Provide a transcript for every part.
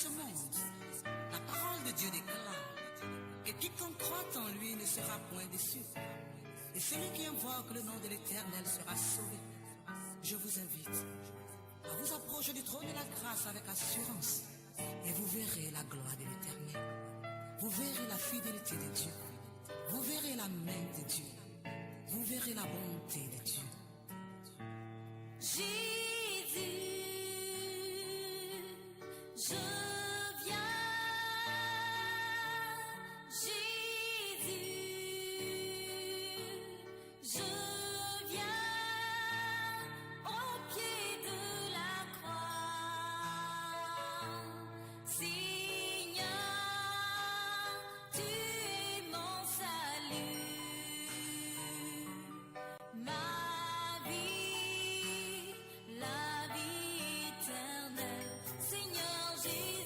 ce monde. La parole de Dieu déclare que quiconque croit en lui ne sera point déçu. Et celui qui invoque le nom de l'Éternel sera sauvé. Je vous invite à vous approcher du trône de la grâce avec assurance et vous verrez la gloire de l'Éternel. Vous verrez la fidélité de Dieu. Vous verrez la main de Dieu. Vous verrez la bonté de Dieu. Jésus, je viens. Jésus, je viens au pied de la croix. Seigneur, tu es mon salut, ma vie, la vie éternelle. Seigneur Jésus.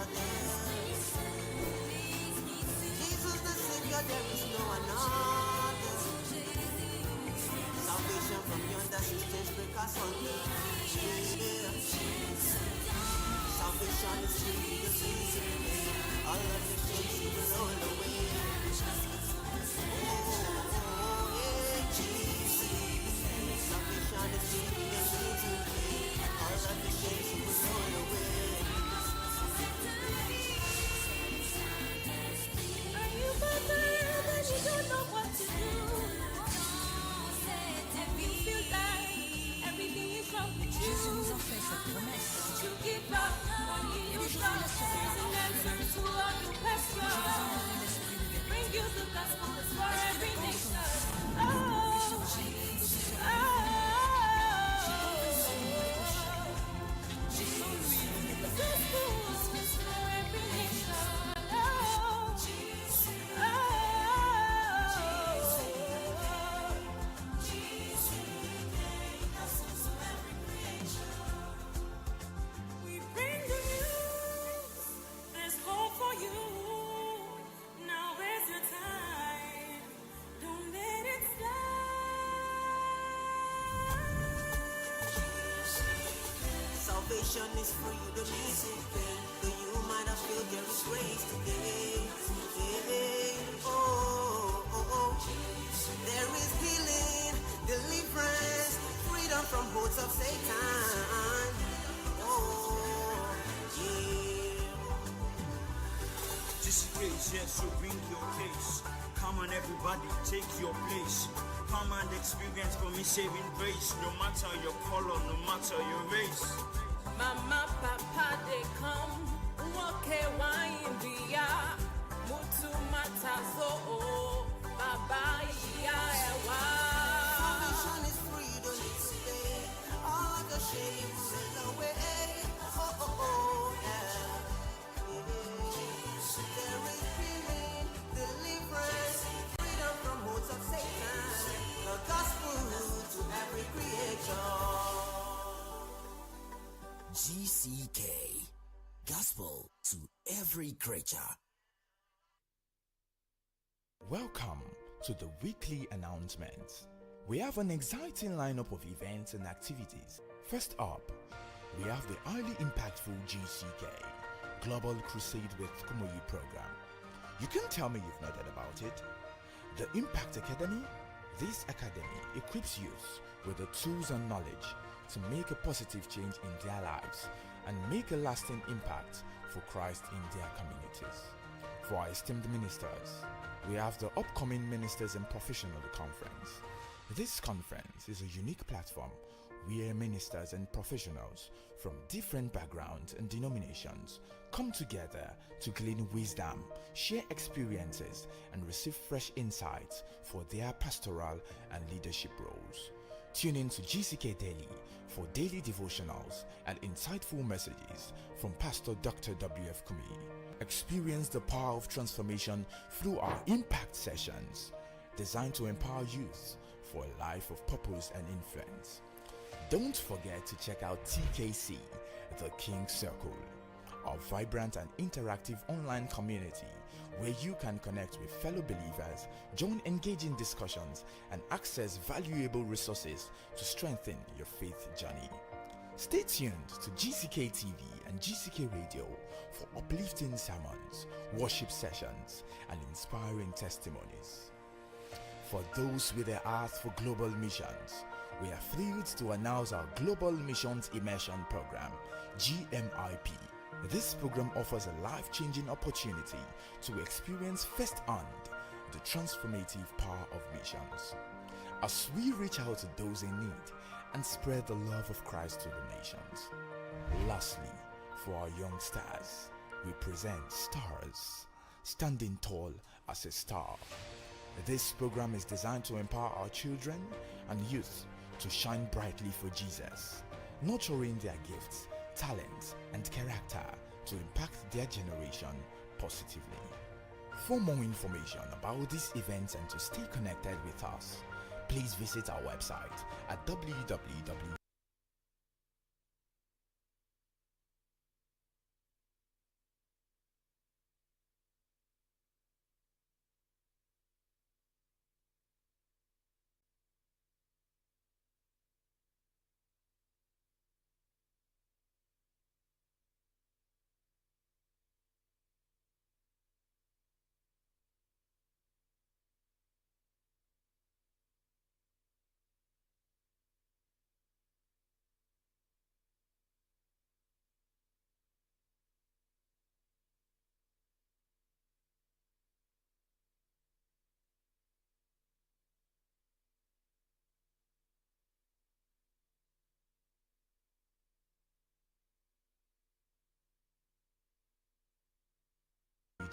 other. Jesus the Savior, there is no another. Salvation from yonder systems break us under. Yeah. Salvation is free, the season. All of the shame you will roll away. Oh, yeah, Jesus. Salvation is free, the season. All of the shame you will roll away. Are you bothered that you don't know what to do? And you feel like everything is wrong with Jésus nous you. a fait cette promesse. You give up on Il you dit, je vous stop. laisserai There's an answer to all your Je vous questions. enverrai l'esprit de vérité. Bring you the gospel is for L'esprit de every nation. conscience. Oh, Qui sera oh, Et sans lui, vous ne the pouvez gospel is for every nation. Oh, oh. We bring the news. There's hope for you. Now is your time. Don't let it slide. Salvation is free, you don't need to pay. Though you might have failed, there is grace today. Hey, oh, oh, oh. There is healing, deliverance, freedom from holds of Satan. Oh, yeah. GCK is here, so bring your case. Come on, everybody, take your place. Come and experience for me saving grace. No matter your color, no matter your race. Mama, papa, they come. Nwoke nwanyị bịa. Mutu matazo o. Baba iya ewa. Salvation is free, you don't need to pay. All of your shame will away. Oh, oh, oh, yeah. Yeah. There is healing, deliverance, freedom from holds of Satan. The gospel to every creature. GCK. Gospel to every creature. Welcome to the weekly announcements. We have an exciting lineup of events and activities. First up, we have the highly impactful GCK Global Crusade with Kumuyi program. You can tell me you've not heard about it. The Impact Academy. This academy equips youth with the tools and knowledge to make a positive change in their lives and make a lasting impact for Christ in their communities. For our esteemed ministers, we have the upcoming Ministers and Professional Conference. This conference is a unique platform where ministers and professionals from different backgrounds and denominations come together to glean wisdom, share experiences, and receive fresh insights for their pastoral and leadership roles. Tune in to GCK Daily for daily devotionals and insightful messages from Pastor Dr. W.F. Kumi. Experience the power of transformation through our impact sessions designed to empower youth for a life of purpose and influence. Don't forget to check out TKC, the King Circle, our vibrant and interactive online community where you can connect with fellow believers, join engaging discussions, and access valuable resources to strengthen your faith journey. Stay tuned to GCK TV and GCK Radio for uplifting sermons, worship sessions, and inspiring testimonies. For those with a heart for global missions, we are thrilled to announce our Global Missions Immersion Program, GMIP. This program offers a life changing opportunity to experience firsthand the transformative power of missions. As we reach out to those in need and spread the love of Christ to the nations. Lastly, for our young stars, we present Stars, standing tall as a star. This program is designed to empower our children and youth to shine brightly for Jesus, nurturing their gifts, talents, and character to impact their generation positively. For more information about these events and to stay connected with us, please visit our website at www.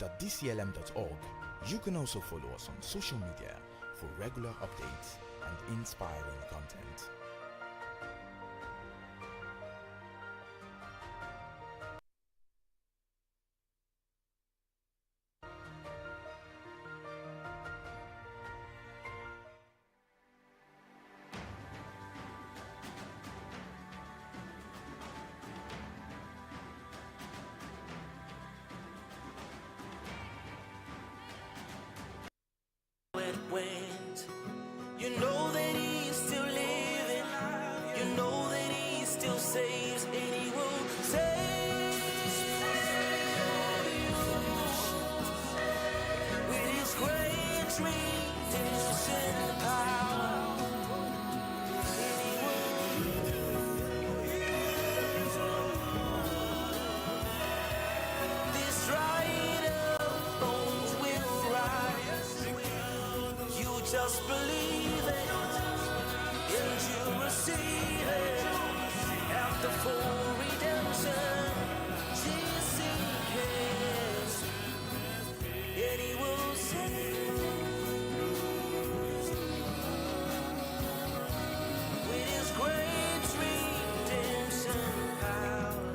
www.dclm.org. You can also follow us on social media for regular updates and inspiring content. It went. You know that he's still living. You know that he still saves, and he will save you with his great redemption power. And he will This dried up bones will rise. You just believe it, and you receive it. After full redemption, GCK, and He will save with His great redemption power.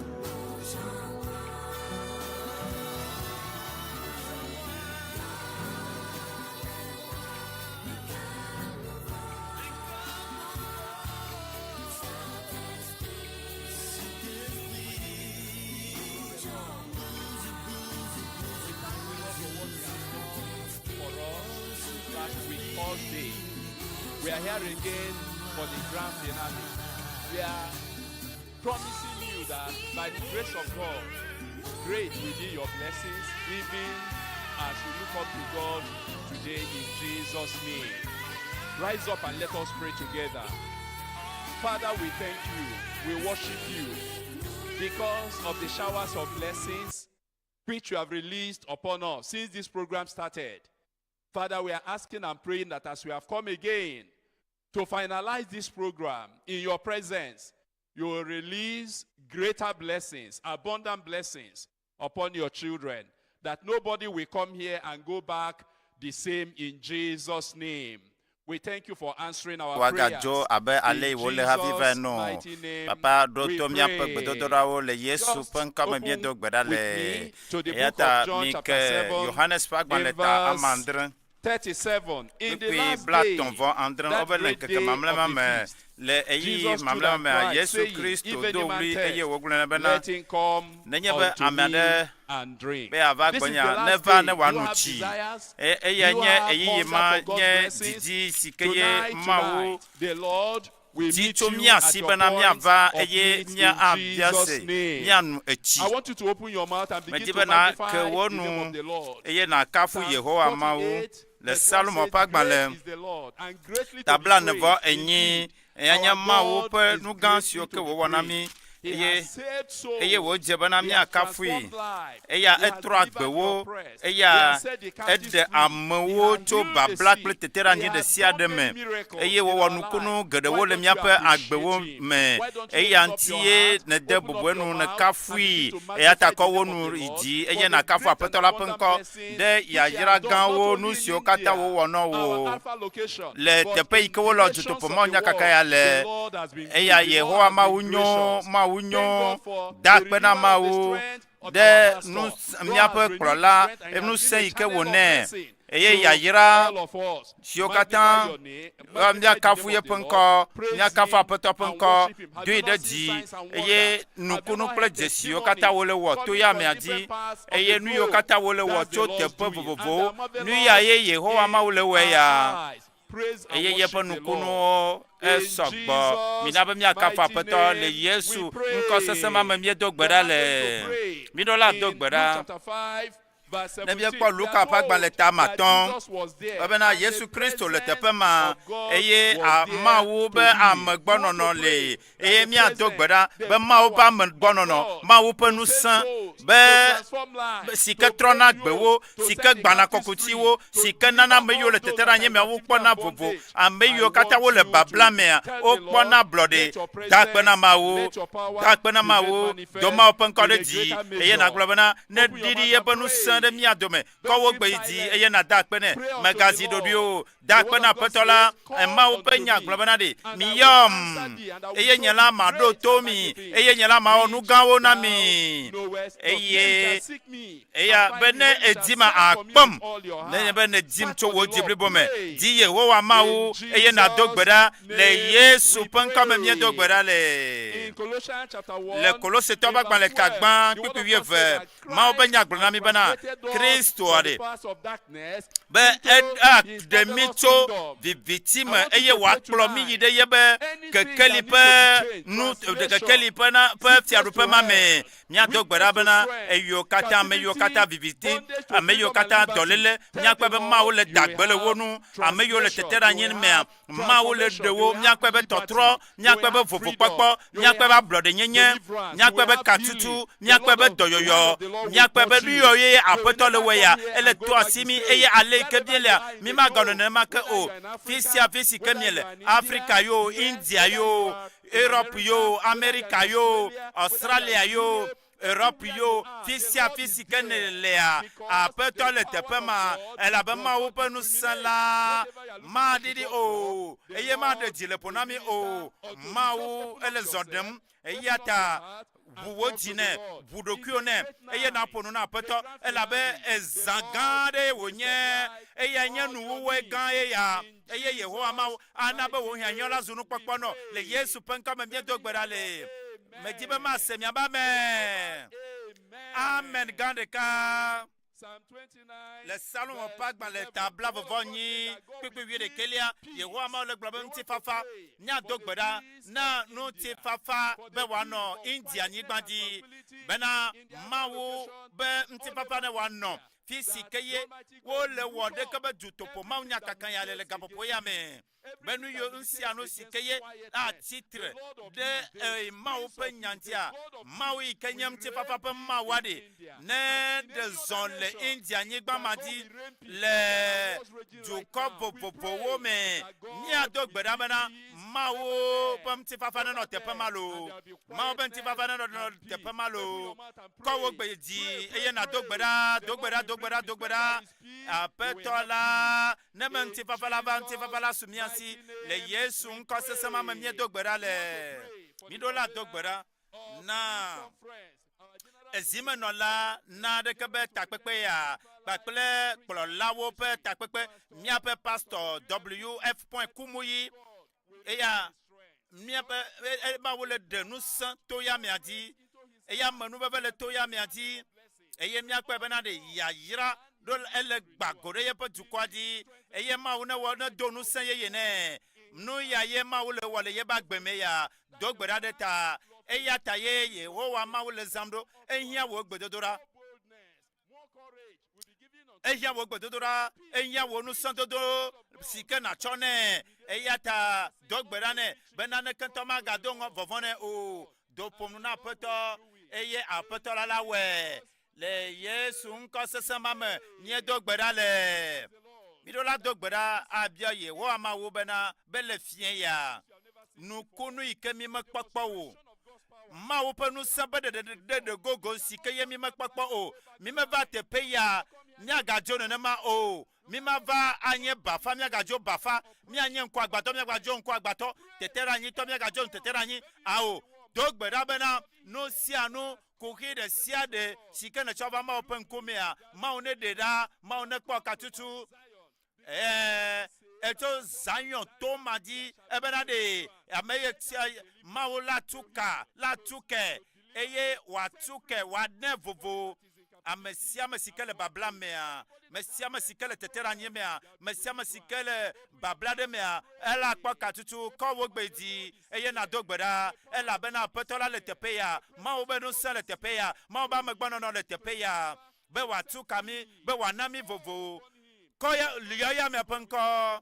for us last week, Thursday. We are here again for the grand finale. We are promising you that by the grace of God, great will be your blessings, even as you look up to God today in Jesus' name. Rise up and let us pray together. Father, we thank you. We worship you because of the showers of blessings which you have released upon us since this program started. Father, we are asking and praying that as we have come again to finalize this program in your presence, you will release greater blessings, abundant blessings upon your children, that nobody will come here and go back the same in Jesus' name. We thank you for answering our prayers. Woagadzo abe ale yi In wole hafi va Jesus' ene o. mighty name Papa ɖo we to míaƒe pray. gbedodoɖawo le Yesu Just ƒe ŋkɔme open míedo gbe ɖa with le. me to the Eya book ta of John mi chapter ke 7 Yohanes ƒe agbalẽ in ta verse ame adre 37. In the kpukpui last bla day, tɔ̃ vɔ andre that wobe le great ŋkeke day mamlɛ ma of the me feast, le ɣeyiɣi Jesus stood mamlɛ ma and mea cried, Yesu saying, Kristo If any do man ɣli eye thirst, wògblɔ nɛ bena let him come nenye be unto ame me aɖe and drink. be yeava This is the gbɔnyea last neva day. ne Do you wòano have tsi. desires? E- Do eya you nye have ɣeyiɣi hunger ma for God's nye blessings? didi si ke ye Tonight, Mawu tonight, the Lord will di meet tso you mía at si your bena point míava of eye need in míabia Jesus' se name. míanu etsi. I want you to open your mouth and begin Medi to bena magnify ke wo the name nu of the Lord. eye nàkafu Psalm Yehowa Mawu 48, le verse 1 Salomo says, ƒe agbalẽ Great is the Lord and greatly to be tabla ne vɔ praised enyi indeed. eya nye Our Mawu God ƒe is nu gã greatly siwo ke to be wòwɔ na mí praised. He eye has saved souls. eye wòdze bena He has míakafui. transformed lives. Eya He has etrɔ delivered the agbewo oppressed. He eya has set the captives eɖe free. He amewo has tso healed the babla kple sick. teteɖeanyi He ɖe has sia done ɖe me many miracles eye in wòwɔ our nukunu lives. geɖewo Why le don't you míaƒe appreciate agbewo him? me Why don't you eya open up ŋuti your ye heart, nède open up bubu your enu mouth, and nèkafui begin to eya ta magnify kɔ the wo name nu of the yi Lord dzi for eye the nàkafu great and Aƒetɔ la ƒe abundant ŋkɔ blessings ɖe which he has yayra done, not gãwo only nu in siwo katã India, wòwɔ na our wò Alpha location, le but teƒe yi in ke wole the nations dutoƒo of mɔ the nyakaka world, ya the le Lord has been eya good. The Lord Yehowa has Mawu been nyo gracious. Mawu Thank nyo God for da the akpe na renewal of the Mawu strength of ɖe our pastor. nu God has míaƒe renewed his kplɔla strength and he has been ŋusẽ a yi ke channel of wònɛ blessing eye to yayra all of us. siwo Magnify katã your name, magnify the míakafu name of yeƒe the Lord, ŋkɔ praise míakafu him Aƒetɔ ƒe and ŋkɔ worship him. Have doe you ɖe not seen dzi signs and eye wonders? Have you nukunu not kple heard dzesiwo katã testimonies wole wɔ to coming ya from amea dzi different parts of eye the nu yiwo globe? katã wole wɔ That's the tso Lord's teƒe doing, and they vovovowo are nu ya marvelous ye Yehowa in Mawu le wɔe our ya eyes. Praise and eye yeƒe worship the Lord. nukunuwo In esɔ gbɔ. Mina Jesus' be míakafu mighty Aƒetɔ le name Yesu we ŋkɔ sesẽ ma me pray. míedo gbe We ɖa are now le. going to pray Míɖo la do in gbe Luke ɖa. chapter 5, verse Ne 17. míekpɔ We Luka are ƒe agbalẽ told ta ame that atɔ̃ Jesus was there ebena and the Yesu Kristo le presence teƒe ma of God eye was a there Mawu to be heal. We want amegbɔnɔnɔ to le pray that eye the míado gbe presence, ɖa the be Mawu ƒe power of amegbɔnɔnɔ, God Mawu ƒe to save ŋusẽ souls, be to transform lives, si to ke trɔna break gbewo, yokes, to si ke set the gbana captives free, kɔkutiwo, to si ke nana deliver ame yiwo all le those tete that ɖe are anyi in mea captivity wokpɔna and vovo. bondage. Ame I yiwo katã want wole you to babla mea tell the wokpɔna Lord, ablɔɖe. let your Da akpe na presence, Mawu, let your da power akpe na be made Mawu, do manifest Mawu ƒe ŋkɔ in ɖe a dzi greater eye nàgblɔ measure. bena ne Open your ɖiɖi mouth yeƒe and ŋusẽ pray. ŋusẽ ɖe mía dome. Kɔ wò gbe yi dzi eye nàda akpe nɛ. Mègazi ɖoɖoe o. Da akpe na Aƒetɔ la. Mawu ƒe nya gblɔ bena ɖe, Miyɔm, eye nye la maɖo to mi, eye nye la mawɔ nu gãwo na mi. Eye eya be ne èdim akpɔm, nenye be nèdim tso wò dzi blibo me, di Yehowa Mawu eye nàdo gbe ɖa le Yesu ƒe ŋkɔ me míedo gbe ɖa le. Le Kolosetɔwo ƒe agbalẽ ta gbã kpukpui wuieve, Mawu ƒe nya gblɔ na mí bena Kristoa ɖe be aɖe mí tso viviti me eye wòakplɔ mí yi ɖe yebe kekeli ƒe nu kekeli ƒe na ƒe fiaɖuƒe ma me. Míado gbe ɖa bena eyiwo katã ame yiwo katã viviti ame yiwo katã dɔléle míakpɔe be Mawu le da gbe le wo ŋu ame yiwo le teteɖeanyi mea Mawu le ɖe wo, míakpɔe be tɔtrɔ, míakpɔe be vovokpɔkpɔ, míakpɔe be ablɔɖenyenye, míakpɔe be katutu, míakpɔe be dɔyɔyɔ, míakpɔe be nu yiwo ye Aƒetɔ le wɔe ya, ele to asi mí eye ale yi ke míelea, mímaganɔ nenema ke o. Fi sia fi si ke míele, Afrika yoo, India yoo, Europe yoo, Amerika yoo, Australia yoo, Europe yo, fi sia fi si ke nèlea, Aƒetɔ le teƒe ma, elabe Mawu ƒe ŋusẽ la maɖiɖi o, eye maɖe dzi le ƒo na mí o. Mawu ele zɔ ɖem, eya ta ʋu wò dzi nɛ, ʋu ɖokuiwò nɛ, eye nàƒo nu na Aƒetɔ, elabe ezã gã aɖee wònye, eyae nye nuwuwue gã eya, eye Yehowa Mawu ana be wò hiahiã la zu nukpɔkpɔ nɔ. Le Yesu ƒe ŋkɔ me míedo gbe ɖa le. Medi be mase miabe amen. Amen gã ɖeka. Le Salomo ƒe agbalẽ ta blaeve-vɔ-enyi kpukpui wuiɖekɛlia, Yehowa Mawu le gblɔ be ŋutifafa. Míado gbe ɖa na ŋutifafa be wòanɔ India nyigba dzi bena Mawu be ŋutifafa ne wòanɔ fi si ke ye wole wɔ ɖeke be dutoƒo mawunyakaka ya le le gaƒoƒo ya me. be nu yiwo ŋsia nu si ke ye atsi tre ɖe e, Mawu ƒe nya ŋutia, Mawu yi ke nye ŋutifafa ƒe Mawua ɖe, ne ɖe zɔ le India nyigba ma dzi le dukɔ vovovowo me, míado gbe ɖa bena Mawu ƒe ŋutifafa nenɔ teƒe ma loo. Mawu ƒe ŋutifafa nenɔ teƒe ma loo. Kɔ wò gbe dzi eye nàdo gbe ɖa, do gbe ɖa, do gbe ɖa, do gbe ɖa. Aƒetɔ la, ne me ŋutifafa la va, ŋutifafa la su mía si. Le Yesu ŋkɔ sesẽ ma me míedo gbe ɖa le. Míɖo la do gbe ɖa na ezimenɔla na aɖeke be takpekpe ya kpakple kplɔlawo ƒe takpekpe míaƒe pastɔ WF. Kumuyi eya míaƒe ema wole ɖe ŋusẽ to ya mia dzi eya amenuveve le to ya mia dzi eye míakpɔe bena ɖe yayra ɖo ele gba go ɖe yeƒe dukɔa dzi eye Mawu ne wɔ ne do ŋusẽ yeye nɛ nu ya ye Mawu le wɔ le yebe agbe me ya do gbe ɖa ɖe ta eya ta ye Yehowa Mawu le zãm ɖo ehiã wò gbedodoɖa. Ehiã wò gbedodoɖa, ehiã wò ŋusẽdodo si ke nàtsɔ nɛ. Eya ta do gbe ɖa nɛ be naneke ŋutɔ magado ŋɔ vɔvɔ̃ nɛ o. Do ƒom nu na Aƒetɔ, eye Aƒetɔ la lawɔe. Le Yesu ŋkɔ sesẽ ma me míedo gbe ɖa le. Míɖo la do gbe ɖa abia Yehowa Mawu bena be le fiẽ ya nukunu yi ke mímekpɔ kpɔ o Mawu ƒe ŋusẽ ƒe ɖeɖeɖe gogo si ke ye mímekpɔkpɔ o. Mímeva teƒe ya míagadzo nenema o. Mímava anye bafa míagadzo bafa, míanye ŋkuagbãtɔ míagadzo ŋkuagbãtɔ, teteɖeanyitɔ míagadzo teteɖeanyi. Ao, do gbe ɖa bena nu sia nu, kuxi ɖe sia ɖe si ke nètsɔ va Mawu ƒe ŋkumea, Mawu neɖee ɖa, Mawu nekpɔ katutu. Ɛɛ, etso Zion to ma dzi ebena ɖe ame ye tia Mawu la tu ka la tu ke eye wòatu ke wòane vovo ame sia ame si ke le babla mea, me sia ame si ke le teteɖeanyi mea, me sia ame si ke le babla ɖe mea, ela kpɔ katutu. Kɔ wò gbe dzi eye nàdo gbe ɖa, elabena Aƒetɔ la le teƒe ya, Mawu ƒe ŋusẽ le teƒe ya, Mawu ƒe amegbɔnɔnɔ le teƒe ya. be wòatu ka mí, be wòana mí vovo. Kɔ ya, yɔ ya miaƒe ŋkɔ.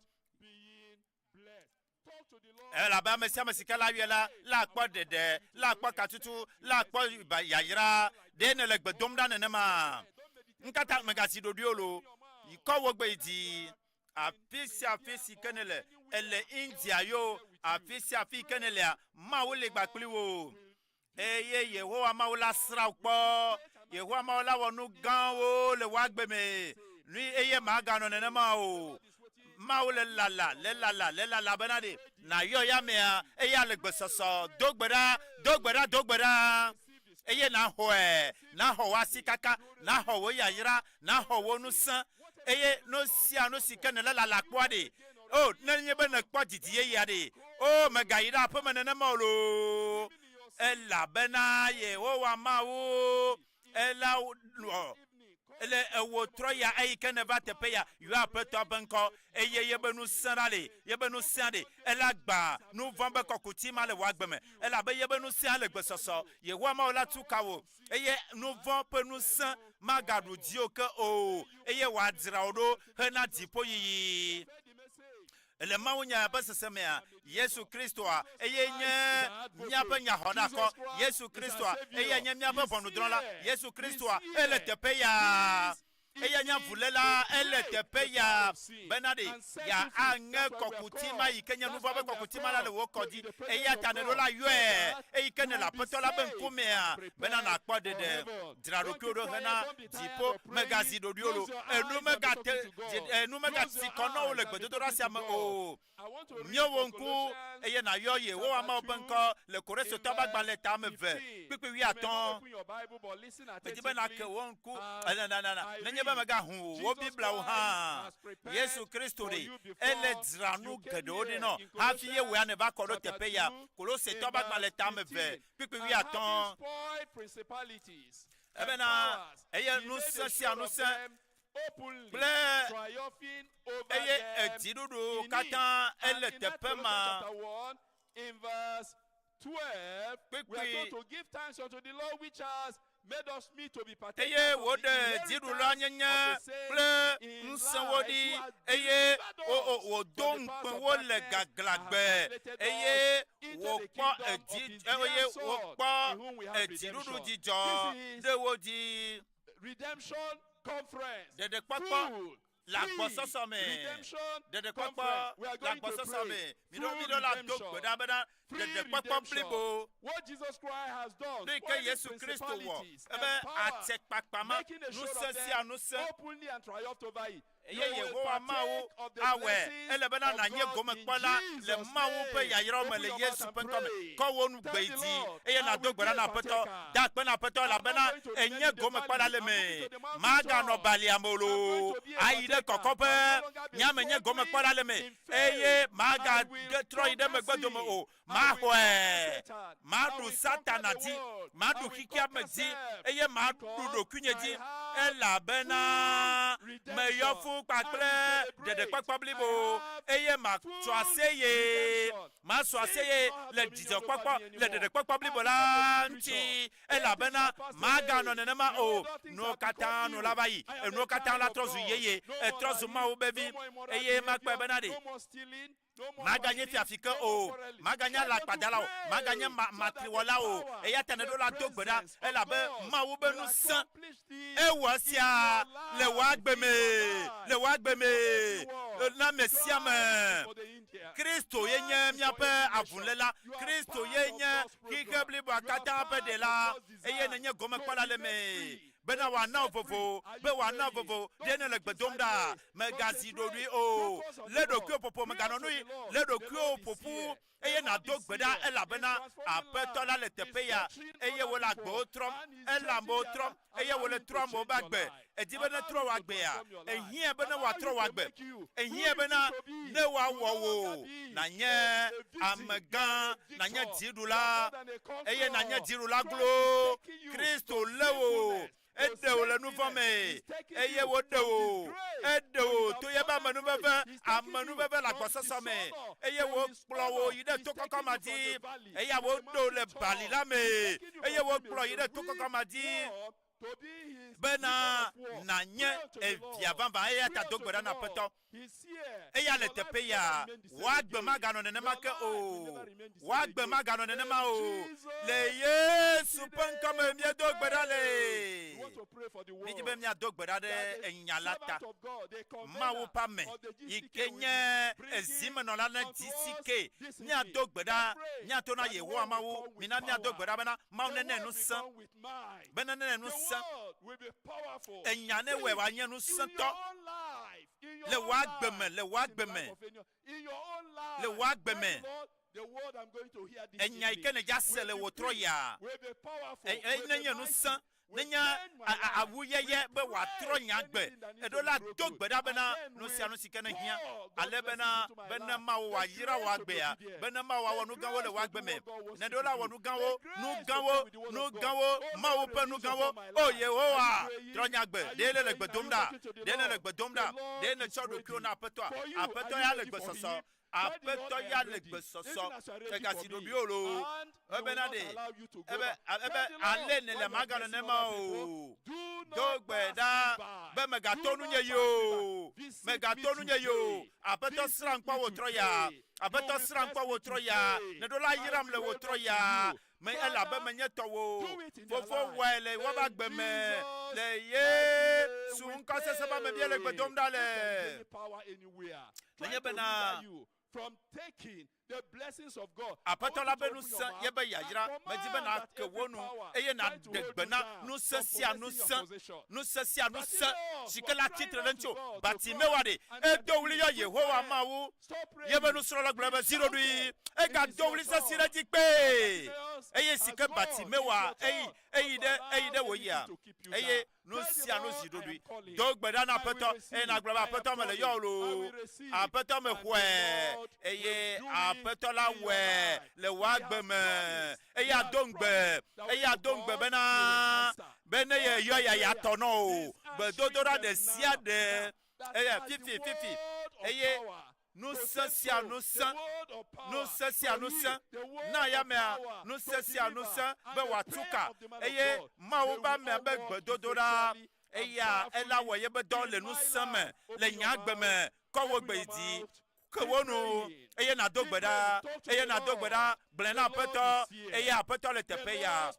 Elabe ame sia ame si ke la yɔe la, la kpɔ ɖeɖe, la kpɔ katutu, la kpɔ yayra. Ɖe nèle gbe dom ɖa nenema? Ŋkata mègazi ɖoɖoe o lo. Kɔ wò gbe yi dzi. Afi sia afi si ke nèle, èle India yo, afi sia afi ke nèlea, Mawu li kpakpli wò. Eye Yehowa Mawu la srã wò kpɔ. Yehowa Mawu la wɔ nu gãwo le wò agbe me. Nui eye maganɔ nenema o. Mawu le lala, le lala, le lala bena ɖe nàyɔ ya mea, eya le gbesɔsɔ. Do gbe ɖa, do gbe ɖa, do gbe ɖa, eye nàxɔe, nàxɔ wò asikaka, nàxɔ wò yayra, nàxɔ wò ŋusẽ, eye nu sia nu si ke nèle lala kpɔa ɖe, o, nenye be nèkpɔ didi yeyea ɖe, o, mègayi ɖe aƒeme nenema o loo, elabena Yehowa Mawu ela wɔ le ewo trɔ ya eyi ke neva teƒe ya yɔ aƒetɔ ƒe ŋkɔ eye yebe ŋusẽ ɖa li yebe ŋusẽa ɖi ela gbã nu vɔ̃ be kɔkuti ma le wò agbe me elabe yebe ŋusẽa le gbesɔsɔ Yehowa Mawu la tu ka wò eye nu vɔ̃ ƒe ŋusẽ magaɖu dziwò ke o eye wòadzra wò ɖo hena dziƒoyiyi. Le mawunya ƒe sese mea, Yesu Kristoa, eye nye míaƒe nyaxɔɖakɔ. Yesu Kristoa, eyae nye míaƒe ʋɔnudrɔ̃la. Yesu Kristoa, ele teƒe ya. Eya nye avuléla, ele teƒe ya bena ɖe yeaŋe kɔkuti ma yi ke nye nuvɔ̃ ƒe kɔkuti ma la le wò kɔ dzi. Eya ta nèɖo la yɔe, eyi ke nèle Aƒetɔ la ƒe ŋkumea, bena nàkpɔ ɖeɖe. Dzra ɖokuiwò ɖo hena dziƒo. Mègazi ɖoɖoe o loo, enu megate, enu megati kɔ na wò le gbedodoɖa sia me o. Mio wò ŋku, eye nàyɔ Yehowa Mawu ƒe ŋkɔ le Koresotɔ ƒe agbalẽ ta ame eve, kpukpui wuiatɔ̃. Medi be nàke wò ŋku, nenye be mègahu wò Biblia o hã. Yesu Kristo ɖe, ele dzra nu geɖewo ɖi nɔ hafi ye wòe nèva kɔ ɖo teƒe ya. Kolosetɔ ƒe agbalẽ ta ame eve, kpukpui wuiatɔ̃. Ebena eye ŋusẽ sia ŋusẽ kple eye edziɖuɖu katã ele teƒe ma. Kpukpui Eye wòɖe dziɖulanyenye kple ŋusẽwo ɖi, eye wòdo ŋukpe wo le gaglãgbe, eye wòkpɔ edzi, eye wòkpɔ edziɖuɖu dzidzɔ ɖe wo dzi. Ɖeɖekpɔkpɔ le agbɔsɔsɔ me, ɖeɖekpɔkpɔ le agbɔsɔsɔ me. Miɖo miɖo la do gbe ɖa bena ɖeɖekpɔkpɔ blibo nu yi ke Yesu Kristo wɔ ebe atsɛkpakpa ma ŋusẽ sia ŋusẽ eye Yehowa Mawu awɔe. Ele bena nànye gomekpɔla le Mawu ƒe yayrawo me le Yesu ƒe ŋkɔ me. Kɔ wò nu gbe yi dzi eye nàdo gbe ɖa na Aƒetɔ. Da akpe na Aƒetɔ elabena ènye gomekpɔla le eme. Maganɔ balia me o loo, ayi ɖe kɔkɔƒe. Nye ame nye gomekpɔla le eme eye magatrɔ yi ɖe megbe dome o. Maxɔe. Maɖu Satana dzi, maɖu xexea me dzi eye maɖu ɖokuinye dzi elabena meyɔ fũ kpakple ɖeɖekpɔkpɔ blibo eye matso aseye. Masu aseye le dzidzɔkpɔkpɔ le ɖeɖekpɔkpɔ blibo la ŋuti, elabena maganɔ nenema o. Nuwo katã nu la va yi, enuwo katã la trɔ zu yeye, etrɔ zu Mawu ƒe vi, eye makpɔe bena ɖe maganye fiafike o, maganye alakpadala o, maganye ma matriwɔla o. Eya ta nèɖo la do gbe ɖa, elabe Mawu ƒe ŋusẽ ewɔ esia le wò agbe me, le wò agbe me, na ame sia ame. Kristo ye nye míaƒe avuléla. Kristo ye nye xixe bliboa katã ƒe Ɖela, eye nènye gomekpɔla le eme bena wòana wò vovo, be wòana wò vovo. Ɖe nèle gbe dom ɖa? Mègazi ɖoɖoe o. Lé ɖokuiwò ƒoƒo, mèganɔ nu ɣi. Lé ɖokuiwò ƒo ƒu eye nàdo gbe ɖa, elabena Aƒetɔ la le teƒe ya, eye wòle agbewo trɔm. Ele amewo trɔm. eye wòle trɔ amewo ƒe agbe. Èdi be netrɔ wò agbea? Ehiãe be ne wòatrɔ wò agbe. Ehiãe bena ne woawɔ wò nànye amegã, nànye dziɖula, eye nànye dziɖula glo. Kristo lé wò, eɖe wò le nuvɔ̃ me, eye wòɖe wò, eɖe wò to yeƒe amenuveve, amenuveve le agbɔsɔsɔ me, eye wòkplɔ wò yi ɖe to kɔkɔ ma dzi, eya wòɖo le bali la me, eye wokplɔ yi ɖe to kɔkɔ ma dzi. bena nànye evia vavã. Eya ta do gbe ɖa na Aƒetɔ. Eya le teƒe ya. Wò agbe maganɔ nenema ke o. Wò agbe maganɔ nenema o. Le Yesu ƒe ŋkɔ me míedo gbe ɖa le. Mídi be míado gbe ɖa ɖe enya la ta. Mawu ƒe ame yi ke nye ezimenɔla na GCK. Míado gbe ɖa, míato na Yehowa Mawu. Mina míado gbe ɖa bena Mawu nene ŋusẽ, bena nene ŋusẽ. Enya ne wɔe wòanye ŋusẽtɔ le wò agbe me, le wò agbe me, le wò agbe me. Enya yi ke nèdza se le wò trɔ ya, nenye ŋusẽ, nenye awu yeye be wòatrɔ nye agbe. Eɖo la do gbe ɖa bena nu sia nu si ke nehiã, ale bena bene Mawu wòayra wò agbea, bene Mawu awɔ nu gãwo le wò agbe me. Neɖo la wɔ nu gãwo, nu gãwo, nu gãwo, Mawu ƒe nu gãwo. O Yehowa, trɔ nye agbe. Ɖe nèle gbe dom ɖa? Ɖe nèle gbe dom ɖa? Ɖe nètsɔ ɖokuiwò na Aƒetɔa? Aƒetɔ ya le gbesɔsɔ. Aƒetɔ ya le gbesɔsɔ. Mègazi ɖoɖoe o loo. Ebena ɖe, ebe, ebe ale nèle maganɔ nenema o. Do gbe ɖa be mègato nunye yi o. Mègato nunye yi o. Aƒetɔ srãm kpɔ wò trɔ ya. Aƒetɔ srãm kpɔ wò trɔ ya. Nèɖo la yram le wò trɔ ya me elabe menye tɔwò o. Fofo wɔe le woƒe agbe me le Yesu ŋkɔ sesẽ be ame míele gbe dom ɖa le. Nenye bena Aƒetɔ la be ŋusẽ ye be yayra, medi be nàke wò nu eye nàɖe gbe na ŋusẽ sia ŋusẽ, ŋusẽ sia ŋusẽ si ke la tsi tre ɖe ŋutiwò. Bartimewa ɖe, edo ɣli yɔ Yehowa Mawu. Yeƒe nusrɔ̃la gblɔ be, Zi ɖoɖoe! Egado ɣli sesĩ ɖe edzi kpee. Eye si ke Bartimewa eyi, eyi ɖe, eyi ɖe wòyia? Eye nu sia nu zi ɖoɖoe. Do gbe ɖa na Aƒetɔ, eye nàgblɔ be, Aƒetɔ, mele yɔwò loo. Aƒetɔ, mexɔe. Eye Aƒetɔ la wɔe le wò agbe me. Eye ado ŋugbe, eye ado ŋugbe bena, be ne yeyɔ ya, yeatɔ nɔ wò. Gbedodoɖa ɖe sia ɖe Eye fifi, fifi, eye ŋusẽ sia ŋusẽ, ŋusẽ sia ŋusẽ, na yamea ŋusẽ sia ŋusẽ be wòatu ka, eye Mawu ƒe amea be gbedodoɖa, eya ela wɔ yebe dɔ le ŋusẽ me, le nye agbe me, kɔ wò gbe yi dzi, ke wò nu, eye nàdo gbe ɖa, eye nàdo gbe ɖa, gblɔe na Aƒetɔ, eye Aƒetɔ le teƒe ya.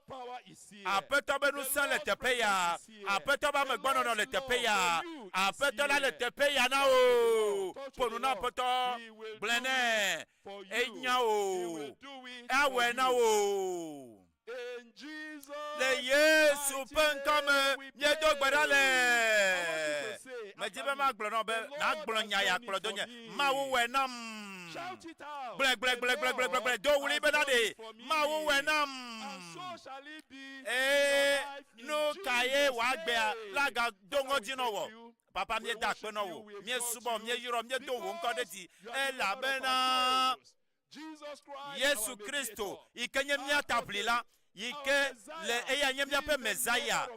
Aƒetɔ be ŋusẽ le teƒe ya. Aƒetɔ be amegbɔnɔnɔ le teƒe ya. Aƒetɔ la le teƒe ya na wò. Ƒo nu na Aƒetɔ, gblɔe nɛ, enya wò, awɔe na wò. Le Yesu ƒe ŋkɔ me míedo gbe ɖa le. Medi be magblɔ na wò be nàgblɔ nya ya kplɔ do nye. Mawu wɔe nam. Gblɔe, gblɔe, gblɔe, gblɔe, gblɔe, gblɔe. Do ɣli bena ɖe Mawu wɔe nam. Ee, nu kae wò agbea la gado ŋɔdzi nɔ wò? Papa, míeda akpe nɔ wò. Míesubɔ, míeyrɔ, míedo wò ŋkɔ ɖe dzi elabena Yesu Kristo, yi ke nye mía taʋlila, yi ke le eya nye míaƒe Mesia,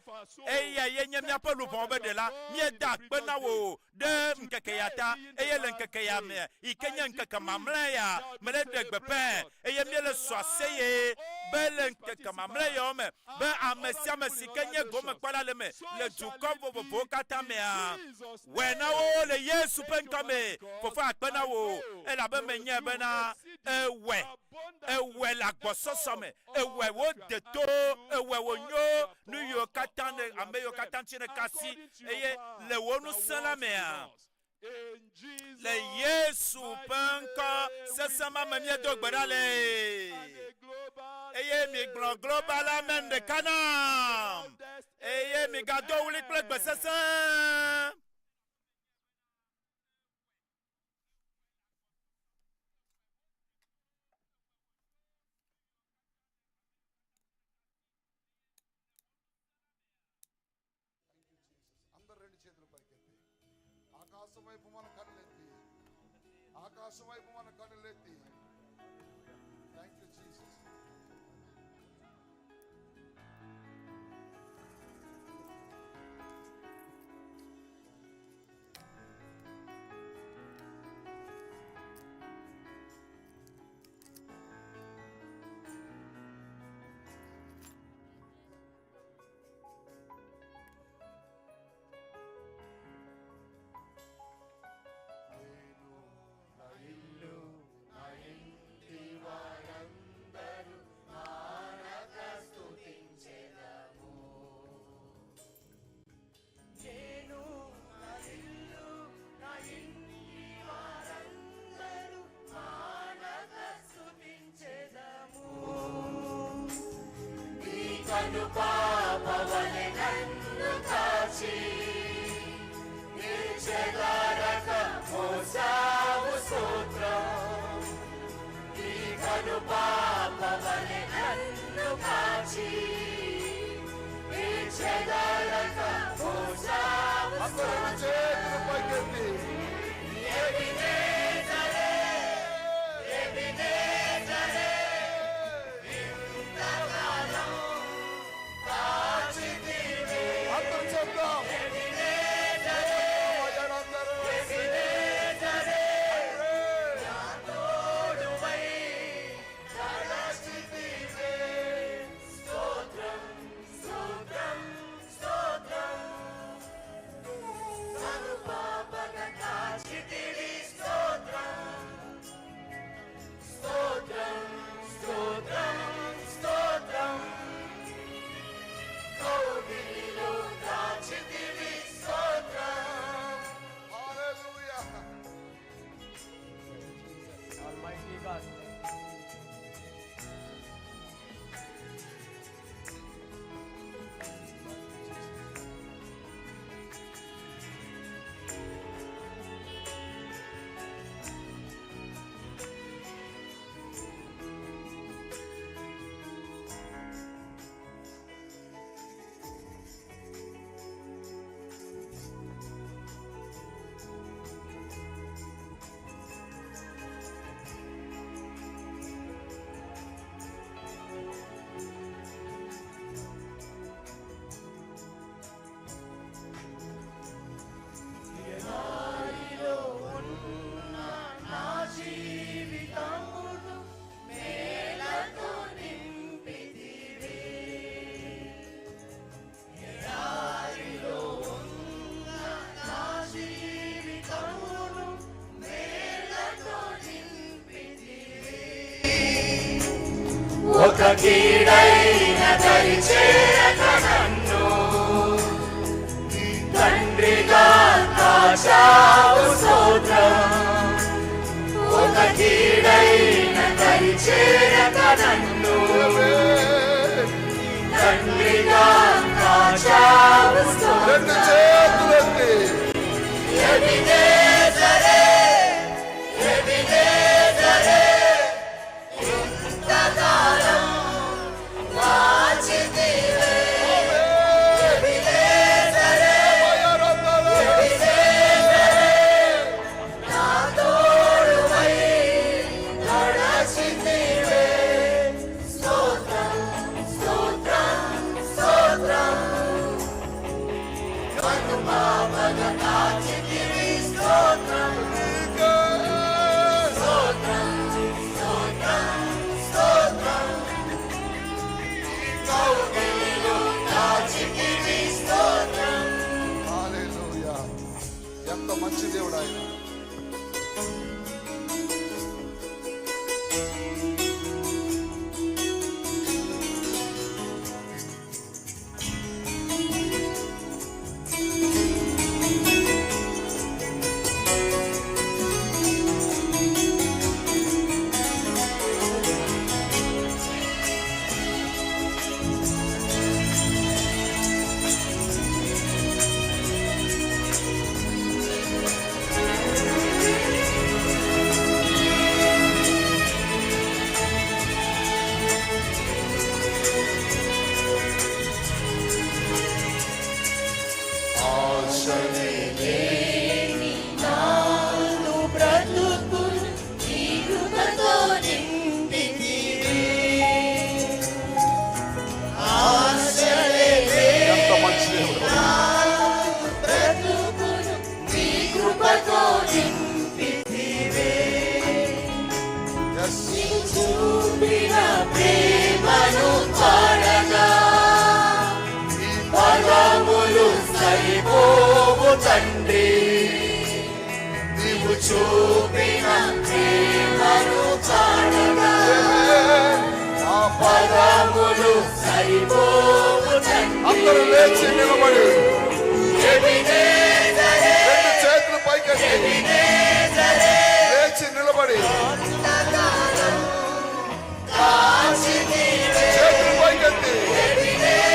eya ye nye míaƒe luʋɔwo ƒe ɖela. Míeda akpe na wò ɖe ŋkeke ya ta, eye le ŋkeke ya me, yi ke nye ŋkeke mamlɛ ya, mele ɖe gbeƒãe, eye míele sɔ aseye be le ŋkeke mamlɛ yawo me, be ame sia ame si ke nye gomekpɔla le eme le dukɔ vovovowo katã mea, Wɔe na wo le Yesu ƒe ŋkɔ me. Fofo akpe na wò, elabe menyae bena èwɔe. Èwɔe le agbɔsɔsɔ me. Èwɔe wòde to. Èwɔe wònyo. Nu yiwo katã ne, ame yiwo katã ŋuti nèka asi, eye le wò ŋusẽ la mea, le Yesu ƒe ŋkɔ sesẽ ma me míedo gbe ɖa le. Eye migblɔ global amen ɖeka nam. Eye migado ɣli kple gbe sesẽ. అందరు రెండు చేతులు పైకెత్తి ఆకాశం వైపు మన కన్నులెత్తి ఆకాశం వైపు మన కన్నులెత్తి thank you Jesus కనుపాపవలె నన్ను కాచి నిలిచెదారక మోసావు స్తోత్రం. నీ కనుపాపవలె నన్ను కాచి నిలిచెదారక మోసావు అందరూ చేతులు పైకెత్తి ఎబినేజరే, ఎబినేజరే, ఇంతకాలం కాచితివే. అందరూ చెప్దాం. ఎబినేజరే, అందరూ. ఎబినేజరే, నా తోడువై నడచితివే. స్తోత్రం, స్తోత్రం, స్తోత్రం. నన్ను పాపగా కాచితివి. స్తోత్రం, స్తోత్రం, స్తోత్రం, స్తోత్రం. కౌగిలిలో దాచితివి. స్తోత్రం. Hallelujah. Almighty God. ఎడారిలో ఉన్న నా జీవితమును మేలతో నింపితివి. ఎడారిలో ఉన్న నా జీవితమును మేలతో నింపితివి. ఒక కీడైన దరిచేరక నన్ను తండ్రిగా కాచావు. స్తోత్రం. ఒక కీడైన దరిచేరక నన్ను తండ్రిగా కాచావు. రెండు స్తోత్రం. చేతులెత్తి ఎబినేజరే, ఎబినేజరే, ఇంతకాలం కాచితివే. ఎబినేజరే, ఎబినేజరే, నా తోడువై నడచితివే. స్తోత్రం, స్తోత్రం, స్తోత్రం. నన్ను పాపగా కాచితివి. స్తోత్రం, స్తోత్రం, స్తోత్రం, స్తోత్రం. కౌగిలిలో దాచితివి. స్తోత్రం. హల్లెలూయా. ఎంత మంచి దేవుడు ఆయన. ఆశనే లేని నాను బ్రతుకును నీ కృపతో నింపితివి. ఆశలే ఎంత మంచి దేవుడు. నాను బ్రతుకును నీ కృపతో నింపితివే. Yes. నీవు చూపిన ప్రేమను పాడగా పదములు సరిపోవు తండ్రి. నీవు చూపిన ప్రేమను పాడగా ఆ పదములు సరిపోవు తండ్రి. అందరూ లేచి నిలబడి ఎబినేజరే, రెండు చేతులు పైకెత్తి ఎబినేజరే, లేచి నిలబడి ఇంతకాలం కాచితివే. చేతులు పైకెత్తి ఎబినేజరే,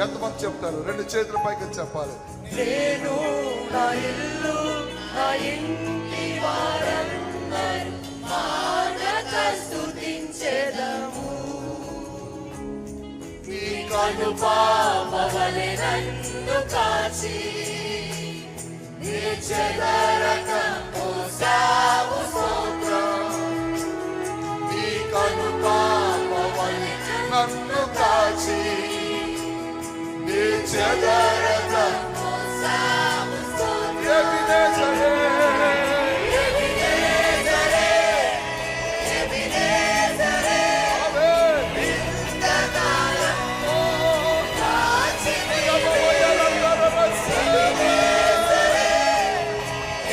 ఎంతమంది చెప్తారు? రెండు చేతుల పైకి చెప్పాలి. నేను నా ఇల్లు నా ఇంటి వారందరూ మానక స్తుతించెదము. నీ కను పాపవలె నన్ను కాచి నీ చెదరక మోసావు స్తోత్రం. నీ కను పాపవలె నన్ను కాచి నీ చెదరక మోసావు స్తోత్రం. ఎబినేజరే. ఎబినేజరే, ఎబినేజరే, ఆమేన్. ఇంతకాలం ఓ, కాచితివి.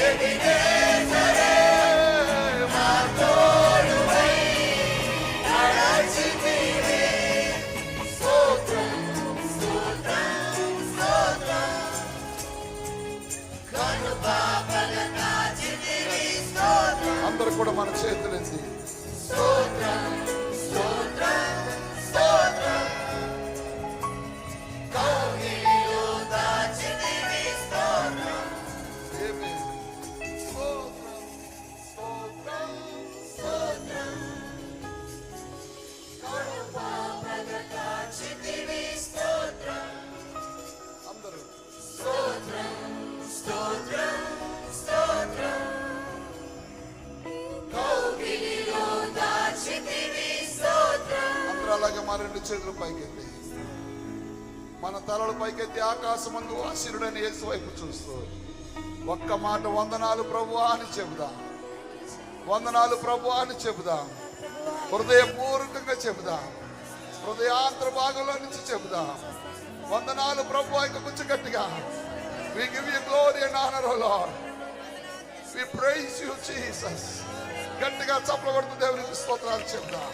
ఎబినేజరే, మా తోడువై నడచితివి. స్తోత్రం, స్తోత్రం, స్తోత్రం. కనుపాపల కాచితివి. స్తోత్రం. అందరూ కూడా మన చేతులెత్తి స్తోత్రం, స్తోత్రం, స్తోత్రం. కౌగిలిలో దాచితివి. స్తోత్రం. ఆమేన్. స్తోత్రం, స్తోత్రం, స్తోత్రం. కనుపాపల కాచితివి. స్తోత్రం. అందరూ స్తోత్రం, స్తోత్రం, స్తోత్రం. కౌగిలిలో దాచితివి. స్తోత్రం. అందరూ అలాగే మన రెండు చేతులు పైకెత్తి, మన తలలు పైకెత్తి, ఆకాశమందు ఆసీనుడైన యేసు వైపు చూస్తూ ఒక్క మాట వందనాలు ప్రభువా అని చెబుదాం. వందనాలు ప్రభువా అని చెబుదాం. హృదయపూర్వకంగా చెబుదాం. హృదయాంతర భాగంలో నుంచి చెబుదాం, వందనాలు ప్రభువా. ఇంకా కొంచెం గట్టిగా. We give you glory and honor, O Lord. We praise you, Jesus. గట్టిగా చప్పట్లు కొడుతూ దేవునికి స్తోత్రాలు చెప్దాం.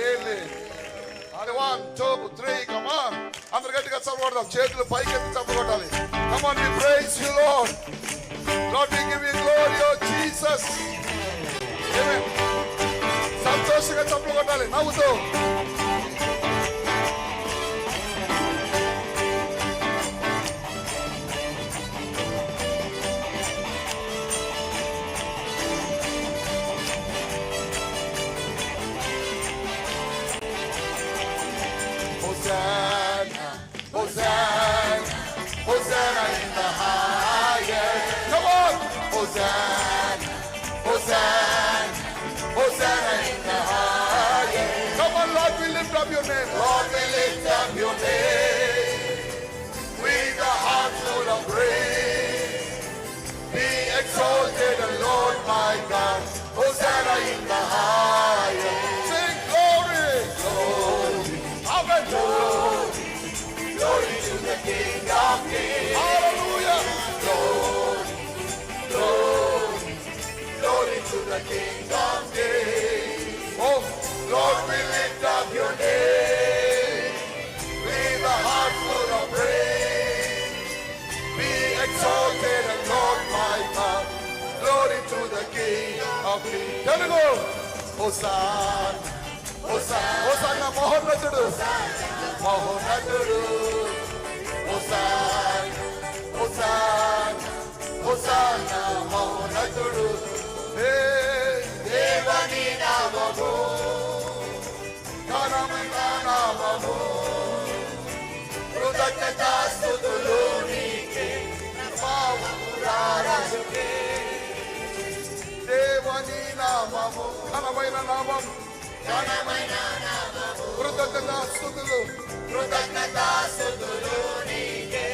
ఏలే అది. One, two, three, come on. అందరు గట్టిగా చప్పట్లు కొడదాం. చేతులు పైకెత్తి చప్పట్లు కొట్టాలి. Come on. We praise you, Lord. Lord, we give you glory, O Jesus. Amen. సంతోషంగా చప్పట్లు కొట్టాలి, నవ్వుతూ. Hosanna, Hosanna, Hosanna in the highest. Come on! Hosanna, Hosanna, Hosanna in the highest. Come on, Lord, we lift up your name. Lord, we lift up your name. With a heart full of praise. Be exalted, and Lord my God. Hosanna in the highest. Sing glory, glory. Amen. Glory, glory to the King of Kings. Hallelujah. Glory, glory, glory to the King of Kings. Oh, Lord, we lift up your name with a heart full of praise. Be exalted, and Lord my God. Glory to the King of Kings. Telugu. Hosanna, Hosanna, Hosanna, మహోన్నతుడు, మహోన్నతుడు. Hosanna, Hosanna, Hosanna, మహోన్నతుడు. హే దేవుని నామము ఘనమైన నామము, కృతజ్ఞతాస్తుతులు నీకే, ప్రభావము రారాజుకే. దేవుని నామము ఘనమైన నామం, ఘనమైన నామము, కృతజ్ఞతాస్తుతులు, కృతజ్ఞతాస్తుతులు నీకే,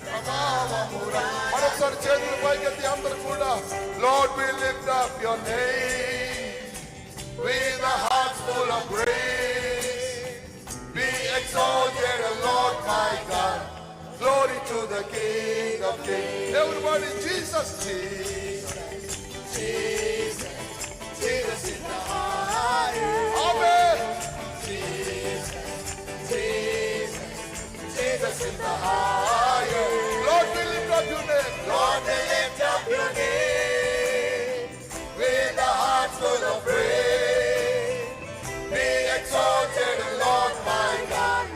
ప్రభావము. మరొకసారి చేతులు పైకెత్తి అందరూ కూడా. Lord, we lift up your name with a heart full of praise. Be exalted, O Lord my God. Glory to the King of Kings. Everybody, Jesus, Jesus, Jesus, Jesus in the highest. Amen. Jesus, Jesus, Jesus in the highest. Lord, we lift up your name. Lord, we lift up your name with a heart full of praise. Be exalted, O Lord my God.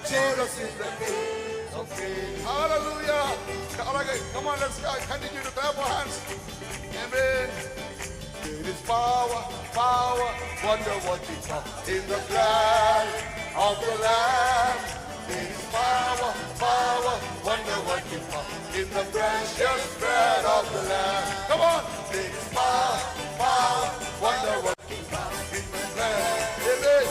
Jesus is the King. Hallelujah. అలాగే, come on, let's continue to clap our hands. Amen. It is power, power, wonder working power in the blood of the Lamb. It is power, power, wonder working power in the precious blood of the Lamb. Come on. It is power, power, wonder working power in the blood. Amen.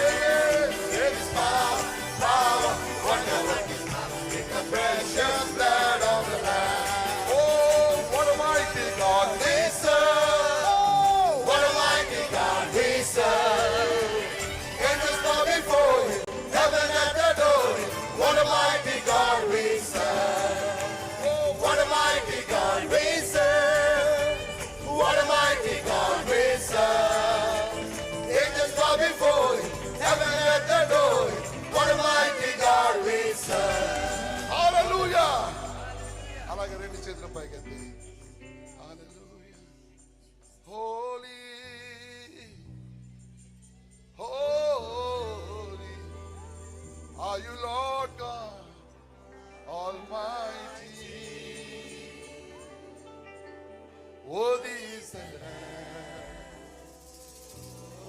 Amen. It is power, power, wonder working power in the precious blood of the Lamb. Oh, what a mighty God we serve. Oh, what a mighty God we serve. Angels bow before him, heaven and adore him. What a mighty God we serve. Oh, what a mighty God we serve. What a mighty God we serve. Angels bow before him, heaven and adore him. What a mighty God we serve. Hallelujah. అలాగే రెండు చేతుల పైకెత్తి. Hallelujah. Holy, holy are you, Lord God Almighty. Worthy is the Lamb.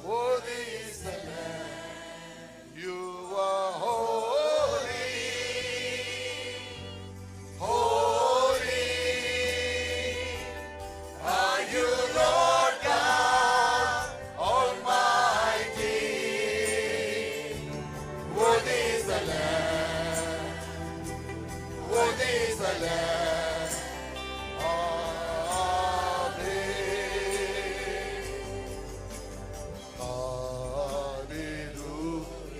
Worthy is the Lamb. You are holy. Holy are you, Lord God Almighty. Worthy is the Lamb. Worthy is the Lamb. Amen.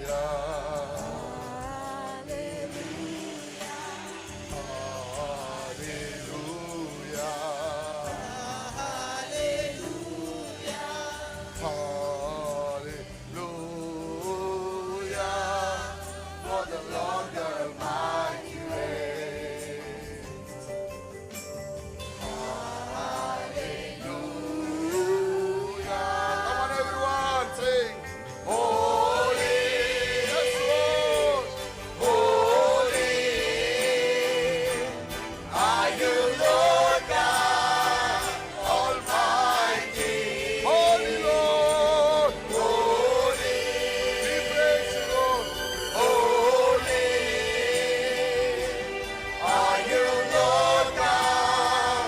Hallelujah. Hallelujah. Hallelujah. For the Lord God Almighty reigns. Hallelujah. Come on, everyone, sing. Holy. Yes, Lord. Holy. Are you, Lord God Almighty? Holy Lord, holy. We praise you, Lord. Holy. Are you, Lord God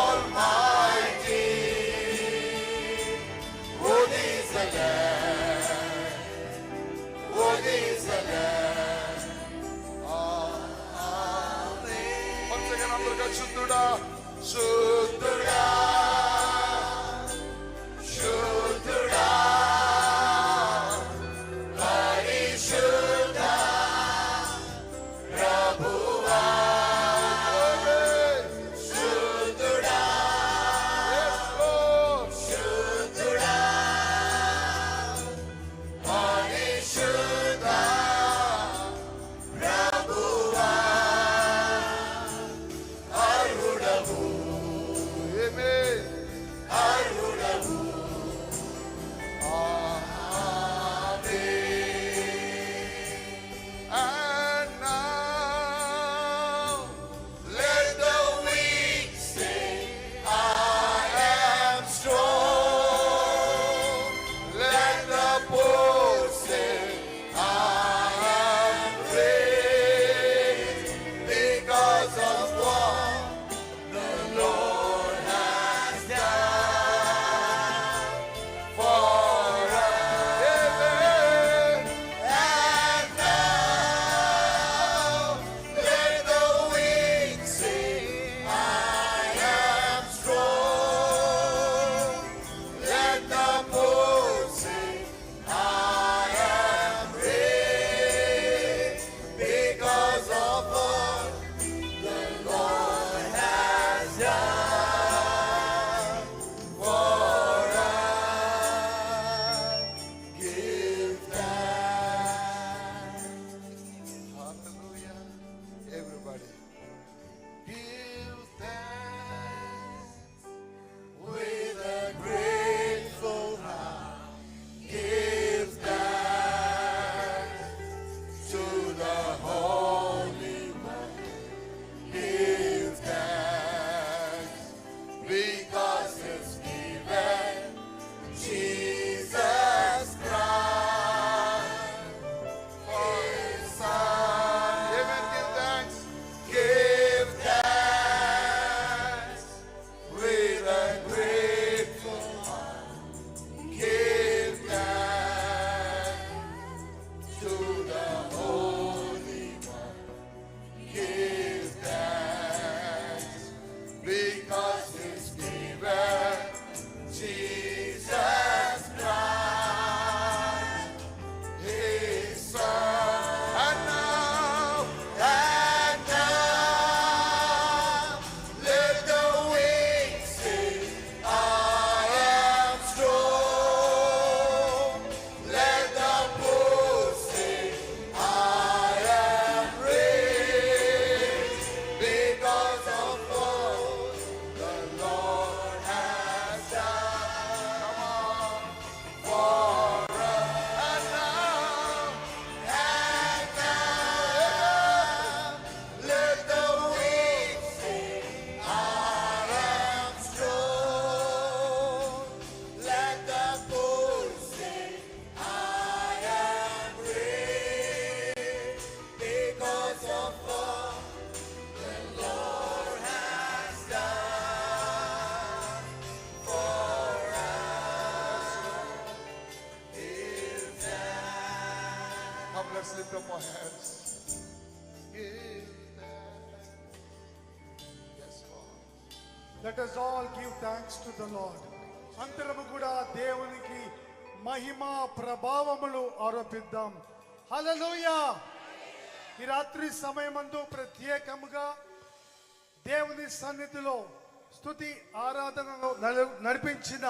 Almighty? Worthy is the Lamb. Worthy is the Lamb. Amen. Once again, అందరిగా శుద్ధుడా, శుద్ధుడా, శుద్ధుడా, పరిశుద్ధ ప్రభువా, శుద్ధుడా, Yes, Lord. శుద్ధుడా, పరిశుద్ధ ప్రభువా, అర్హుడవు. Let's lift up our hands. Give thanks. Yes, Lord. Let us all give thanks to the Lord. అందరము కూడా దేవునికి మహిమ ప్రభావములు ఆరోపిద్దాం. హల్లెలూయా. ఈ రాత్రి సమయమందు ప్రత్యేకముగా దేవుని సన్నిధిలో స్తుతి ఆరాధనలో నడిపించిన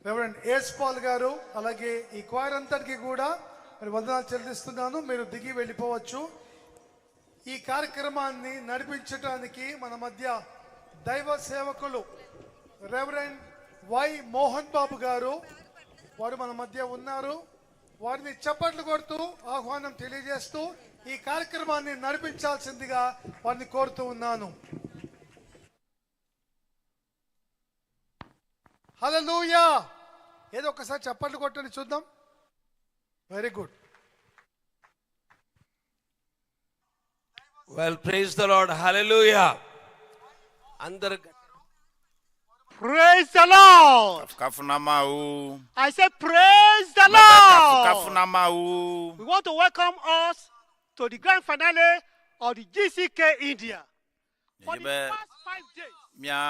రెవరెండ్ ఏస్ పాల్ గారు, అలాగే ఈ క్వైర్ అంతటికి కూడా మరి వందనాలు చెల్లిస్తున్నాను. మీరు దిగి వెళ్ళిపోవచ్చు. ఈ కార్యక్రమాన్ని నడిపించడానికి మన మధ్య దైవ సేవకులు రెవరెండ్ why Mohan Babu గారు వారు మన మధ్య ఉన్నారు. వారిని చప్పట్లు కొడుతూ ఆహ్వానం తెలియజేస్తూ ఈ కార్యక్రమాన్ని నడిపించాల్సిందిగా వారిని కోరుతూ ఉన్నాను. హల్లెలూయా. ఏదో ఒకసారి చప్పట్లు కొట్టండి చూద్దాం. Very good. Well, praise the Lord. Hallelujah. అందరు Praise the Lord. Kafukafu na Mawu. I say, praise the Mebe kafukafu Lord. na Mawu. We want to welcome us to the grand finale of the GCK India. For the Ebe past 5 days, mia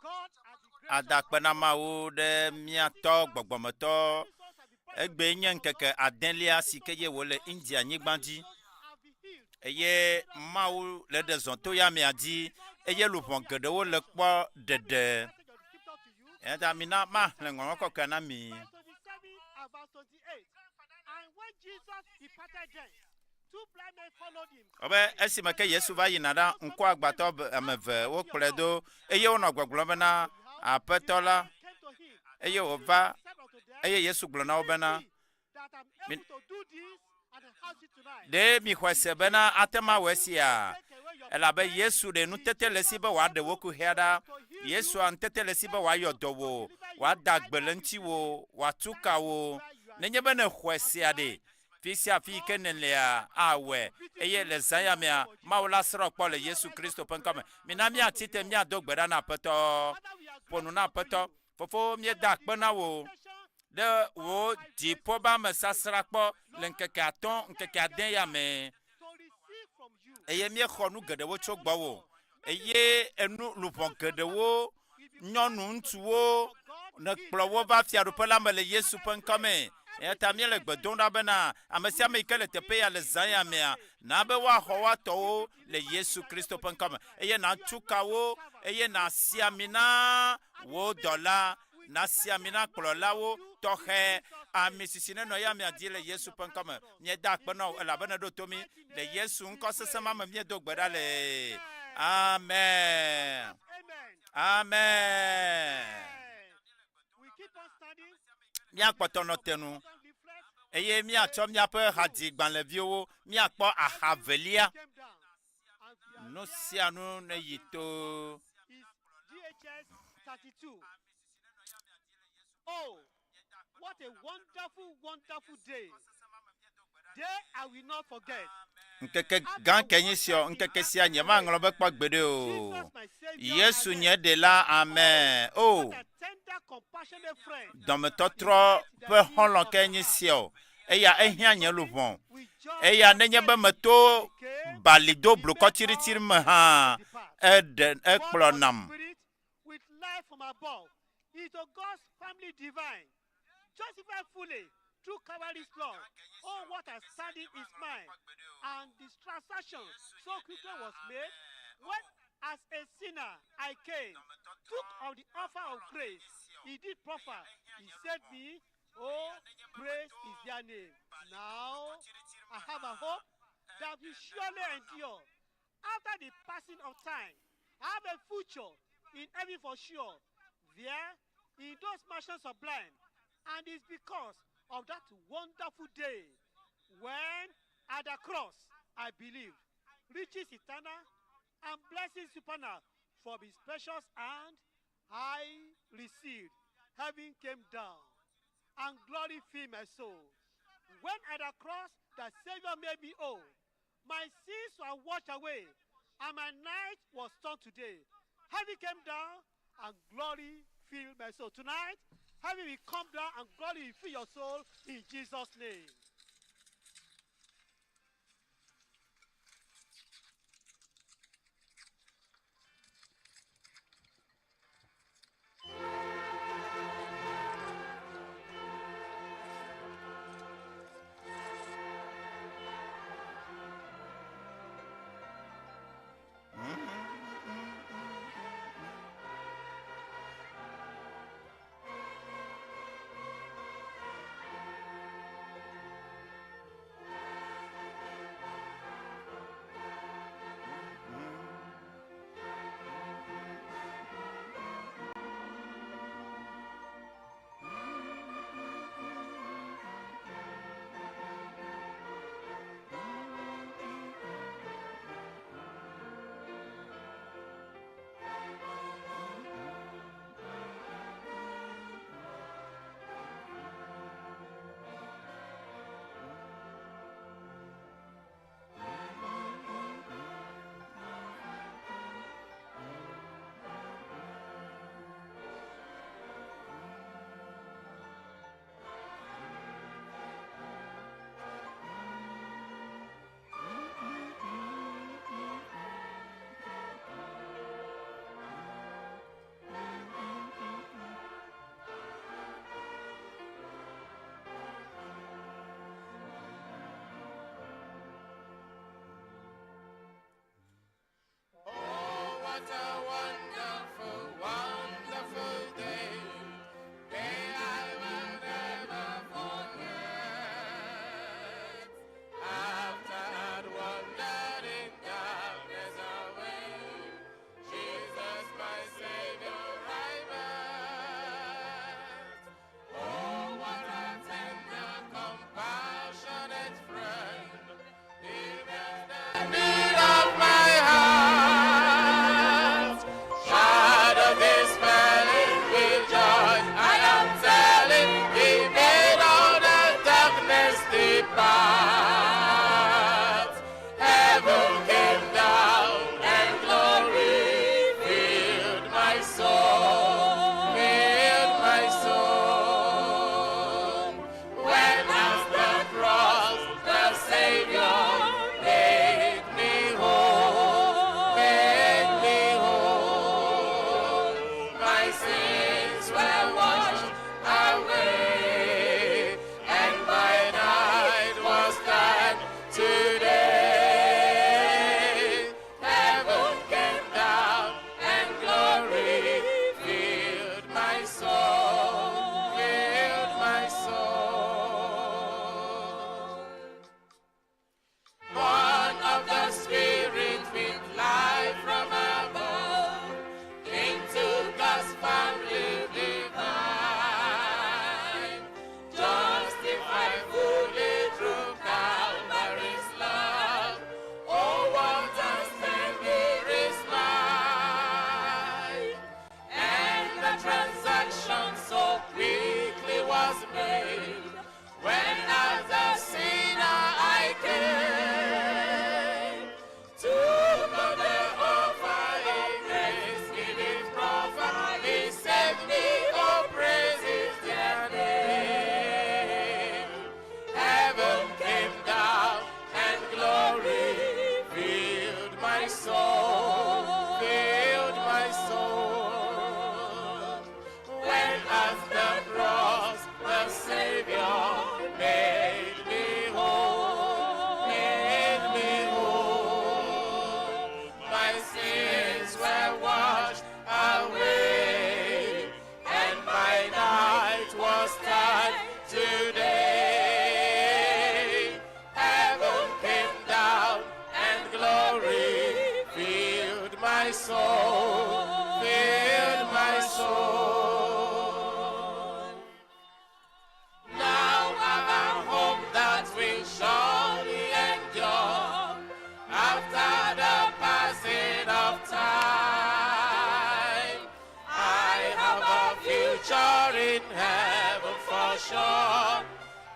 God has been adakpe na Mawu ɖe miatɔ gbɔgbɔmetɔ. Egbe nye ŋkeke adelia si ke ye wòle India nyigba dzi. Eye Mawu le ɖe zɔ to ya mia dzi eye luʋɔ geɖewo le kpɔ ɖeɖe. Eya ta mina maxlẽ ŋɔŋlɔ kɔkɔea na mi. Verse 27 and verse 28. And when Jesus departed thence, two blind men followed him. Wobe esime ke Yesu va yina ɖa, ŋkuagbãtɔ ame eve wokplɔe do eye wonɔ gbɔgblɔm bena, Aƒetɔ la, Came to him, eye wòva said unto them, eye Yesu gblɔ na wo bena, that I'm Mi- able to do this and have it tonight. ɖe mixɔe se bena ate ŋu awɔe sia? Elabe Yesu ɖe nutete le si be wòaɖe wò kuxia ɖa. Yesua nutete le si be wòayɔ dɔ wò, wòada gbe le ŋutiwò, wòatu ka wò. Nenye be nèxɔe sea ɖe, fi sia fi yi ke nèlea, awɔe. Eye le zã ya mea, Mawu la srɔ̃ kpɔ le Yesu Kristo ƒe ŋkɔ me. Mina míatsi te míado gbe ɖa na Aƒetɔ. Ƒo nu na Aƒetɔ. Fofo, míeda akpe na wò ɖe wò dziƒo be amesasra kpɔ le ŋkeke atɔ̃, ŋkeke ade ya me. Eye míexɔ nu geɖewo tso gbɔwò. Eye enu luʋɔ geɖewo, nyɔnu, ŋutsuwo, nèkplɔ wo va fiaɖuƒe la me le Yesu ƒe ŋkɔ me. Eya ta míele gbe dom ɖa bena ame sia ame yi ke le teƒe ya le zã ya mea, na be woaxɔ woa tɔwo le Yesu Kristo ƒe ŋkɔ me. Eye nàtu ka wo, eye nàsi ami na wò dɔla, nàsi ami na kplɔlawo tɔxɛ. Ami sisi nenɔ ya mia dzi le Yesu ƒe ŋkɔ me. Míeda akpe na wò elabena èɖo to mí. Le Yesu ŋkɔ sesẽ ma me míedo gbe ɖa le. Amen. Amen. We keep on standing. Míakpɔtɔ nɔ te nu eye míatsɔ míaƒe hadzigbalẽviwo míakpɔ aha velia. Came down. And Nu sia nu neyi to. is GHS 32. Oh, what a wonderful, wonderful day. Day I will not forget. Ŋkeke gã ke nye sia, ŋkeke sia nyemaŋlɔ be kpɔ gbeɖe o. Jesus, my Savior. Yesu Amen. nye ɖela, amen. O, What a tender, compassionate friend. dɔmetɔtrɔ ƒe xɔlɔ̃ ke nye sia o. Eya ehiã nye luʋɔ. With joy Eya nenye be meto bali do blukɔ tsiɖitsiɖi me hã, eɖe ekplɔ born of nam. the Spirit, with life from above, into God's family divine. Justified fully through Calvary's love. Oh, what a standing is mine. And this transaction so quickly was made when, as a sinner, I came, took of the offer of grace. He did proffer. He saved me. Oh, praise is their name. Now I have a hope that will surely endure. After the passing of time, I have a future in heaven for sure. There, in those mansions sublime. And it's because of that wonderful day when at the cross I believed, riches eternal and blessings supernal from his precious hand I received. Heaven came down and glory filled my soul. When at the cross the Savior made me whole, my sins were washed away, and my night was turned to day. Heaven came down and glory filled my soul. Tonight, heaven will come down and glory will fill your soul in Jesus' name. in heaven for sure.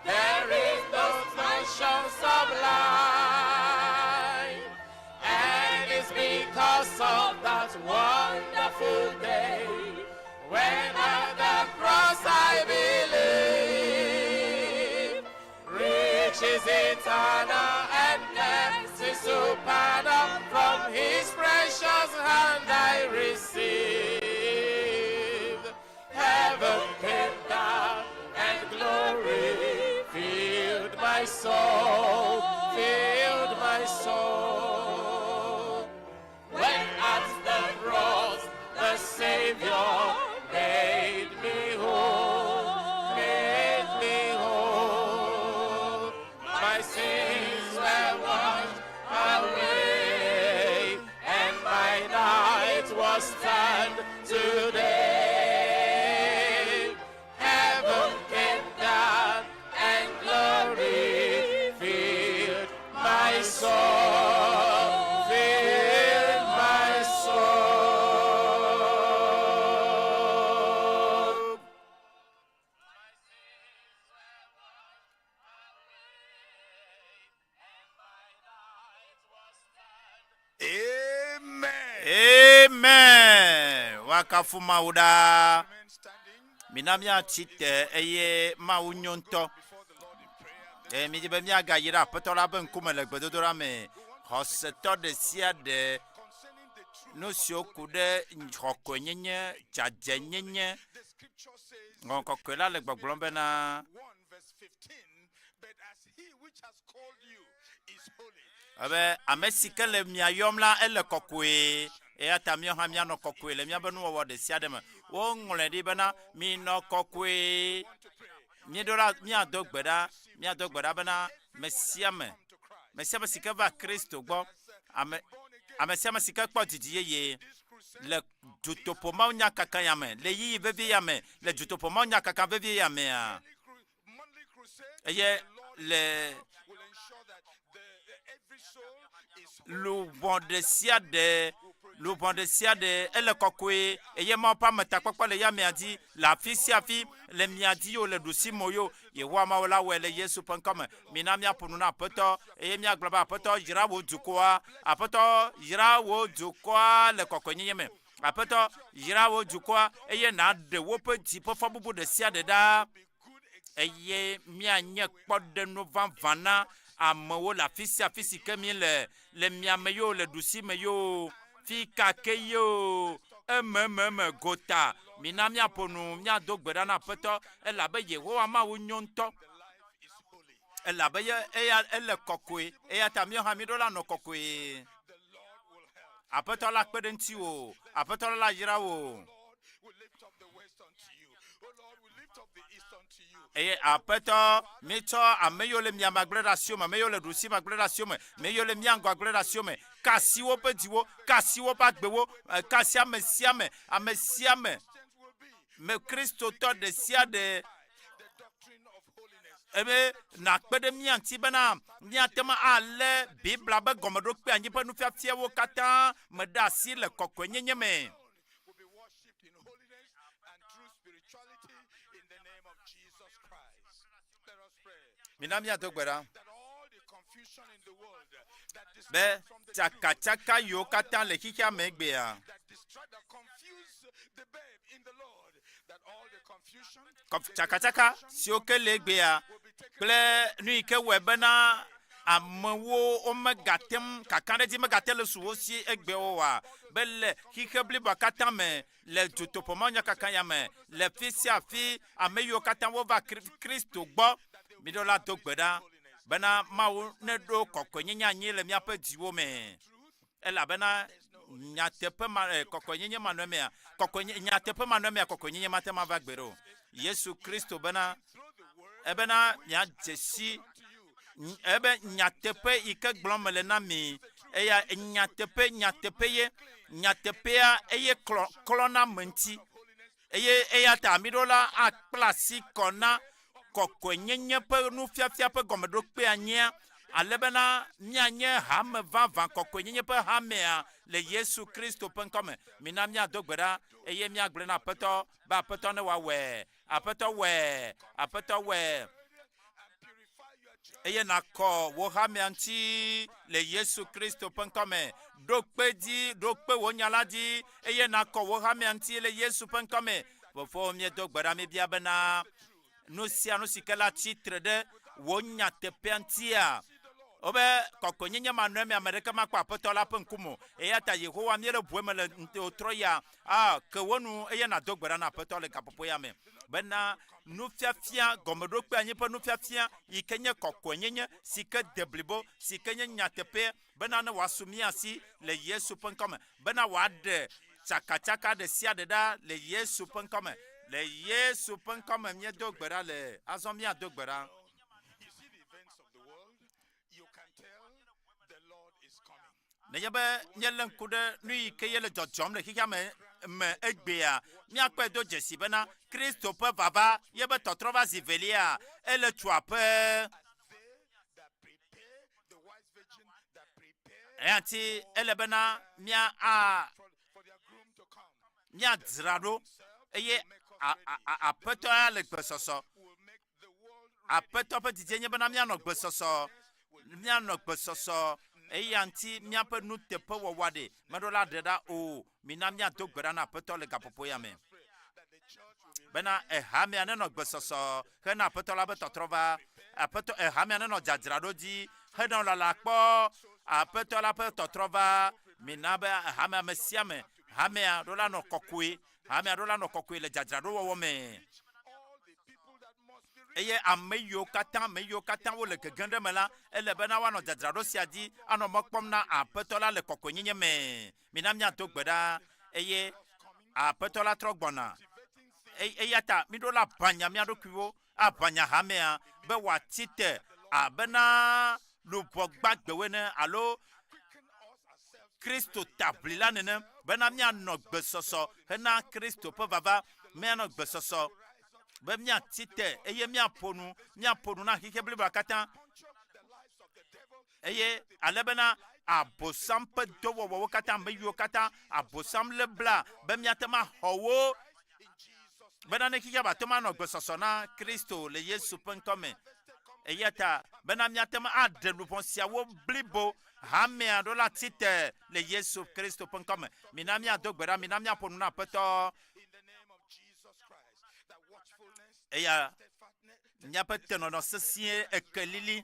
There is no mansion sublime. And it's because of that wonderful day when at the cross I believe. Riches eternal and mercy supernal from his precious hand I received. Heaven came down and glory filled my soul, filled my soul. When at the cross the Savior made me whole, made me whole. My sins were washed away, and my night was turned to day. Heaven came down and glory filled my soul, filled my soul. Amen. Woakafu Mawu ɖaa. Mina míatsi te eye Mawu nyo ŋutɔ. Eye mídi be míagayi ɖe Aƒetɔ la ƒe ŋkume le gbedodoɖa me. Xɔsetɔ ɖe sia ɖe nu siwo ku ɖe kɔkɔenyenye, dzadzɛnyenye, Ŋɔŋlɔ kɔkɔe la le gbɔgblɔm bena ebe ame si ke le mia yɔm la ele kɔkɔe eya ta míawo hã míanɔ kɔkɔe le míaƒe nuwɔwɔ ɖe sia ɖe me. Woŋlɔe ɖi bena minɔ kɔkɔe. Míeɖo la míado gbe ɖa, míado gbe ɖa bena me sia me, me sia me si ke va Kristo gbɔ, ame ame sia ame si ke kpɔ didi yeye le dutoƒo mawunyakaka ya me, le ɣeyiɣi vevi ya me, le dutoƒo mawunyakaka vevi ya mea, eye le luʋɔ ɖe sia ɖe luʋɔ ɖe sia ɖe ele kɔkɔe eye Mawu ƒe ametakpɔkpɔ le ya mia dzi le afi sia afi le mia dzi yo le ɖusi mo yo Yehowa Mawu la wɔe le Yesu ƒe ŋkɔ me. Mina míaƒo nu na Aƒetɔ eye míagblɔ be Aƒetɔ yra wò dukɔa Aƒetɔ yra wò dukɔa le kɔkɔenyenye me Aƒetɔ yra wò dukɔa eye nàɖe woƒe dzi ƒe fɔbubu ɖe sia ɖe ɖa eye míanye kpɔɖeŋu vavã na amewo le afi sia afi si ke míele, le miame yoo, le ɖusime yoo, fi ka ke yoo, emememe, gota. Mina míaƒo nu, míado gbe ɖa na Aƒetɔ, elabe Yehowa Mawu nyo ŋutɔ. Elabe ye eya ele kɔkɔe, eya ta míawo hã míɖo la nɔ kɔkɔe. Aƒetɔ la kpe ɖe ŋutiwò, Aƒetɔ la layra wò. Eye Aƒetɔ, míetsɔ ame yiwo le mia me agblẽ ɖe asiwò me, ame yiwo le ɖusi me agblẽ ɖe asiwò me, ame yiwo le mía ŋgɔ agblẽ ɖe asiwò me. Ka asi woƒe dziwo, ka asi woƒe agbewo, ka asi ame sia ame, ame sia ame, me Kristotɔ ɖe sia ɖe ebe nàkpe ɖe mía ŋuti bena míate ŋu alé Biblia ƒe gɔmeɖokpe anyi ƒe nufiafiawo katã me ɖe asi le kɔkɔenyenye me. Mina míado gbe ɖa be tsakatsaka yiwo katã le xexea me egbea tsakatsaka siwo ke le egbea kple nu yi ke wɔe bena amewo womegate ŋu kakaɖedzi megate le su wo si egbe oa be le xixe bliboa katã me le dutoƒo mawunyakaka ya me le fi sia fi ame yiwo katã wova Kristo gbɔ miɖo la do gbe ɖa bena Mawu neɖo kɔkɔenyenye anyi le míaƒe dziwo me elabena nyateƒe ma eh, kɔkɔenyenye manɔ emea kɔkɔenye nyateƒe manɔ emea kɔkɔenyenye mate ŋu ava gbeɖe o Yesu Kristo bena ebena miadze si ebe nyateƒe yi ke gblɔm mele na mi eya nyateƒe nyateƒe ye nyateƒea eye klɔ klɔna ame ŋuti eye eya ta mi ɖo la akpla asi kɔ na kɔkɔenyenye ƒe nufiafia ƒe gɔmeɖokpe anyia. ale bena míanye hame vavã kɔkɔenyenye ƒe hamea le Yesu Kristo ƒe ŋkɔ me. Mina míado gbe ɖa eye míagblɔe na Aƒetɔ be Aƒetɔ ne wòawɔe. Aƒetɔ wɔe. Aƒetɔ wɔe. Eye nàkɔ wò hamea ŋuti le Yesu Kristo ƒe ŋkɔ me. Ɖo kpe dzi, ɖo kpe wò nya la dzi eye nàkɔ wò hamea ŋuti le Yesu ƒe ŋkɔ me. Fofo, míedo gbe ɖa míebia bena nu sia nu si ke la tsi tre ɖe wò nyateƒea ŋutia, wobe kɔkɔenyenye manɔ eme ame ɖeke makpɔ Aƒetɔ la ƒe ŋkume o. Eya ta Yehowa, míele ʋu eme le ŋutrɔ ya, a ke wo nu eye nàdo gbe ɖa na Aƒetɔ le gaƒoƒo ya me bena nufiafia gɔmeɖokpe anyi ƒe nufiafia yi ke nye kɔkɔenyenye si ke de blibo si ke nye nyateƒe bena ne wòasu mía si le Yesu ƒe ŋkɔ me, bena wòaɖe tsakatsaka ɖe sia ɖe ɖa le Yesu ƒe ŋkɔ me. Le Yesu ƒe ŋkɔ me míedo gbe ɖa le. Azɔ míado gbe ɖa. Nenye be míelé ŋku ɖe nu yi ke ye le dzɔdzɔm le xexea me me egbea, míakpɔe do dzesi bena Kristo ƒe vava ye be tɔtrɔ va zi velia, ele tu aƒe. Eya ŋuti ele bena mía a míadzra ɖo eye aƒetɔ ya le gbesɔsɔ. Aƒetɔ ƒe didie nye bena míanɔ gbesɔsɔ, míanɔ gbesɔsɔ. Eya ŋuti míaƒe nuteƒewɔwɔ ɖe meɖo la ɖe ɖa o. Mina míado gbe ɖa na Aƒetɔ le gaƒoƒo ya me bena ehamea nenɔ gbesɔsɔ hena Aƒetɔ la ƒe tɔtrɔ va. Aƒetɔ ehamea nenɔ dzadzraɖo dzi henɔ lala kpɔ Aƒetɔ la ƒe tɔtrɔ va. Mina be hamea me sia me, hamea ɖo la nɔ kɔkɔe, hamea ɖo la nɔ kɔkɔe le dzadzraɖowɔwɔ me. Eye ame yiwo katã, ame yiwo katã wole gegem ɖe eme la, ele bena woanɔ dzadzraɖo sia dzi anɔ mɔ kpɔm na Aƒetɔ la le kɔkɔenyenye me. Mina míado gbe ɖa eye Aƒetɔ la trɔ gbɔna. Eya ta míɖo la ʋãnya mía ɖokuiwo, aʋãnya hamea be wòatsi te abena luʋɔ gbagbewo ene alo Kristo taʋlila nene bena míanɔ gbesɔsɔ hena Kristo ƒe vava, míanɔ gbesɔsɔ be míatsi te eye míaƒo nu, míaƒo nu na xexe bliboa katã. Eye ale bena Abosam ƒe dɔwɔwɔwo katã, ame yiwo katã Abosam lé bla be míate ŋu axɔ wo, bena ne xexea bate ŋu anɔ gbesɔsɔ na Kristo le Yesu ƒe ŋkɔ me. Eya ta bena míate ŋu aɖe luʋɔ siawo blibo hamea ɖo la tsi te le Yesu Kristo ƒe ŋkɔ me. Mina míado gbe ɖa, mina míaƒo nu na Aƒetɔ. Eya míaƒe tenɔnɔ sesĩe ekelili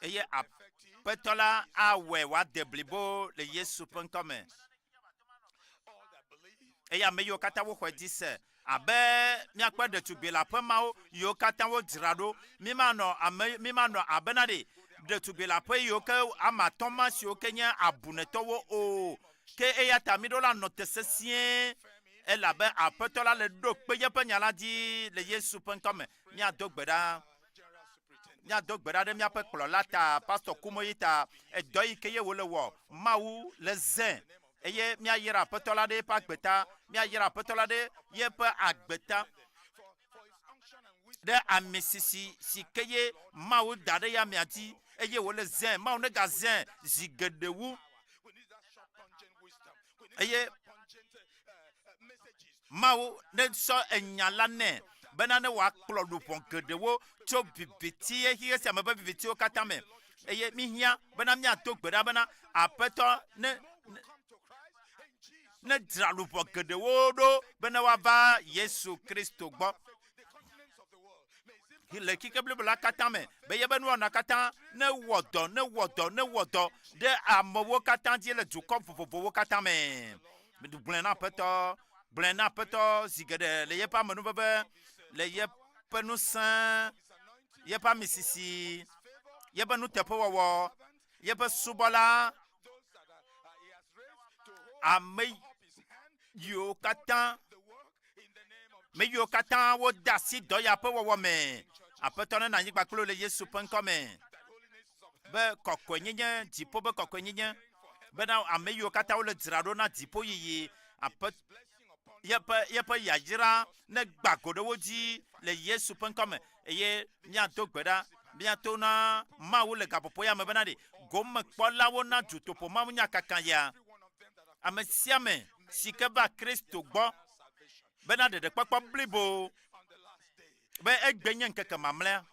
eye Aƒetɔ la awɔe wòade blibo le Yesu ƒe ŋkɔ me. Eye ame yiwo katã woxɔe dzi se abe míakpɔ ɖetugbui le aƒe mawo yiwo katã wodzra ɖo, mímanɔ ame mímanɔ abena ɖe ɖetugbui le aƒe yiwo ke ame atɔ̃ ma siwo ke nye abunetɔwo o. Ke eya ta míɖo la nɔ te sesĩe elabe Aƒetɔ la le ɖo kpe yeƒe nya la dzi le Yesu ƒe ŋkɔ me. Míado gbe ɖa. Míado gbe ɖa ɖe míaƒe kplɔla ta, Pastor Kumoyi ta, edɔ yi ke ye wòle wɔ, Mawu le zẽ eye míayra Aƒetɔ la ɖe eƒe agbe ta, míayra Aƒetɔ la ɖe yeƒe agbe ta, ɖe ame sisi si ke ye Mawu da ɖe ya mia dzi eye wòle zẽ, Mawu negazẽ zi geɖe wu. Eye Mawu nesɔ enya la nɛ bena ne wòakplɔ luʋɔ geɖewo tso viviti xexe sia me ƒe vivitiwo katã me. Eye míhiã bena míado gbe ɖa bena Aƒetɔ ne ne dzra luʋɔ geɖewo ɖo bene woava Yesu Kristo gbɔ le xexe blibo la katã me be yeƒe nuwɔna katã newɔ dɔ, newɔ dɔ, newɔ dɔ ɖe amewo katã dzi le dukɔ vovovowo katã me. Gblɔe na Aƒetɔ, gblɔe na Aƒetɔ zi geɖe le yeƒe amenuveve, le yeƒe ŋusẽ, yeƒe amisisi, yeƒe nuteƒewɔwɔ, yeƒe subɔla, ame yiwo katã me yiwo katã wode asi dɔ ya ƒe wɔwɔ me. Aƒetɔ nena anyigba kple wo le Yesu ƒe ŋkɔ me. Be kɔkɔenyenye, dziƒo ƒe kɔkɔenyenye, bena ame yiwo katã wole dzra ɖo na dziƒo yiyi, aƒe yeƒe yeƒe yayra negba go ɖe wo dzi le Yesu ƒe ŋkɔ me. Eye míado gbe ɖa. Míato na Mawu le gaƒoƒo ya me bena ɖe gomekpɔlawo na dutoƒo mawunyakaka ya. Ame sia ame si ke va Kristo gbɔ bena ɖeɖekpɔkpɔ blibo be egbe nye ŋkeke mamlɛa.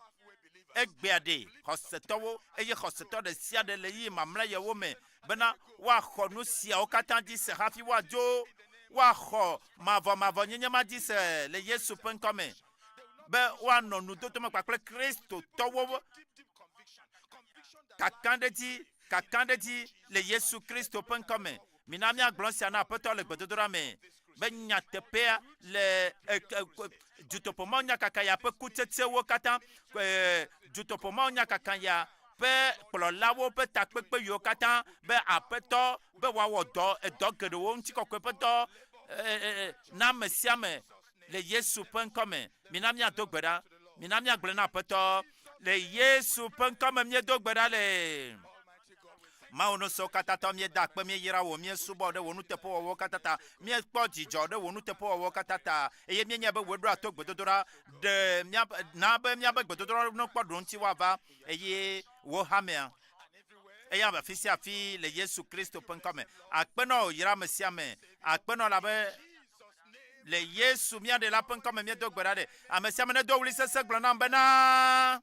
Egbea ɖe xɔsetɔwo eye xɔsetɔ ɖe sia ɖe le ɣeyiɣi mamlɛ yawo me bena woaxɔ nu siawo katã dzi se hafi woadzo, woaxɔ mavɔmavɔnyenye ma dzi se le Yesu ƒe ŋkɔ me, be woanɔ nudodo me kpakple Kristotɔwo kakaɖedzi, kakaɖedzi le Yesu Kristo ƒe ŋkɔ me. Mina míagblɔ esia na Aƒetɔ le gbedodoɖa me be nyateƒea le dutoƒo mawunyakaka ya ƒe kutsetsewo katã, dutoƒo mawunyakaka ya ƒe kplɔlawo ƒe takpekpe yiwo katã be Aƒetɔ be wòawɔ dɔ, edɔ geɖewo, ŋutikɔkɔe ƒe dɔ na ame sia ame le Yesu ƒe ŋkɔ me. Mina míado gbe ɖa. Mina míagblɔe na Aƒetɔ le Yesu ƒe ŋkɔ me míedo gbe ɖa le. Mawu ŋusẽwo katã tɔ, míeda akpe, míeyra wò, míesubɔ ɖe wò nuteƒewɔwɔwo katã ta, míekpɔ dzidzɔ ɖe wò nuteƒewɔwɔwo katã ta, eye míenyae be wòe ɖoa to gbedodoɖa. Ɖe míaƒe, na be míaƒe gbedodoɖa nekpɔ ɖoŋuti woava, eye wò hamea, eye afi sia afi le Yesu Kristo ƒe ŋkɔ me. Akpe na wò, yra ame sia ame. Akpe na wò elabe le Yesu mía Ɖela ƒe ŋkɔ me míedo gbe ɖa ɖe. Ame sia ame nedo ɣli sesẽ gblɔ nam bena.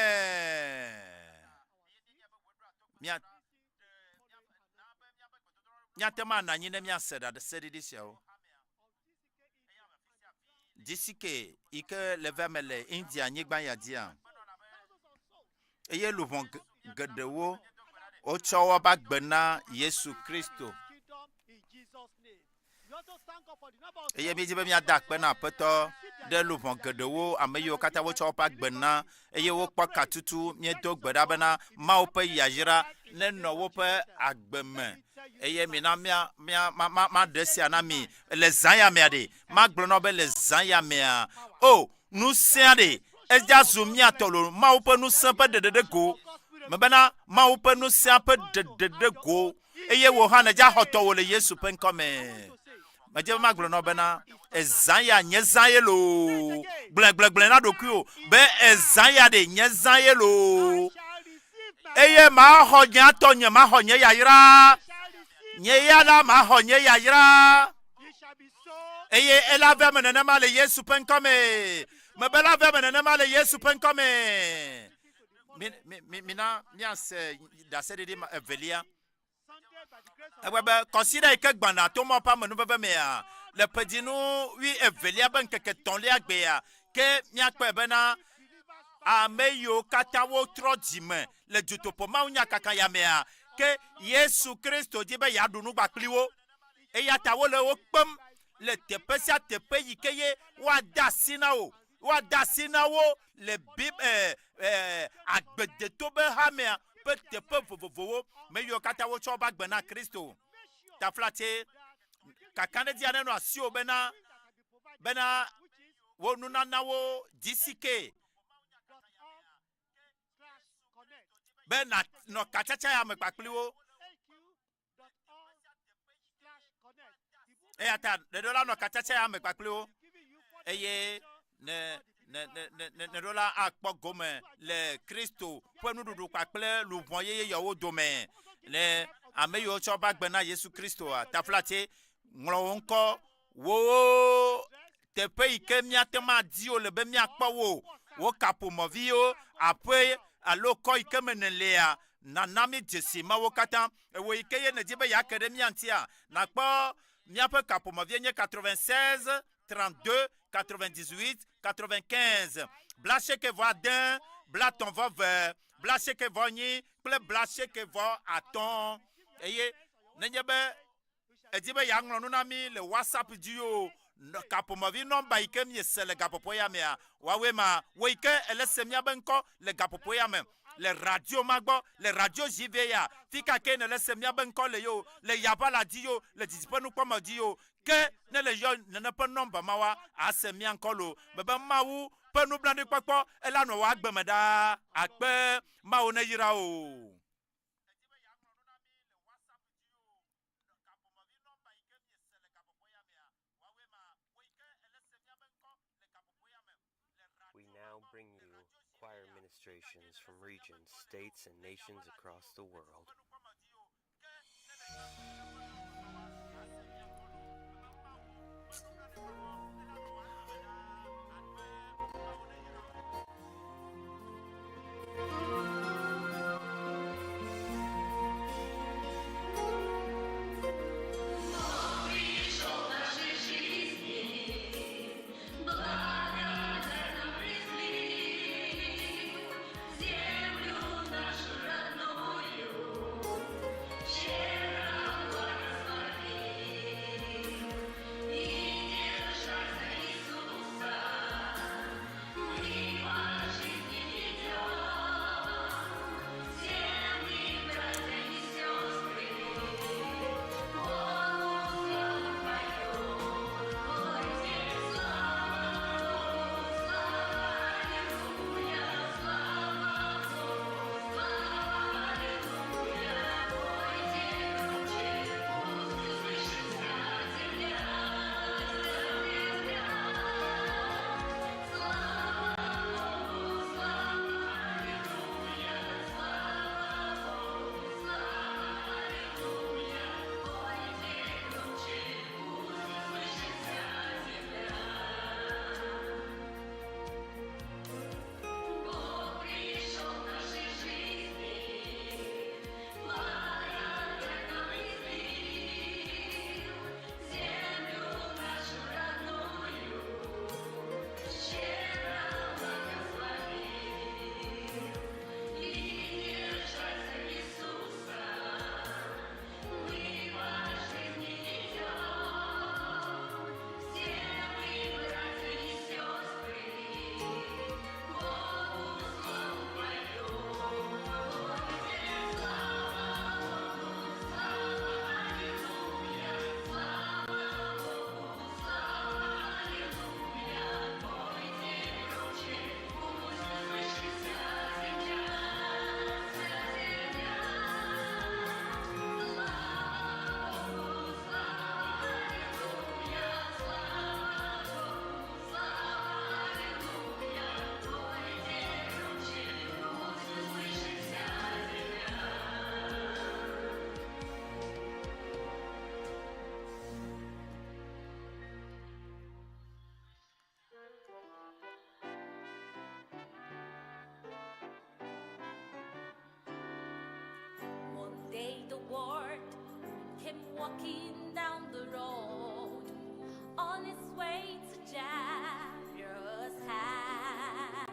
Amen. Mía míate ŋu anɔ anyi ne míase ɖaseɖiɖi siawo. Dzisike yi ke le va me le India nyigba ya dzia, eye luʋɔ geɖewo wotsɔ woƒe agbe na Yesu Kristo. Eye míedi be míada akpe na Aƒetɔ ɖe luʋɔ geɖewo, ame yiwo katã wotsɔ woƒe agbe na eye wokpɔ katutu. Míedo gbe ɖa bena Mawu ƒe yayra nenɔ woƒe agbe me. Eye mina mía, mía, ma, ma, maɖe esia na mi le zã ya mea ɖe. Magblɔ na wo be le zã ya mea, o, ŋusẽa ɖe, edza zu mía tɔ loo, Mawu ƒe ŋusẽ ƒe ɖeɖe ɖe go. Mebena Mawu ƒe ŋusẽa ƒe ɖeɖe ɖe go. Eye wò hã nèdze axɔ tɔwò le Yesu ƒe ŋkɔ me. Medze be magblɔ na wò bena, ezã ya nye zã ye loo. Gblɔe, gblɔe, gblɔe na ɖokuiwò be ezã ya ɖe nye zã ye loo. Eye maxɔ nye atɔ nye, maxɔ nye yayra. Nye ya la, maxɔ nye yayra. Eye ela ve eme nenema le Yesu ƒe ŋkɔ me. Mebe la ve eme nenema le Yesu ƒe ŋkɔ me. Mi, mi, mi, mina míase ɖaseɖiɖi ma evelia. Egblɔ be kɔsiɖa yi ke gbãna to Mawu ƒe amenuveve mea, le ƒedzinu wui evelia be ŋkeke tɔ̃lia gbea, ke míakpɔe bena ame yiwo katã wotrɔ dzime le dutoƒo mawunyakaka ya mea, ke Yesu Kristo di be yeaɖu nugba kpli wo. Eya ta wole wo kpem le teƒe sia teƒe yi ke ye woade asi na wo Woade asi na wo le Bib e, e, agbedeto be hamea ƒe teƒe vovovowo me yiwo katã wotsɔ woƒe agbe na Kristo. Taflatse, kakaɖedzi aɖe nɔ asiwò bena bena wò nunanawo DCK be nànɔ katsatsa ya me kpakpli wo. Eya ta ɖeɖo la nɔ katsatsa ya me kpakpli wo eye ne ne ne ne ne ɖeɖo la akpɔ gome le Kristo ƒe nuɖuɖu kpakple luʋɔ yeye yawo dome. Ne ame yiwo tsɔ woƒe agbe na Yesu Kristoa, taflatse ŋlɔ wò ŋkɔ wò teƒe yi ke míate ŋu adi wò le be míakpɔ wò, wò kaƒomɔviwo, aƒe alo kɔ yi ke me nèlea, nàna mí dzesi mawo katã. Ewò yi ke ye nèdi be yeake ɖe mía ŋutia, nàkpɔ míaƒe kaƒomɔvie nye 96 32 98 95, blaasieke vɔ ade, blaetɔ̃ vɔ eve, blaasieke vɔ enyi kple blaasieke vɔ atɔ̃. Eye nenye be Èdi be yeaŋlɔ nu na mí le WhatsApp dzi yoo, kaƒomɔvi nɔmba yi ke míese le gaƒoƒo ya mea, woawoe ma. Wò yi ke èle se míabe ŋkɔ le gaƒoƒo ya me le radio ma gbɔ, le radio JV ya, fika kee nèle se míabe ŋkɔ le yoo, le yaʋala dzi yoo, le didiƒenukpɔmɔ dzi yoo, ke ne le yɔ nene ƒe nɔmba ma woa, àse mía ŋkɔ loo. Mebe Mawu ƒe nublanuikpɔkpɔ ela nɔ wò agbe me ɖaa. Akpe. Mawu neyra wò. bring you choir ministrations from regions, states, and nations across the world. Пришел в нашей жизни, благодать нам излил, землю нашу родную щедро благословил. И держаться Иисуса мы по жизни идем, все мы братья и сестры. Бог пришел в нашей жизни, благодать нам излил, землю нашу родную щедро благословил. И держаться Иисуса мы по жизни идем, все мы братья и сестры. Богу славу поем, слава Богу, слава, аллилуйя, слава Богу, слава, аллилуйя. Пойте громче, пусть услышит вся земля, вся земля. Слава Богу, слава, аллилуйя, слава Богу, слава, аллилуйя. Пойте громче, пусть услышит вся земля. One day the word came walking down the road on his way to Jairus' house.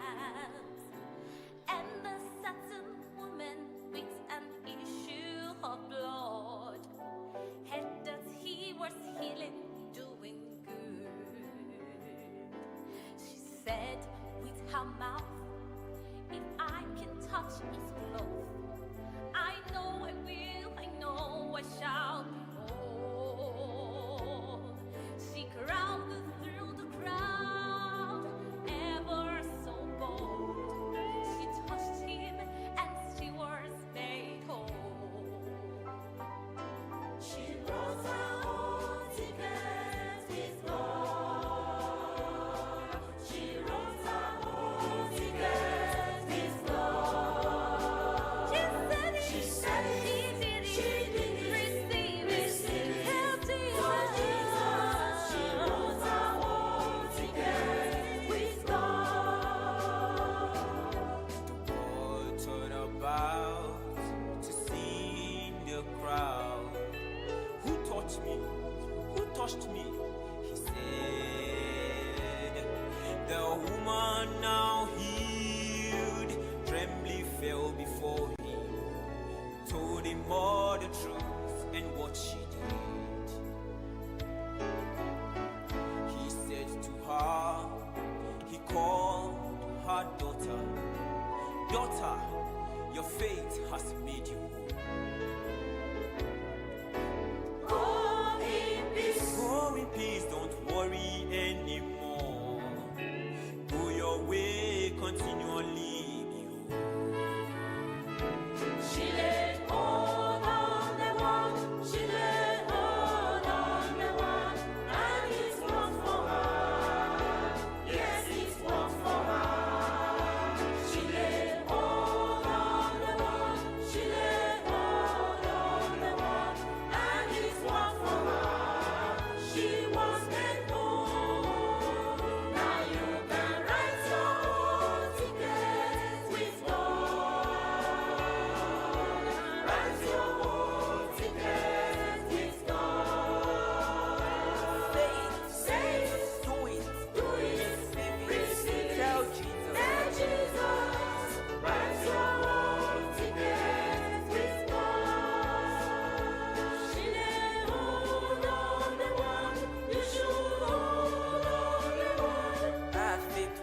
And the certain woman with an issue of blood heard that he was healing, doing good. She said with her mouth, If I can touch his cloth, I know I will, I know I shall be whole. She crowded through the crowd, ever so bold. She touched him and she was made whole. She brought her own ticket with God. She wrote her own ticket with God. She said it, She said it, she did it, she did it. Receive it.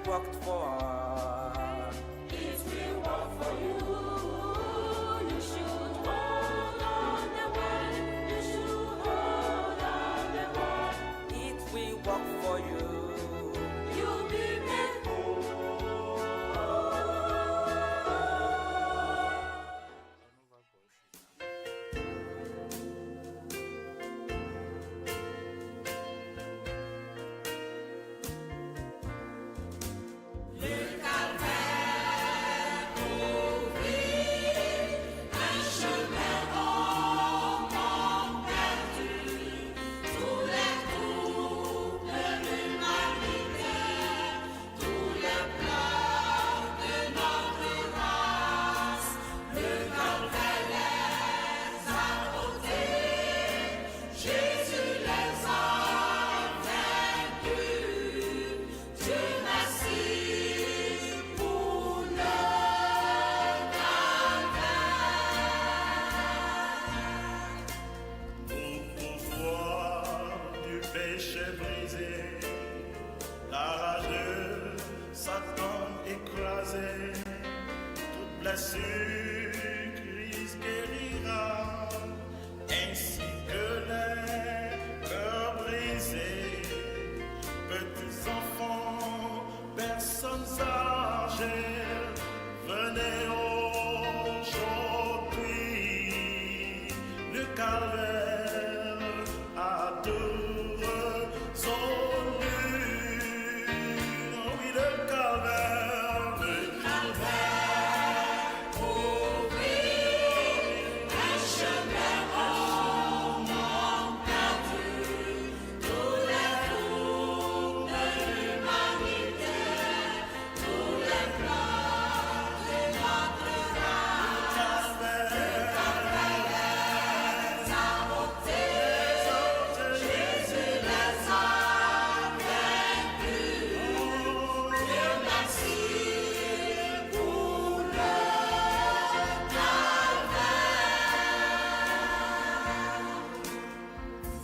worked for her. It will work for you. You should hold on the word. You should hold on the word. It will work for you. You'll be made whole. Le calvaire ouvrit un chemin au monde perdu. Tous les coups de l'humanité, tous les pleurs de notre race. Le calvaire les a ôtés, Jésus les a vaincus. Dieu merci pour le calvaire. Au pouvoir du péché brisé, la rage de Satan écrasée, toute blessure, Christ guérira, ainsi que les cœurs brisés, petits enfants, personnes âgées, venez aujourd'hui. Le calvaire a tout résolu. Oui, le calvaire, le calvaire ouvrit un chemin au monde perdu. Tous les coups de l'humanité, tous les pleurs de notre race. Le calvaire les a ôtés, Jésus les a vaincus. Dieu merci pour le calvaire.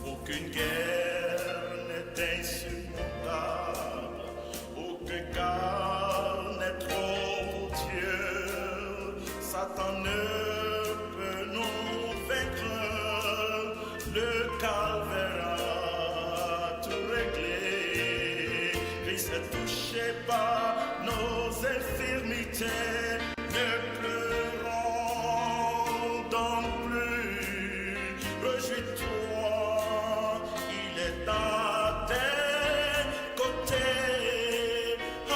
Aucune guerre n'est insurmontable, aucun cas n'est trop pour Dieu. Satan ne peut nous vaincre, le calvaire a tout réglé. Christ est touché par nos infirmités, ne pleurons donc plus. Réjouis-toi, il est à tes côtés. Oh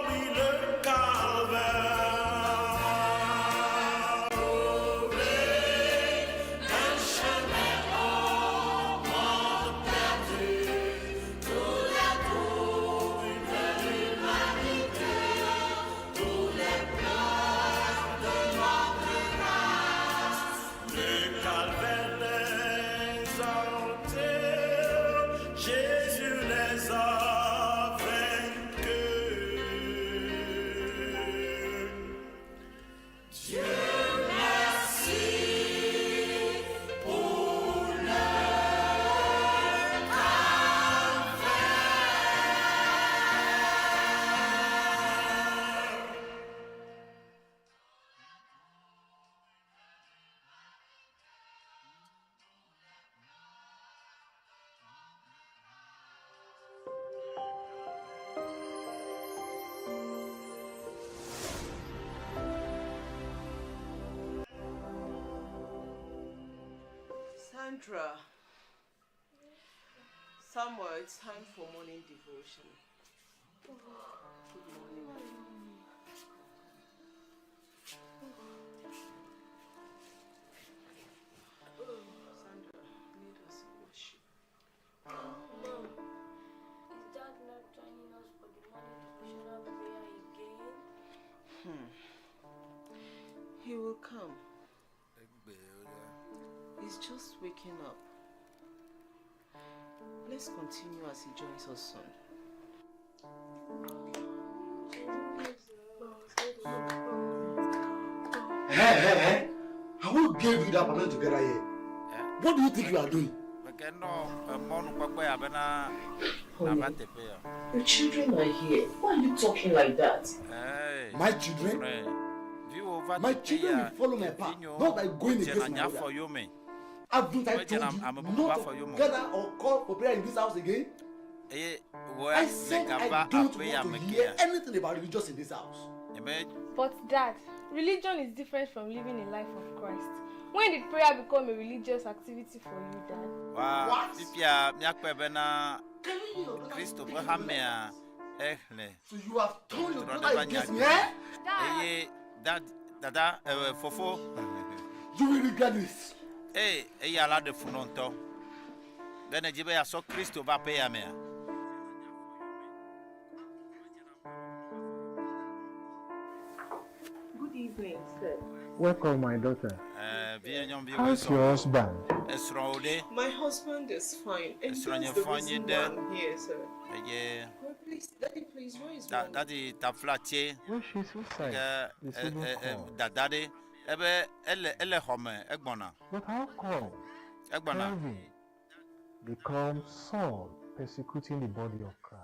oui, le calvaire ouvrit Un chemin au monde perdu, tous les coups de l'humanité, tous les pleurs de notre race. Le calvaire les a ôtés, Jésus les a vaincus. Dieu merci pour le calvaire. Sandra, Samuel, it's time for morning devotion. Good morning. Sandra, lead us in worship. Mom, is Dad not joining us for the morning devotional prayer again? He will come. He's just waking up. Let's continue as he joins us soon. Hey, hey, hey. Who gave you that permission to gather here? What do you think you are doing? Meke nɔ emɔnukpɔkpɔ ya bena Nava Honey, teƒe ya. your children are here. Why are you talking like that? Hey, My children? srɔ̃e. Viwò va My teƒe children ya. will follow my path, Vinyewo not by going dzena against nye my afɔ order. yome. Haven't I Womedzena told you ame bubu not ƒe afɔ to yome o. gather or call for prayer in this house again? Eye wò I ya said I megava don't aƒe ya want me to ke hear ya. anything about religious in this house. Nyeme But dad, religion is different from living a life of Christ. When did prayer become a religious activity for you, Dad? wa fifia míakpɔe bena Kristo ƒe hamea exlẽ. So you have turned your Trɔ ɖe brother va against me, nya eh? Eye dad dada fofo. You will regret this. Eye eya la ɖe fu nɔ ŋutɔ. Be ne dzi be yeasɔ Kristo va aƒe ya mea. Good evening, sir. Welcome, my daughter. Vinye nyɔnuvi How's your husband? Esrɔ̃wò ɖe. My husband is fine, and Esrɔ̃nye that's the fɔ anyi reason ɖe. why I'm here, sir. Eye Well, please, Daddy, please, where is da mommy? dadi taflatse. Well, she's inside. Ke Receiving call. dada ɖe ebe ele ele xɔ me egbɔna. But how come Egbɔna. Kelvin become Saul persecuting the body of Christ?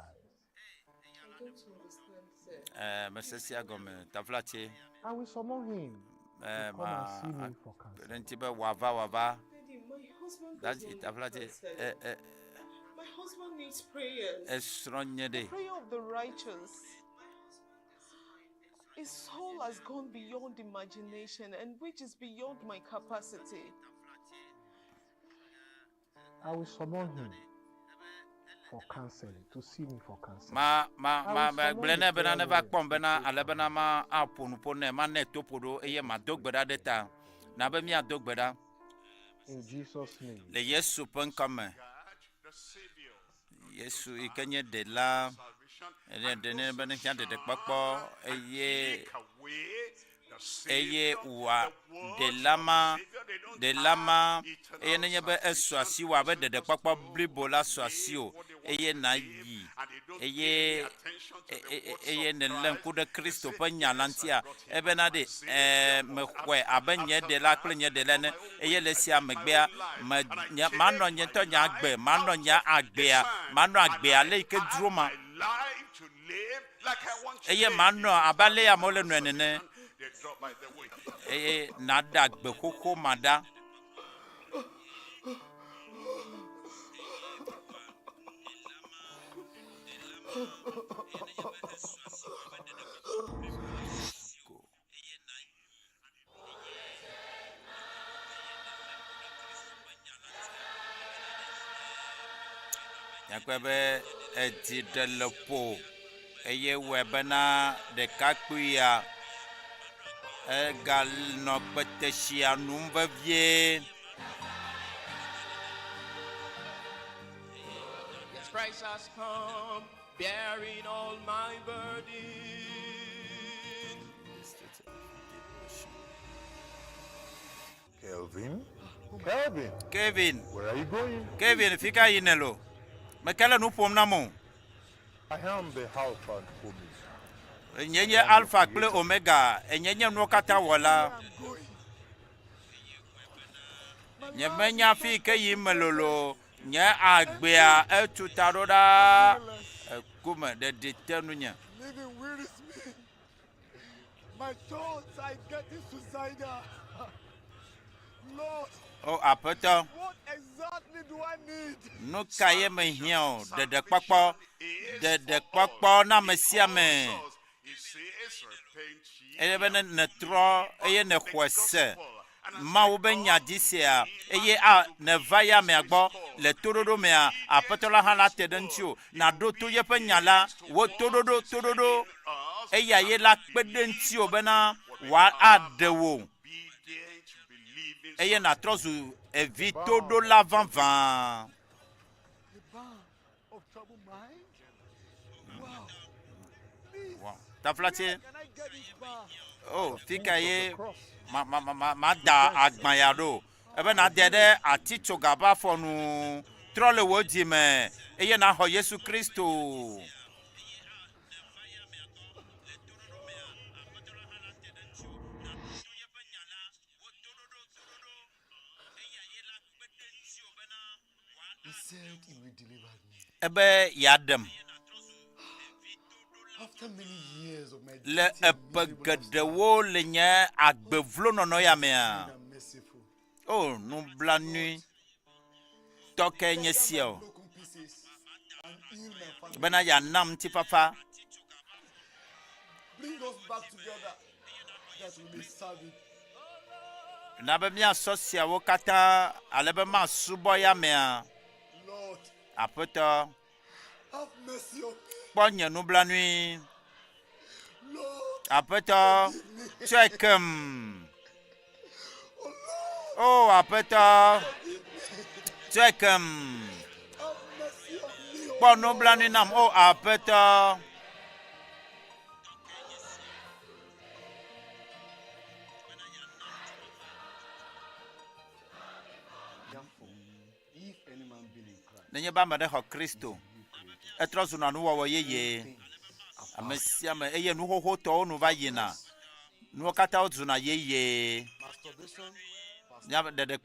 I don't understand, sir. Mese sia gɔme taflatse. I will summon him to come and see me for counsel. Ɖe ŋuti be wòava wòava. Daddy, my husband does Dadi not need taflatse counseling. ɛ ɛ My husband needs prayers. esrɔ̃nye The ɖe. prayer of the righteous. His soul has gone beyond imagination and which is beyond my capacity. I will summon him for counseling, to see me for counseling. Ma ma I ma will ma summon gblẽ the nɛ bena prayer ne va warriors kpɔm bena ale bena ma aƒo nu ƒo nɛ ma nɛ toƒo ɖo eye mado gbe ɖa ɖe ta. Na be míado gbe ɖa in Jesus' name. le Yesu ƒe ŋkɔme. Yesu yi ke nye ɖela ɖe ɖe ne be ne fia ɖeɖekpɔkpɔ eye eye wòa ɖela ma ɖela ma eye nenye be esu asi wò abe ɖeɖekpɔkpɔ blibo la su asi o eye nayi eye eye nèlé ŋku ɖe Kristo ƒe nya la ŋutia ebena ɖe ɛɛ mexɔe abe nye ɖela kple nye ɖela ene eye le esia megbea me nye manɔ nye ŋutɔ nye agbe manɔ nye agbea manɔ agbea ale yi ke dzro ma eye manɔ abe ale yi amewo le nɔe nene eye naɖe agbe xoxo ma ɖa. Míakpɔe be edzi ɖe le ƒo eye wɔe bena ɖekakpuia eganɔ kpetesia num vevie. Yes, Christ has come, bearing all my burden. Kelvin? Kelvin? Kevin. Where are you going? Kevin, fi ka yi nèle o? Meke le nu ƒom nam o. I am the Alpha and Omega. Nye nye Alpha kple Omega, enye nye nuwo katã wɔla. Nye menya fi yi ke yim melolo. Nye agbea etu ta ɖo ɖa eku me ɖeɖi te nunye. Living wearies me. My thoughts are getting suicidal. Lord, O Aƒetɔ, what exactly do I need? nu ka ye mehiã o? Ɖeɖekpɔkpɔ, ɖeɖekpɔkpɔ na ame sia ame. Eye be ne nètrɔ eye nèxɔe se Mawu be nya dzi sea eye a nèva ye amea gbɔ le toɖoɖo mea, Aƒetɔ la hã la te ɖe ŋutiwò. Nàɖo to yeƒe nya la, wò toɖoɖo, toɖoɖo eya ye la kpe ɖe ŋutiwò bena wòa aɖe wò eye nàtrɔ zu evi toɖola vavã. The bar of troubled mind? Wow. Please, Wow. Taflatse. where can I get this bar? O, fi ka ye ma ma ma ma mada agbã ya ɖo? Ebe nàde ɖe atitsoga ƒe afɔ nu. Trɔ le wò dzi me eye nàxɔ Yesu Kristo. He said he will deliver me. Ebe yeaɖem. After many years of my Le eƒe geɖewo le nye agbe vlo nɔnɔ ya mea. and merciful. O nublanui tɔ ke nye sia o. Broken pieces and heal my family. Bena yeanam ŋutifafa. Bring us back together that we may serve you. Na be míasɔ siawo katã ale be masubɔ ya mea. Lord, Aƒetɔ, have mercy on me. kpɔ nye nublanui. Lord, Aƒetɔ, tsɔe kem. O aƒetɔ, tsɔe kem. have mercy on me. Kpɔ nublanui nam, o aƒetɔ. Therefore, if any man be in Christ, Nenye be ame ɖe xɔ Kristo, etrɔ zuna nuwɔwɔ yeye. Ame sia ame eye nu xoxotɔwo nu va yina. Nuwo katã wozuna yeye. masturbation, passed Nya ɖeɖe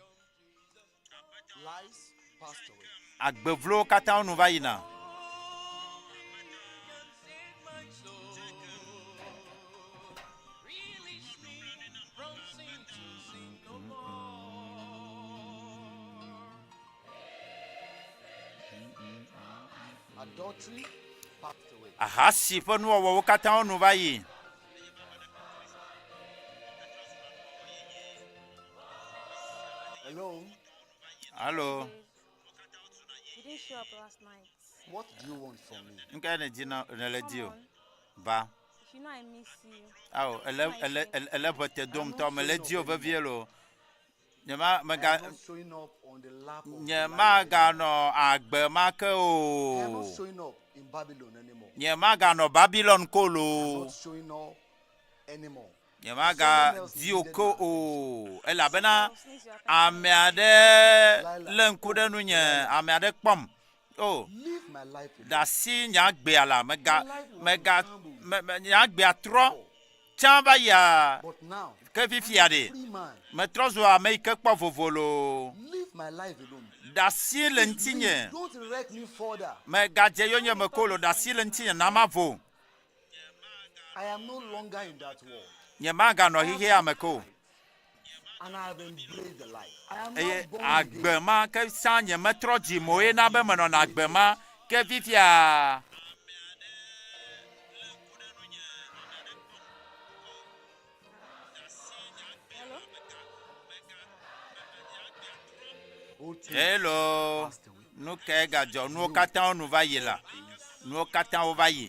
lies passed away. agbevlowo katã wo nu va yina. Adultery passed away. Ahasi ƒe nuwɔwɔwo katã wo nu va yi. Hello, Alo, You didn't show up last night. what do you want from me? nu ka ne di na ne le di o? Va. You know I miss you. Awo, ele ele ele ele ʋete dom ŋutɔ mele di o vevie lo. Nye ma mega I am not showing up on the lap of nye Delilah. maganɔ agbe ma ke I am o. not showing up in Babylon anymore. Nye maganɔ Babylon ko I am lo. not showing up anymore. Nye magadi o ko o. Elabena ame aɖe lé ŋku ɖe nunye, ame aɖe kpɔm. O, Live my life alone. ɖe asi nye agbea la, mega mega me me nye agbea trɔ. Tsã va yia But now, ke fifia ɖe. free man, Metrɔ zu ame yi ke kpɔ vovo loo. live my life alone. Ɖe asi le ŋutinye. Don't wreck me further. Megadze yonye me ko lo, ɖe asi le ŋutinye na mavo. I am no longer in that world. Nye maganɔ xexea me ko. And I have embraced the light. I am Eye now born again. agbe ma ke sã nye metrɔ dzime ye na be menɔna agbe ma ke fifia. Old things Hello. passed away. Nu kae gadzɔ? Nuwo katã wo nu va yi la. Nuwo katã wo va yi.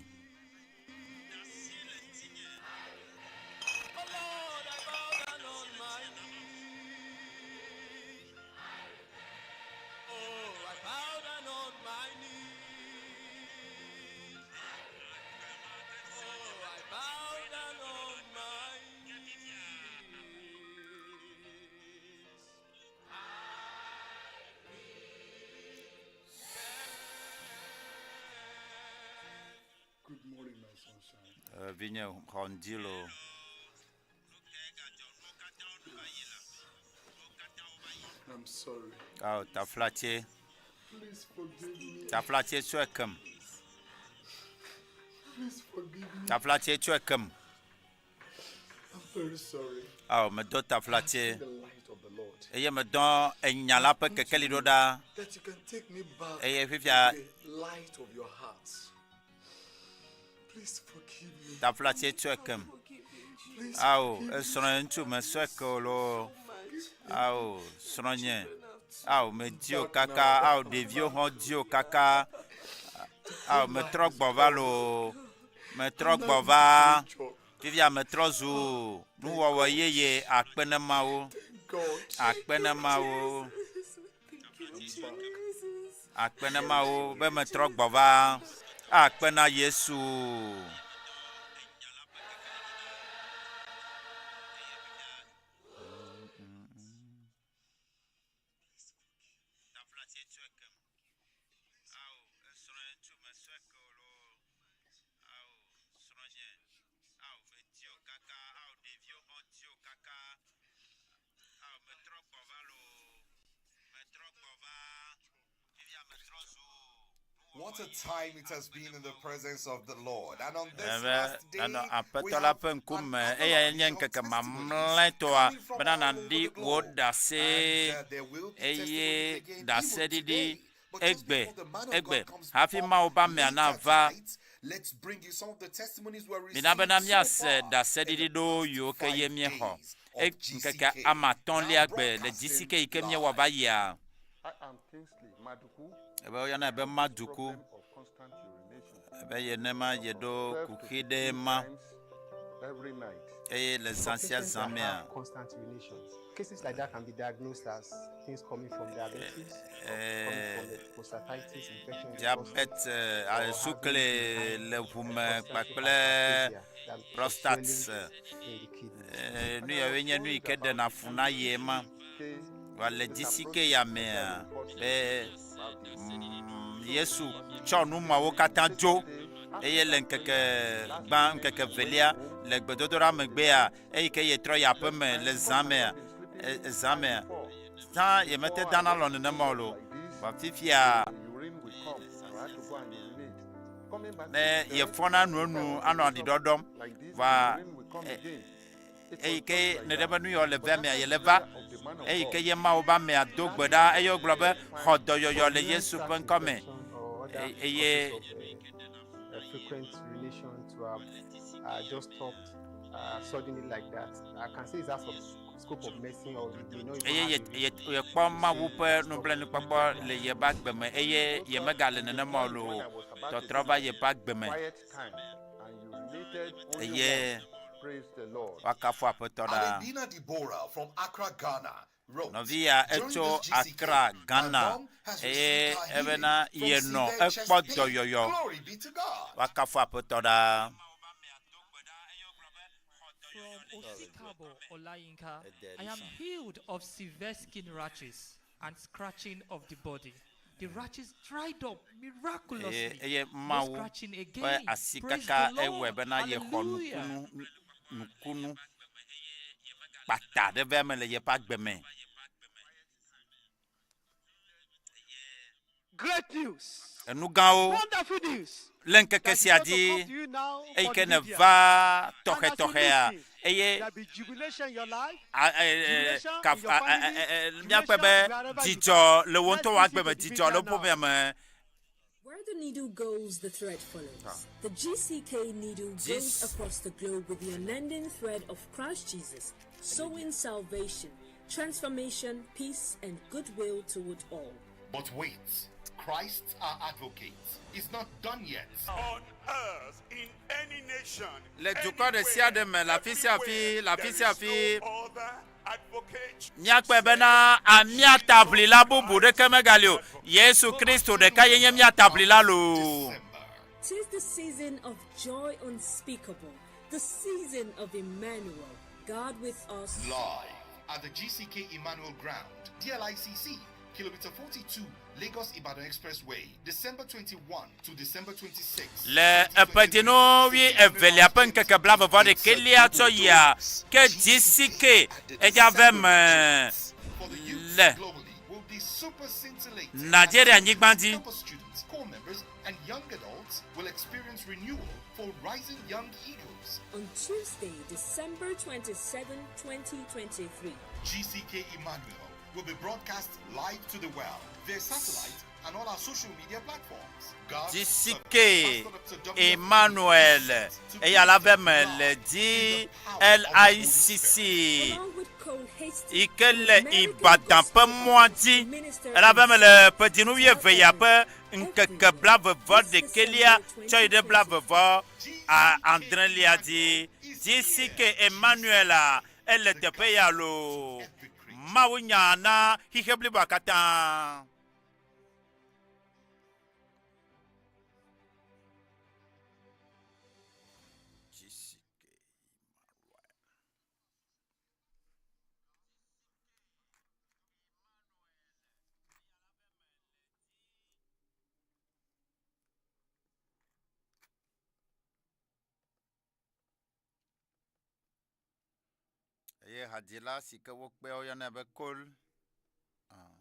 Good morning, my sunshine. Eh, Vinye xɔ ŋdi loo. I'm sorry. Ao taflatse. Please forgive me. Taflatse tsɔe kem. Please forgive me. Taflatse tsɔe kem. I'm very sorry. Ao medɔ taflatse. The light of the Lord. Eye medɔ enya la ƒe kekeli ɖo ɖa. That you can take me back Eye fifia to the light of your heart. Please forgive me. taflatse tsɔe kem. Please Ao forgive me. esrɔ̃ ŋutsu mesɔe ke o loo. Ao srɔ̃nye. Ao medi o kaka. Ao ɖeviwo hã di o kaka. Ao metrɔ gbɔ va loo. Metrɔ gbɔ va. Fifia metrɔ zu nuwɔwɔ yeye akpe ne Mawu. God. Akpe ne Mawu. Akpe ne Mawu be metrɔ gbɔ va. Akpe na Yesu. What a time it has been in the presence of the Lord. And on this Ebe last day, nanɔ we Aƒetɔ la have ƒe ŋkume eyae nye ŋkeke mamlɛtɔa bena nàɖi wò ɖase eye ɖaseɖiɖi egbe egbe hafi Mawu ƒe amea nava. Let's bring you some of the testimonies we Mina received bena so míase far ɖaseɖiɖi ɖewo yiwo ke ye míexɔ. E ŋkeke ame atɔ̃lia gbe le GCK yi ke míewɔ va yia. I am Kingsley Maduku. Ebe woyɔna be Maduku. Problem of constant urination. Ebe yenema yeɖo kuxi ɖe ma Every night. eye le zã For sia patients zã that mea have constant urinations, cases like that can be diagnosed as things coming from diabetes, or coming from the prostatitis infection in the diabete prostate, or having sukle le ʋu me kpakple prostate nu yawoe nye nu yi ke ɖena fu na ye ma va le GCK ya mea be Yesu tsɔ nu mawo katã dzo eye le ŋkeke gbã ŋkeke velia le gbedodoɖa megbea eyi ke yetrɔ yi aƒe me le zã mea zã mea zã yemete dana lɔ nenema o lo vɔ fifia ne yefɔna nuenu anɔ aɖiɖɔɖɔm va eyi ke ne ɖe be nu yɔ le vea mea yele va eyi ke ye Mawu be amea do gbe ɖa eye wogblɔ be xɔ dɔyɔyɔ le Yesu ƒe ŋkɔ me eye frequent urination to have just stopped suddenly like that. I can say it's out of scope of medicine or you may not even eye have ye ye yekpɔ Mawu ƒe nublanuikpɔkpɔ le yeƒe agbe me eye yemegale nenema o loo tɔtrɔ va yeƒe agbe me Quiet time and urinated only eye once. Praise the Lord. woakafu Aƒetɔ ɖaa. Alebina Deborah from Accra, Ghana wrote, Nɔvi ya During etso this GCK, Accra, my Ghana mom has eye received her ebena healing from yenɔ severe chest ekpɔ pain. dɔyɔyɔ. Glory be to God. Woakafu Aƒetɔ ɖaa. From Osikabo Olayinka, I am healed of severe skin rashes and scratching of the body. The rashes dried up Eye miraculously. eye No Mawu scratching ƒe again. asi Praise kaka the ewɔe Lord. bena yexɔ Hallelujah. nukunu nukunu kpata ɖe va eme le yeƒe agbe me. Great news. Enu gãwo Wonderful news. le ŋkeke That is sia going to dzi come to you now eyi on ke the media. neva And as you tɔxɛtɔxɛa listen, eye there'll be jubilation in your life, a- e- e- jubilation in kaf your a- a- family, e- e- jubilation míakpɔe be wherever you dzidzɔ are. le wo Let's ŋutɔ wò listen agbe me to the dzidzɔ le media wo now. ƒomea me Where the needle goes, the thread follows. The GCK needle goes This- across the globe with the unending thread of Christ Jesus, sowing salvation, transformation, peace, and goodwill toward all. But wait, Christ our advocate is not done yet. On earth, in any nation, le dukɔ ɖe sia ɖe me le afi sia afi le afi sia afi other advocate míakpɔe bena amia taʋlila bubu ɖeke megali o Yesu Kristo ɖeka ye nye mía taʋlila loo. Tis the season of joy unspeakable, the season of Emmanuel, God with us. Live at the GCK Emmanuel Ground, DLICC, Kilometer 42, Lagos Ibadan Expressway, December 21 to December 26. Le eƒedzinu wi evelia ƒe ŋkeke blavevɔ ɖekɛlia tsɔ yia ke GCK edza ve me le Will be super scintillating. Nigeria nyigba dzi. Campus students, core members, and young adults will experience renewal for Rising Young Eagles. On Tuesday, December 27, 2023. GCK Emmanuel will be broadcast live to the world via satellite and all our social media platforms. God's GCK Emmanuel eya la ve me le DLICC yi ke le Ibadan ƒe mɔa dzi ela ve me le ƒedzinu wuieve ya ƒe ŋkeke blavevɔ ɖekɛlia tsɔ yi ɖe blavevɔ a- adrelia dzi. GCK Emmanuel a ele teƒe ya loo. Mawu nya na xixe bliboa katã. Eye hadzila si ke wokpe woyɔnɛ be Kol. Ah,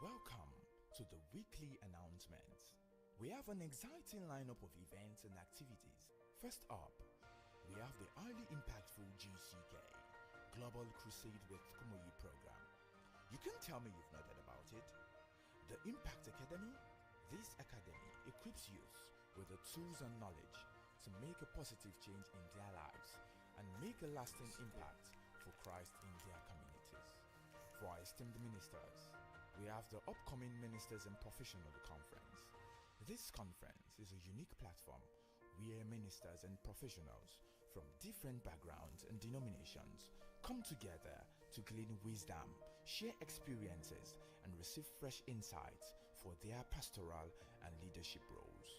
Welcome to the weekly announcements. We have an exciting lineup of events and activities. First up, we have the highly impactful GCK Global Crusade with Kumuyi program. You can tell me you've not heard about it. The Impact Academy. This academy equips youth with the tools and knowledge to make a positive change in their lives and make a lasting impact for Christ in their communities. For our esteemed ministers, we have the upcoming Ministers and Professional Conference. This conference is a unique platform where ministers and professionals from different backgrounds and denominations come together to glean wisdom, share experiences, and receive fresh insights for their pastoral and leadership roles.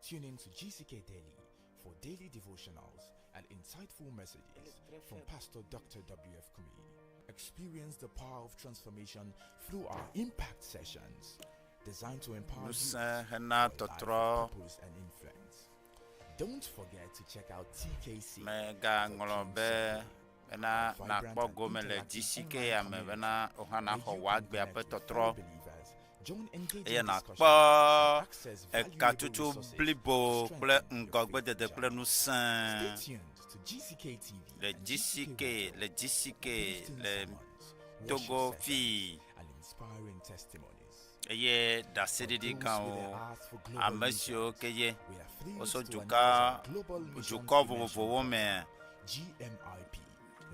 Tune in to GCK Daily for daily devotionals and insightful messages from Pastor Dr. W.F. Kumi. Experience the power of transformation through our impact sessions designed to empower you Ŋusẽ hena for a life tɔtrɔ. of purpose and influence. Don't forget to check out TKC. Mègaŋlɔ be bena nàkpɔ gome le GCK ya me bena wò hã nàxɔ wò agbea ƒe tɔtrɔ eye nàkpɔ ekatutu blibo kple ŋgɔgbedede kple ŋusẽ Stay tuned to GCK TV le GCK le GCK le Togo fii and inspiring testimonies. eye ɖaseɖiɖi gãwo ame siwo ke ye woso duka dukɔ vovovowo me GMIP.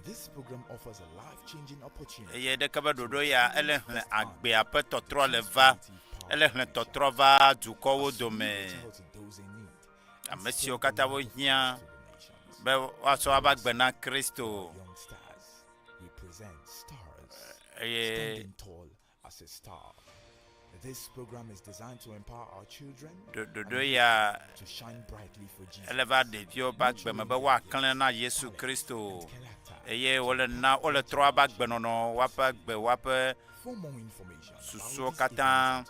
This program offers a life-changing opportunity eye ɖeke be ɖoɖo ya ele hlẽ agbea ƒe tɔtrɔ le va ele hlẽ tɔtrɔ va dukɔwo dome ame siwo katã wohiã be woatsɔ woava agbe na Kristo young stars. We present stars eye standing tall as a star. This program is designed to empower our children ɖoɖo ya to shine brightly for Jesus. ele va ɖeviwo ƒe agbe me be woaklẽ na Yesu Kristo eye wole na wole trɔ woƒe agbenɔnɔ woaƒe agbe woaƒe For more information susuwo katã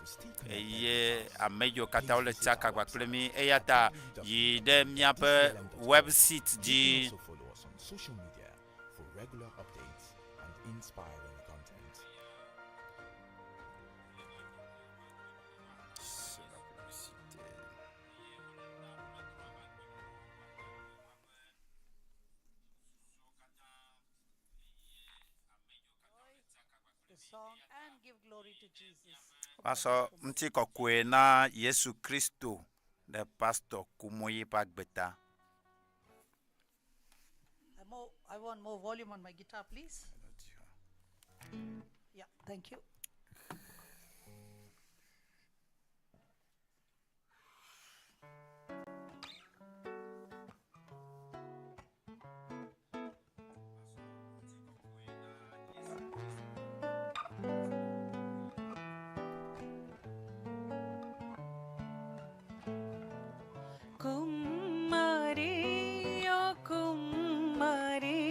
eye ame yiwo katã wole tsaka kpakple mí eya ta yi ɖe míaƒe website dzi. You can also follow us on social media for regular updates and inspiring content. C'est la publicité. The song and give glory to Jesus. Woasɔ ŋutikɔkɔe na Yesu Kristo ɖe Pastor Kumuyi ƒe agbe ta. I, more, I want more volume on my guitar, please. Yeah, thank you. కుమ్మరి ఓ కుమ్మరి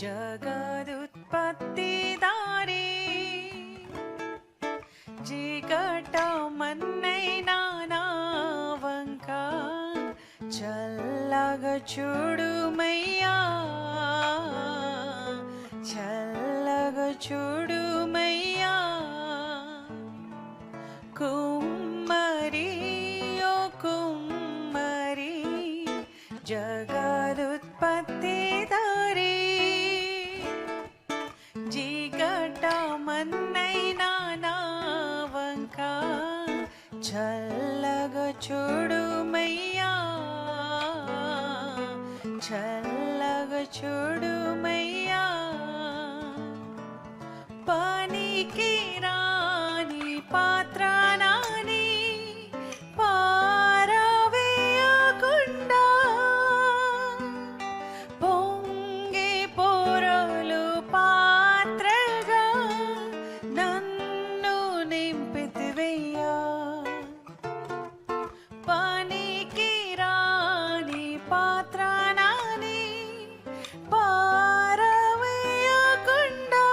జగదుత్పత్తి దారి జిగట మన్నైనా నా వంక చల్లగ చూడుమయ్యా చల్లగ చూడుమయ్యా కుమ్మరి ఓ కుమ్మరి జగదుత్పత్తి దారి జిగట మన్నైనా నా వంక చల్లగ చూడుమయ్యా చల్లగ చూడుమయ్యా పనికి రాని పాత్ర నాని పారవేయకుండా పొంగి పొరలు పాత్రగా నన్ను నింపితివయ్యా పనికి రాని పాత్ర నాని పారవేయకుండా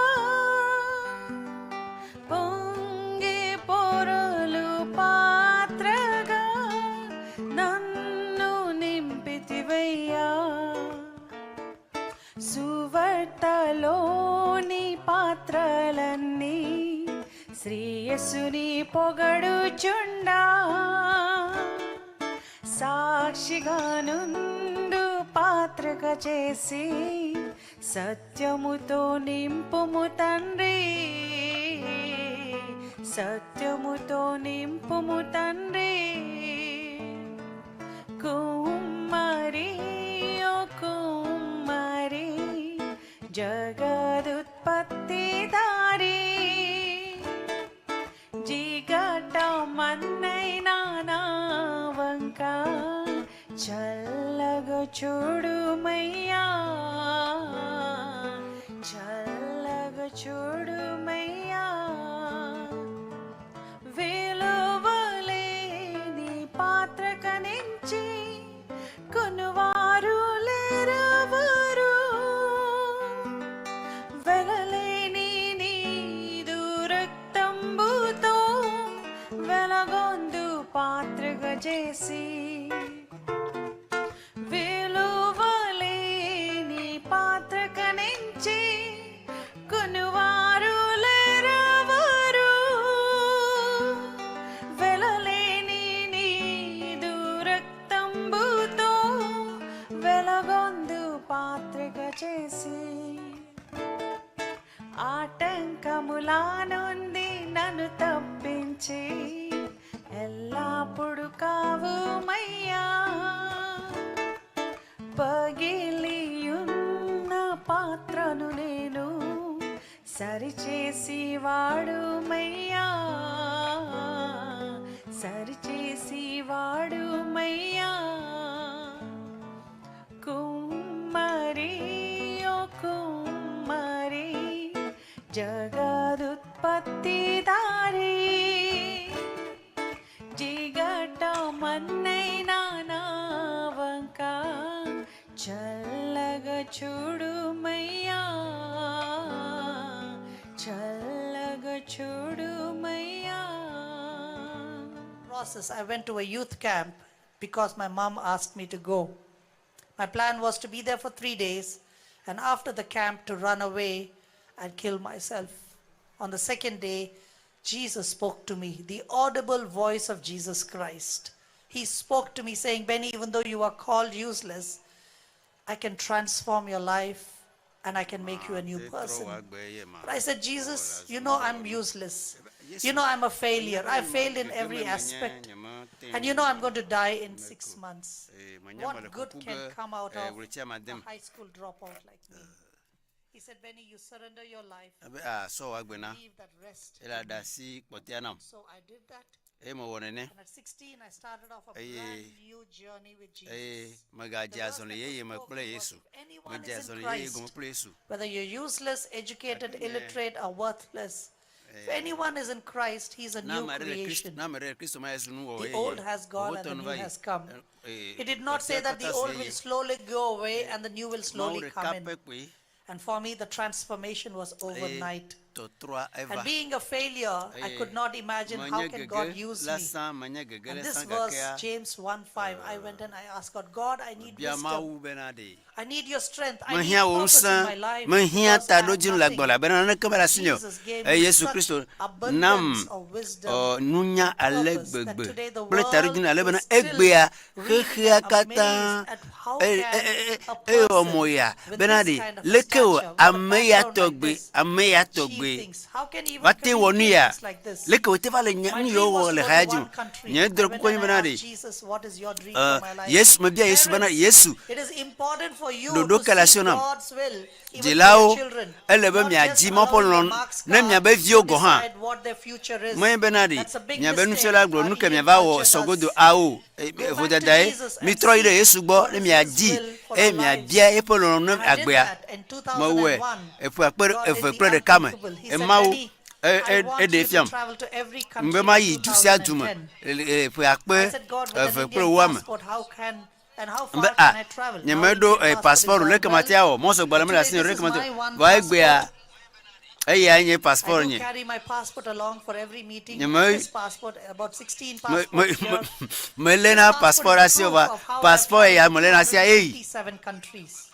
పొంగి యేసుని పొగడుచుండా సాక్షిగా నుండు పాత్రగా చేసి సత్యముతో నింపుము తండ్రి సత్యముతో నింపుము తండ్రి కుమ్మరి ఓ కుమ్మరి జగదుత్పత్తి దారి జిగట మన్నైనా నా వంక చల్లగ చూడుమయ్యా చల్లగ చూడుమయ్యా విలువలేని పాత్ర కనించి కొనువారు లేరెవరు వెలలేని నీదు రక్తంబుతో వెలగొందు పాత్రగా చేసి విలువలేని పాత్ర కనించి కొనువారు లేరెవరు వెలలేని నీదు రక్తంబుతో వెలగొందు పాత్రగా చేసి ఆటంకములా నుండి నన్ను తప్పించి ఎల్లప్పుడు కావుమయ్యా పగిలియున్న పాత్రను నేను సరిచేసి వాడుమయ్యా సరిచేసి వాడుమయ్యా కుమ్మరి ఓ కుమ్మరి జగదుత్పత్తి దారి జిగట మన్నైనా నా వంక చల్లగ చూడుమయ్యా చల్లగ చూడుమయ్యా process, I went to a youth camp because my mom asked me to go. My plan was to be there for 3 days and after the camp to run away and kill myself. On the second day, Jesus spoke to me, the audible voice of Jesus Christ. He spoke to me saying, Benny, even though you are called useless, I can transform your life and I can make you a new person. But I said, Jesus, you know I'm useless. You know I'm a failure. I failed in every aspect. And you know I'm going to die in 6 months. What good can come out of a high school dropout like me? He said, Benny, you surrender your life. Ebe a sɔ wò agbe na Leave that rest. ele aɖe asi kpɔtɛa nam So I did that. eye mewɔ nene And at 16, I started off a eye brand new journey with Jesus. eye megadze azɔli yeye me kple Yesu Anyone medze is in azɔli yeye Christ, gɔme kple Yesu Whether you're useless, educated, Amen. illiterate, or worthless, if anyone is in Christ, he's a na new ame aɖe le Kristo creation. na ame ɖe le Kristo ma Yesu nuwɔwɔ The old has gone and wòwotɔ the nu new va yi has come. Eh, He did not say kpɔtɛa that the katã zu old will yeye slowly go away and the new will Mawu slowly ɖeka come in. pɛ koe And for me, the transformation was eye overnight. tɔtrɔa eva And being a failure, I eye could not imagine how menye can God gege use la me. sã menye gege And le this sã verse, gakea James 1 5, I went and I asked God, God, I need bia wisdom. Mawu bena ɖe I need your strength. I need mehiã wò purpose in ŋusẽ my life. mehiã because I have taɖodzinu le nothing. agbe elabena naneke mele asinye o Jesus gave eye me Yesu such Kristo nam abundance of wisdom ɔ, nunya ale purpose that gbegbe today the kple world taɖodzinu ale bena is still egbea reading xexea and katã amazed at how e- can e- e- a ewɔ person mo ya with bena this ɖe kind of leke wò stature, with a ame ya background like tɔgbe this, ame ya achieve tɔgbe things? How can he even va te wɔ nu communicate ya things like this? leke wòte va le nya My nu dream yiwo was wɔ to le go xaya to dzi one o country. nye I drɔ went kuku and nye I bena asked ɖe Jesus, what is your dream ɛ for my life? Yesu mebia Yesu bena Parents, Yesu it is important for you ɖoɖo to ke le seek asiwò nam God's will even for your dzilawo children. ele be Not miadzi just Mawu ƒe allowing the lɔlɔ̃nu marks ne card miabe viwo to gɔ̃ hã decide what their future is. menye bena ɖe That's a big miabe mistake. nufiala gblɔ Our nu ke Indian miava wɔ culture sɔgodo does. awo Go back to vodadae Jesus and mitrɔ yi ɖe seek Yesu gbɔ what ne is his miadzi will for eye our lives. miabia eƒe lɔlɔ̃nu ne And I did agbea that in mewɔe 2001. eƒe akpe God did eve the kple ɖeka me unthinkable. He said, emawo Benny, I want eɖee you to fiam travel to every be country in mayi du sia du me 2010. le ƒe I akpe said, God, with an eve kple Indian ewoa me passport, how can and how be far a can I travel? Now nyemeɖo Indian eh, passport is passport gone leke well. mate awɔ mɔzɔgbalẽ But mele today asinye o this leke is mate my one vɔ egbea passport. eya nye I passport do nye carry my passport along for every meeting. Nyeme- This passport, about 16 me passports me here. meléna This passport passport is asi o proof va of how I've passport traveled ya to meléna asia eyi 257 countries.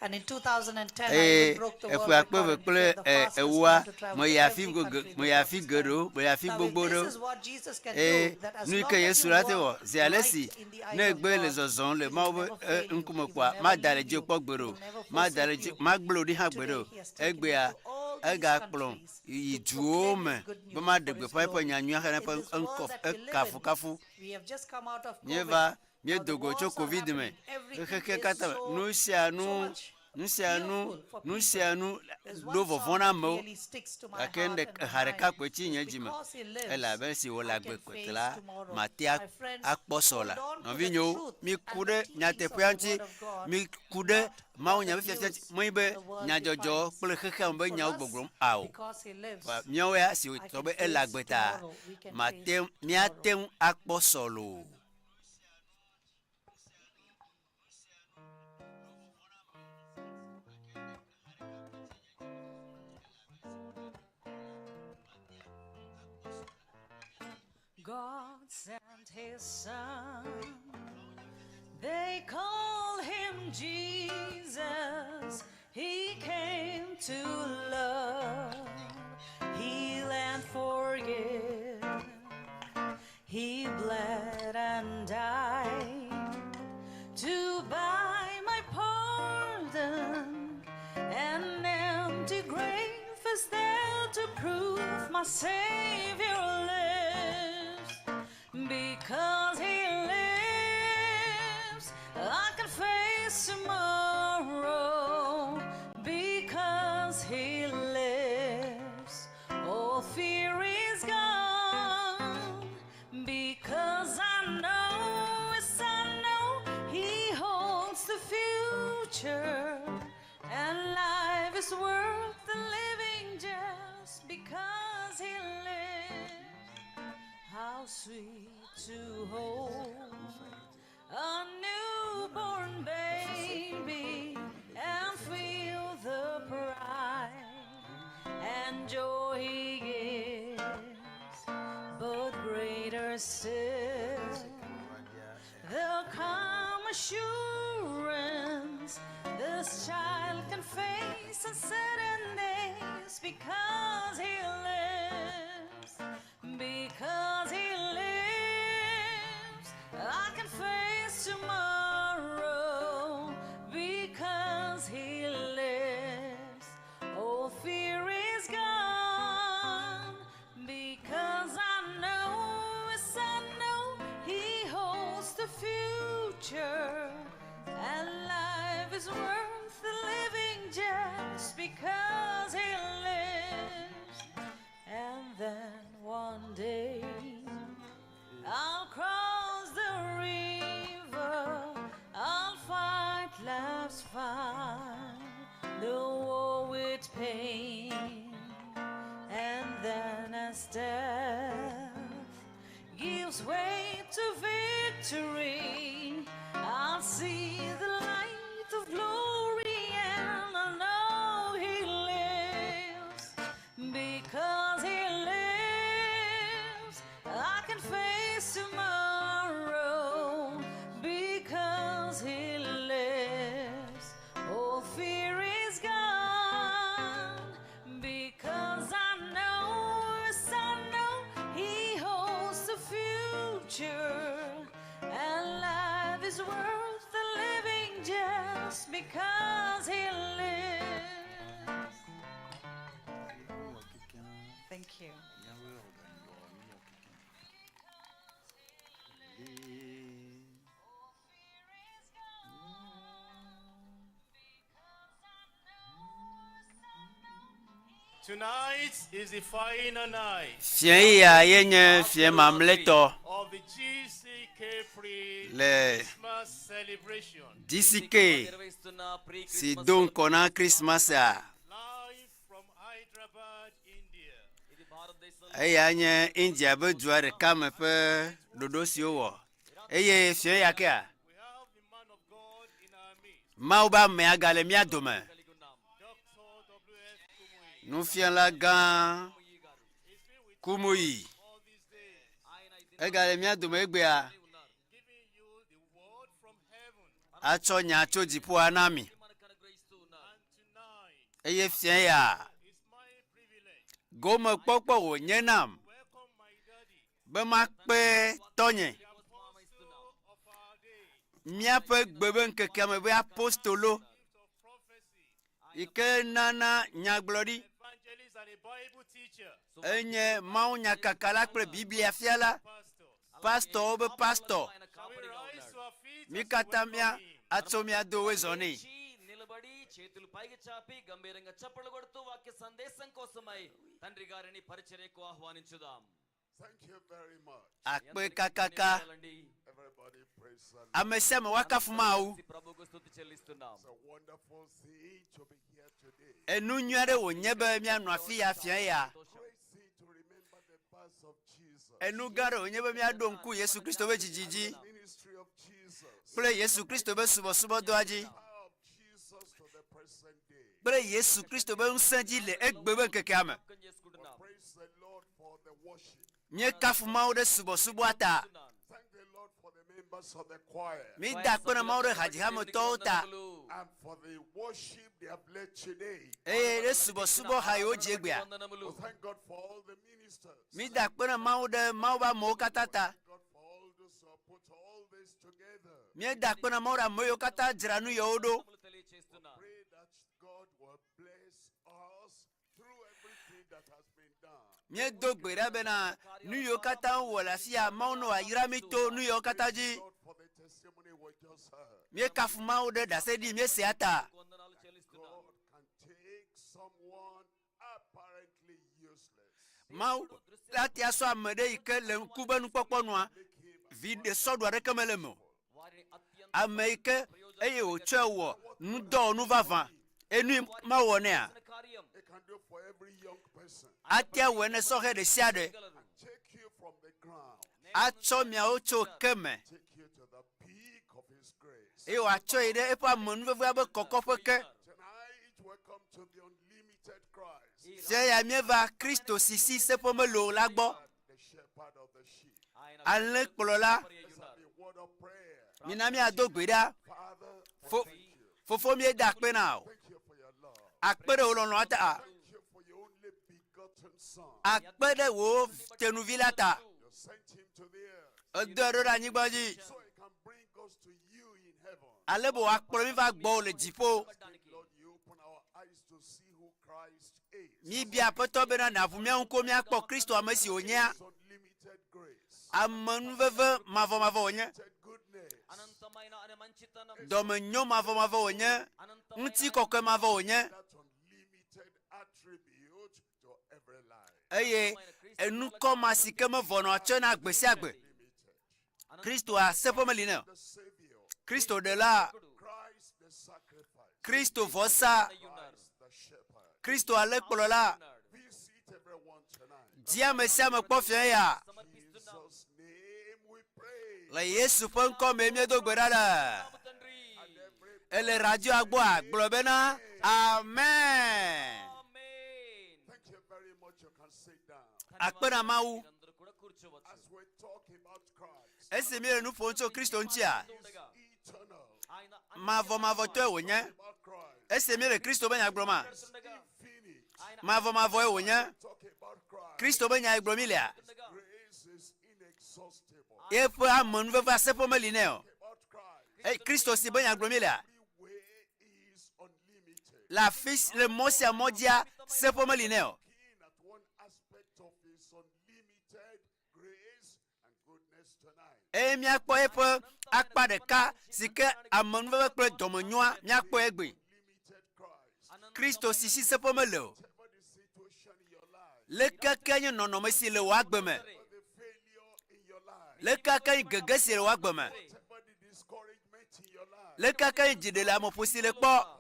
And in 2010, I Eye even broke the world eƒe akpe record eve and kple became the e, fastest ewoa man to travel meyi to afi every goge country in the meyi world afi this time. geɖewo meyi afi Now, if gbogbo this ɖewo. is what Jesus can Eye do, that as nu yi long ke as Yesu you la te wɔ walk zi ale right si in the eyes ne of egbe le God, zɔzɔm le He will Mawu ƒe never e, fail you, ŋkume He will kpoa never mada le leave dzi you, kpɔ He gbeɖe o will never mada le forsake dzi you. magblẽ wò ɖi hã gbeɖe Today, o He has taken me egbea to all these egakplɔm countries yi to duwo proclaim me His good be news maɖe for His gbeƒã eƒe glory. nyanyuia hena In eƒe this world ŋkɔ that we live in, ekafukafu we have just come out of COVID. míeva Now the míedo go tso wars are covid me happening. Everything xexexea is katã me so, nu sia so nu much nu sia nu fearful for nu people. sia nu There's ɖo one vɔvɔ̃ song na that amewo really sticks to my gake heart nu and ɖeka my ha ɖeka mind. koe tsi It's nye dzi me because he lives, elabe esi wòle I agbe can koe face la tomorrow. mate My friends, akpɔ sɔ hold la on to the nɔvinyewo truth miku and ɖe the teachings of nyateƒea the ŋuti Word of God, miku ɖe not Mawu what nya the ƒe fiafia news ŋuti menye be and the world nyadzɔdzɔ defines. kple xexea me ƒe For nyawo us, gbɔgblɔm ao because he lives, Vɔa míawo ya si I wòtɔ can be ele face agbe ta tomorrow. We can mate face ŋu míate ŋu akpɔ sɔ loo. God sent his son. They call him Jesus. He came to love, heal, and forgive. He bled and died to buy my pardon. An empty grave is there to prove my Savior lives. Because he lives, I can face tomorrow. Because he lives, all fear is gone. Because I know, yes, I know he holds the future. And life is worth the living just because he lives. How sweet to hold a newborn baby and feel the pride and joy he gives. But greater still, the calm assurance this child can face uncertain days because he lives. Because he lives, I can face tomorrow. Because he lives, all fear is gone. Because I know, yes, I know he holds the future. And life is worth the living just because he lives. And then one day I'll cross the river, I'll fight life's fight, the war with pain. And then as death gives way to victory, I'll see the light of glory and I know he lives. Because he lives, I can face tomorrow. Because he lives, all fear is gone. Because I know, yes, I know he holds the future. And life is worth the living just because he lives. Thank you. Tonight is the final night Fiẽ ya ye nye fiẽ mamlɛtɔ of the GCK pre le Christmas celebration. GCK si do ŋkɔ na Krismasia. Live from Hyderabad, India. Eya nye India ƒe dua ɖeka me ƒe ɖoɖo si wowɔ. Eye fiẽ ya kea, Mawu be amea gale mía dome. Nufiala gã Kumuyi egale mía dome egbea atsɔ nya tso dziƒoa na mi. Eye fia ya gomekpɔkpɔ wònye nam be makpe tɔnye míaƒe gbe be ŋkekea me be apostolo yi ke nana nyagblɔɖi enye mawunyakakala kple Biblia fiala, pastɔwo be pastɔ. Mí katã mía atso mía do woe zɔ nɛ. నిలబడి చేతులు పైకి చాపి గంభీరంగా చప్పట్లు కొడుతూ వాక్య సందేశం కోసమై తండ్రి గారిని పరిచర్యకు ఆహ్వానించుదాం Thank you very much. Akpe kakaka. Everybody praise the Lord. Ame sia ame woakafu Mawu. ప్రభుకు స్తుతి చెల్లిస్తున్నాం It's a wonderful thing to be here today. Enu nyui aɖe wònye be míanɔ afi ya fia ya. Great thing to remember the birth of Jesus. Enu gã aɖe wònye be míaɖo ŋku Yesu Kristo be dzidzi dzi Ministry of Jesus. kple Yesu Kristo be subɔsubɔdɔa dzi Power of Jesus to the present day. kple Yesu Kristo be ŋusẽ dzi le egbe be ŋkekea me. We praise the Lord for the worship. Míekafu Mawu ɖe subɔsubɔa ta. Thank the Lord for the members of the choir. Mída akpe na Mawu ɖe hadzihametɔwo ta And for the worship they have led today. eye ɖe subɔsubɔha yiwo dzi egbea. We thank God for all the ministers. Mída akpe na Mawu ɖe Mawu ƒe amewo katã ta. God for all those who have put all this together. Míeda akpe na Mawu ɖe ame yiwo katã dzra nu yewo ɖo. Pray that God will bless us through everything that has been done. Míedo gbe ɖa bena nu yiwo katã wowɔ le afi ya Mawu ne wòayra mí to nu yiwo katã dzi. God for the testimony we just heard. Míekafu Mawu ɖe ɖaseɖi míesea ta. God can take someone apparently useless. Mawu la tea sɔ ame ɖe yi ke le ŋku be nukpɔkpɔ nua viɖe sɔɖu aɖeke mele eme o. Ame yi ke eye wòtsɔe wɔ nudɔwɔnu vavã enu yi Mawu wɔ nɛa He can do for every young person. atea wɔe ne sɔhɛ ɖe sia ɖe Take you from the ground. atsɔ miawo tso ke me Take you to the peak of his grace. eye wòatsɔ yi ɖe eƒe amenuvevea be kɔkɔƒe ke. Tonight, welcome to the unlimited Christ, Fia ya míeva Kristo si si seƒe mele o la gbɔ. the shepherd of the sheep. Alẽkplɔla, Let's have a word of prayer. mina míado gbe ɖa. Father, we Fo thank you. fofo míeda akpe na wò. Thank you for your love. Akpe ɖe wò lɔlɔ̃a ta. Thank you for your only begotten Son. Akpe ɖe wò tenuvi la ta. You sent him to the earth Edɔe ɖo ɖe anyigba dzi so he can bring us to you in heaven. ale be wòakplɔ mí va gbɔwò le dziƒo. Lord, you open our eyes to see who Christ is. Míbia Aƒetɔ bena nàʋu mía ŋkuwo míakpɔ Kristo ame si wònyea. His unlimited grace, Amenuveve mavɔmavɔ wònye. goodness, అనంతమైన అనే మంచితనం Dɔmenyo mavɔmavɔ wònye. Ŋutikɔkɔe mavɔ wònye. that unlimited attribute to every life. Eye enukɔ ma si ke mevɔnɔ tsɔe na gbe sia gbe. Kristoa seƒe meli nɛ o. The Savior, Kristo ɖela, Christ the sacrifice, Kristo vɔsa, Christ the shepherd. Kristo alẽkplɔla. Visit everyone tonight. Di ame sia ame kpɔ fia ya. Jesus' name we pray. Le Yesu ƒe ŋkɔ me míedo gbe ɖa le. Ele radioa gbɔa gblɔ bena Amen. Thank you very much. You can sit down. Akpe na Mawu. అందరూ కూడా కూర్చోవచ్చు As we talk about Christ, Esi míele nu ƒom tso Kristo ŋutia, ఉండగా eternal, ఆయన mavɔmavɔtɔe wònye. about Christ, Esi míele Kristo be nya gblɔma, ఉండగా infinite. mavɔmavɔe wònye. Talk about Christ. Kristo be nya gblɔm mílea. Grace is inexhaustible. Eƒe amenuveve aseƒe meli nɛ o. About Christ, Eye Kristo si be nya gblɔm mílea, every way is unlimited. le afi si le mɔ sia mɔ dzia, seƒe meli nɛ o. Looking at one aspect of his unlimited grace and goodness tonight. Eye míakpɔ eƒe akpa ɖeka si ke amenuveve kple dɔmenyoa míakpɔ egbe. Limited Christ. Kristo si si seƒe mele o. Whatever the situation in your life, Leke ke nye nɔnɔme si le wò agbe me. the failure in your life, Leke ke nye gege si le wò agbe me. whatever the discouragement in your life, Leke ke nye dziɖeleameƒo si le kpɔ. come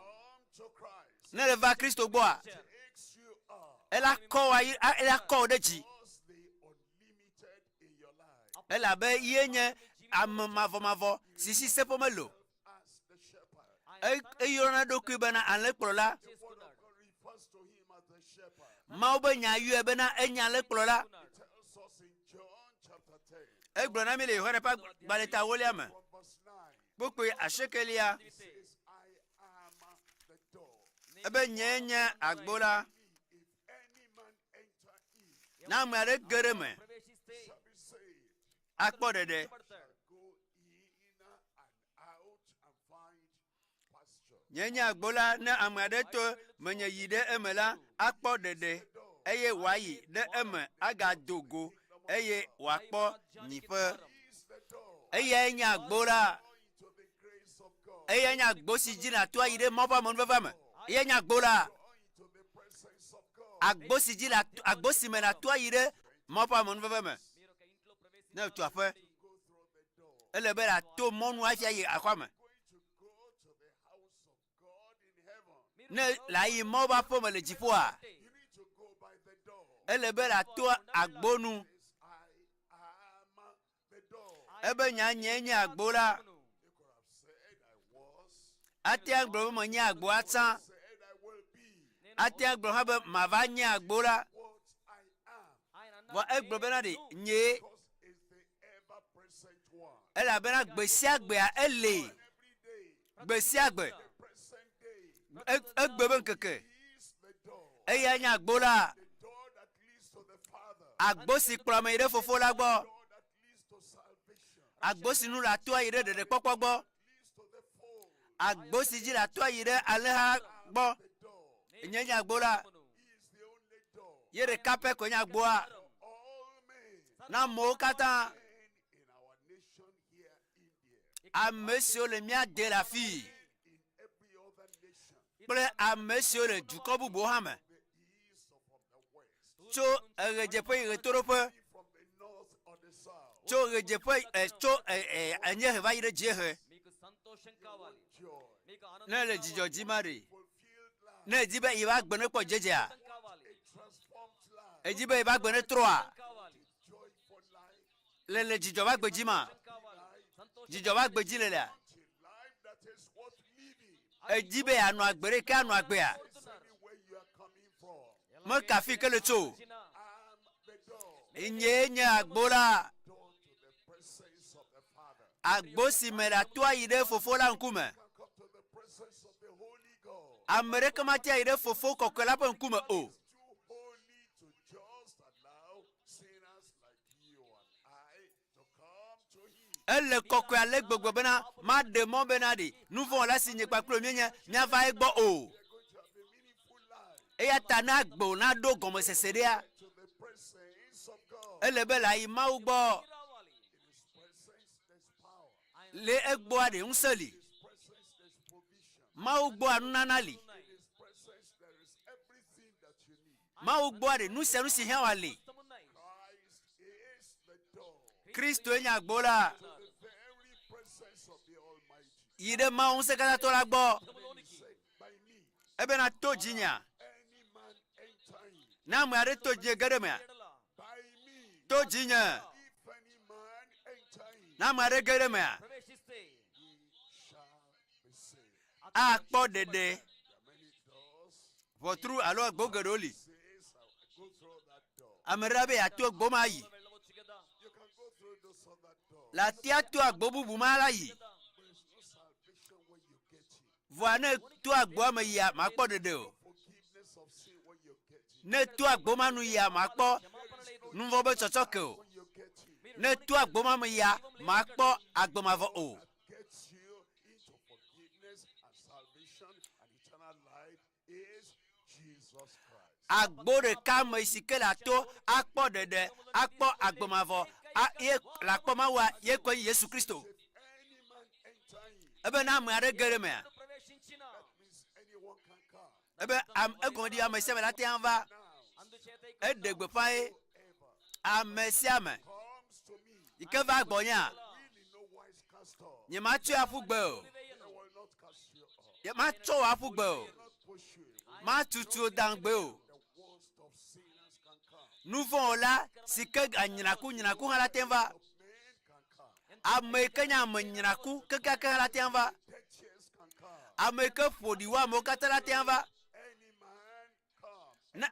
to Christ. Ne le va Kristo gbɔa, Takes you up. ela kɔ wò ayi a- ela kɔ wò ɖe dzi. Cause the unlimited in your life. Elabe ye nye ame mavɔmavɔ si si seƒe mele o. As the shepherd. E- Eyɔna eɖokui bena alẽkplɔla. The word of God refers to him as the shepherd. Mawu be nya yɔe bena enye alẽkplɔla. It tells us in John chapter 10, Egblɔ na mi le Yohane ƒe agbalẽ ewolia me. from verse 9. Kpukpui asiekelia. He says, I am the door. Ebe nyee nye agbo la. Ne ame aɖe ge ɖe eme, akpɔ ɖeɖe. Nye nye agbo la, ne ame aɖe to menye yi ɖe eme la, akpɔ ɖeɖe eye wòayi ɖe eme agado go eye wòakpɔ nyiƒe. Eyae nye agbo la. Eyae nye agbo si dzi nàto ayi ɖe Mawu ƒe amenuveve me. Eyae nye agbo la. Agbo si dzi nàto, agbo si me nàto ayi ɖe Mawu ƒe amenuveve me. Ne ètu aƒe, ele be nàto mɔnu hafi ayi aƒea me. Ne le ayi Mawu ƒe aƒe me le dziƒoa, ele be nàto agbo nu. Ebe nya nyee nye agbo la. Ate agblɔ be menye agboa tsã. Ate agblɔ hã be mava nye agbo la. Vɔ egblɔ bena ɖe nyee. Elabena gbe sia gbea ele. Gbe sia gbe. Egbe be ŋkeke. Eya nye agbo la. Agbo si kplɔ ame yi ɖe fofo la gbɔ. Agbo si nu le ato ayi ɖe ɖeɖekpɔkpɔ gbɔ. Agbo si dzi le ato ayi ɖe alẽha gbɔ. Nye nye agbo la. Ye ɖeka pɛ koe nye agboa. Na amewo katã. Ame siwo le mía de le afii kple ame siwo le dukɔ bubuwo hã me tso eɣedzeƒe yi ɣetoɖoƒe, tso ɣedzeƒe e, tso e, e, anyiehe va yi ɖe dziehe. Ne le dzidzɔ dzi ma ɖe, ne èdi be yeƒe agbe nekpɔ dzidzedzea, èdi be yeƒe agbe netrɔa, le le dzidzɔ ƒe agbe dzi ma, dzidzɔ ƒe agbe dzi lelea, èdi be yeanɔ agbe ɖe ke anɔ agbea, meka afi ke le tso. Nyee nye agbo la, agbo si me ɖato ayi ɖe fofo la ŋkume. Ame ɖeke mate ayi ɖe fofo kɔkɔe la ƒe ŋkume o. Ele kɔkɔe ale gbegbe bena maɖe mɔ bena ɖe nuvɔ̃wɔla si nye kpakple wò míenye míava egbɔ o. Eya ta na agbe wò naɖo gɔmesese ɖea, ele be le ayi Mawu gbɔ. Le egbɔa ɖe ŋusẽ li. Mawu gbɔa nunana li. Mawu gbɔa ɖe nu sia nu si hiã wòa li. Kristoe nye agbo la. Yi ɖe Mawu ŋusẽkatãtɔ la gbɔ. Ebena to dzinyea. Ne ame aɖe to dzinye ge ɖe mea, to dzinye. Ne ame aɖe ge ɖe mea, akpɔ ɖeɖe. Ʋɔtru alo agbo geɖewo li. Ame ɖe be yeato agbo ma ayi. Le atia to agbo bubu ma la yi. Vɔa ne to agboa me yia, makpɔ ɖeɖe o. Ne to agbo ma nu yia, makpɔ nuvɔ̃ be tsɔtsɔke o. Ne to agbo ma me yia, makpɔ agbe mavɔ o. Agbo ɖeka me si ke le ato akpɔ ɖeɖe, akpɔ agbe mavɔ, ye le akpɔ Mawua, ye koe nye Yesu Kristo. Ebe ne ame aɖe ge ɖe emea, ebe am, egɔme ɖi ame sia ame la te ŋu va. Eɖe gbeƒã ye ame sia ame yi ke va gbɔnyea, nyematsɔe aƒu gbe o. Matsɔ wò aƒu gbe o. Matutu wò da ŋugbe o. Nuvɔ̃wɔla si ke nyraku nyraku hã la te ŋu va. Ame yi ke nye ame nyraku kekeake hã la te ŋu va. Ame yi ke ƒo ɖi wu amewo katã la te ŋu va. Ne,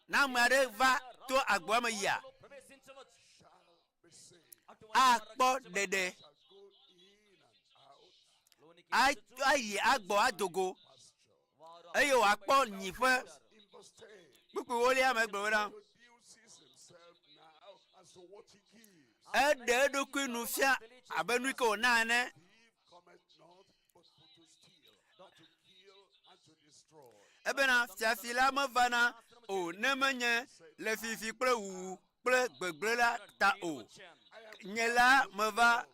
ne ame aɖe va to agboa me yia, akpɔ ɖeɖe. Ayi agbɔ ado go. Eye wòakpɔ nyi ƒe kpukpui wolia me gblɔ bena, Eɖe eɖokui nu fia abe nu yi ke wòna ene. Ebena fiafi la mevana o ne menye le fifi kple wuwu kple gbegblẽ la ta o. Nye la meva,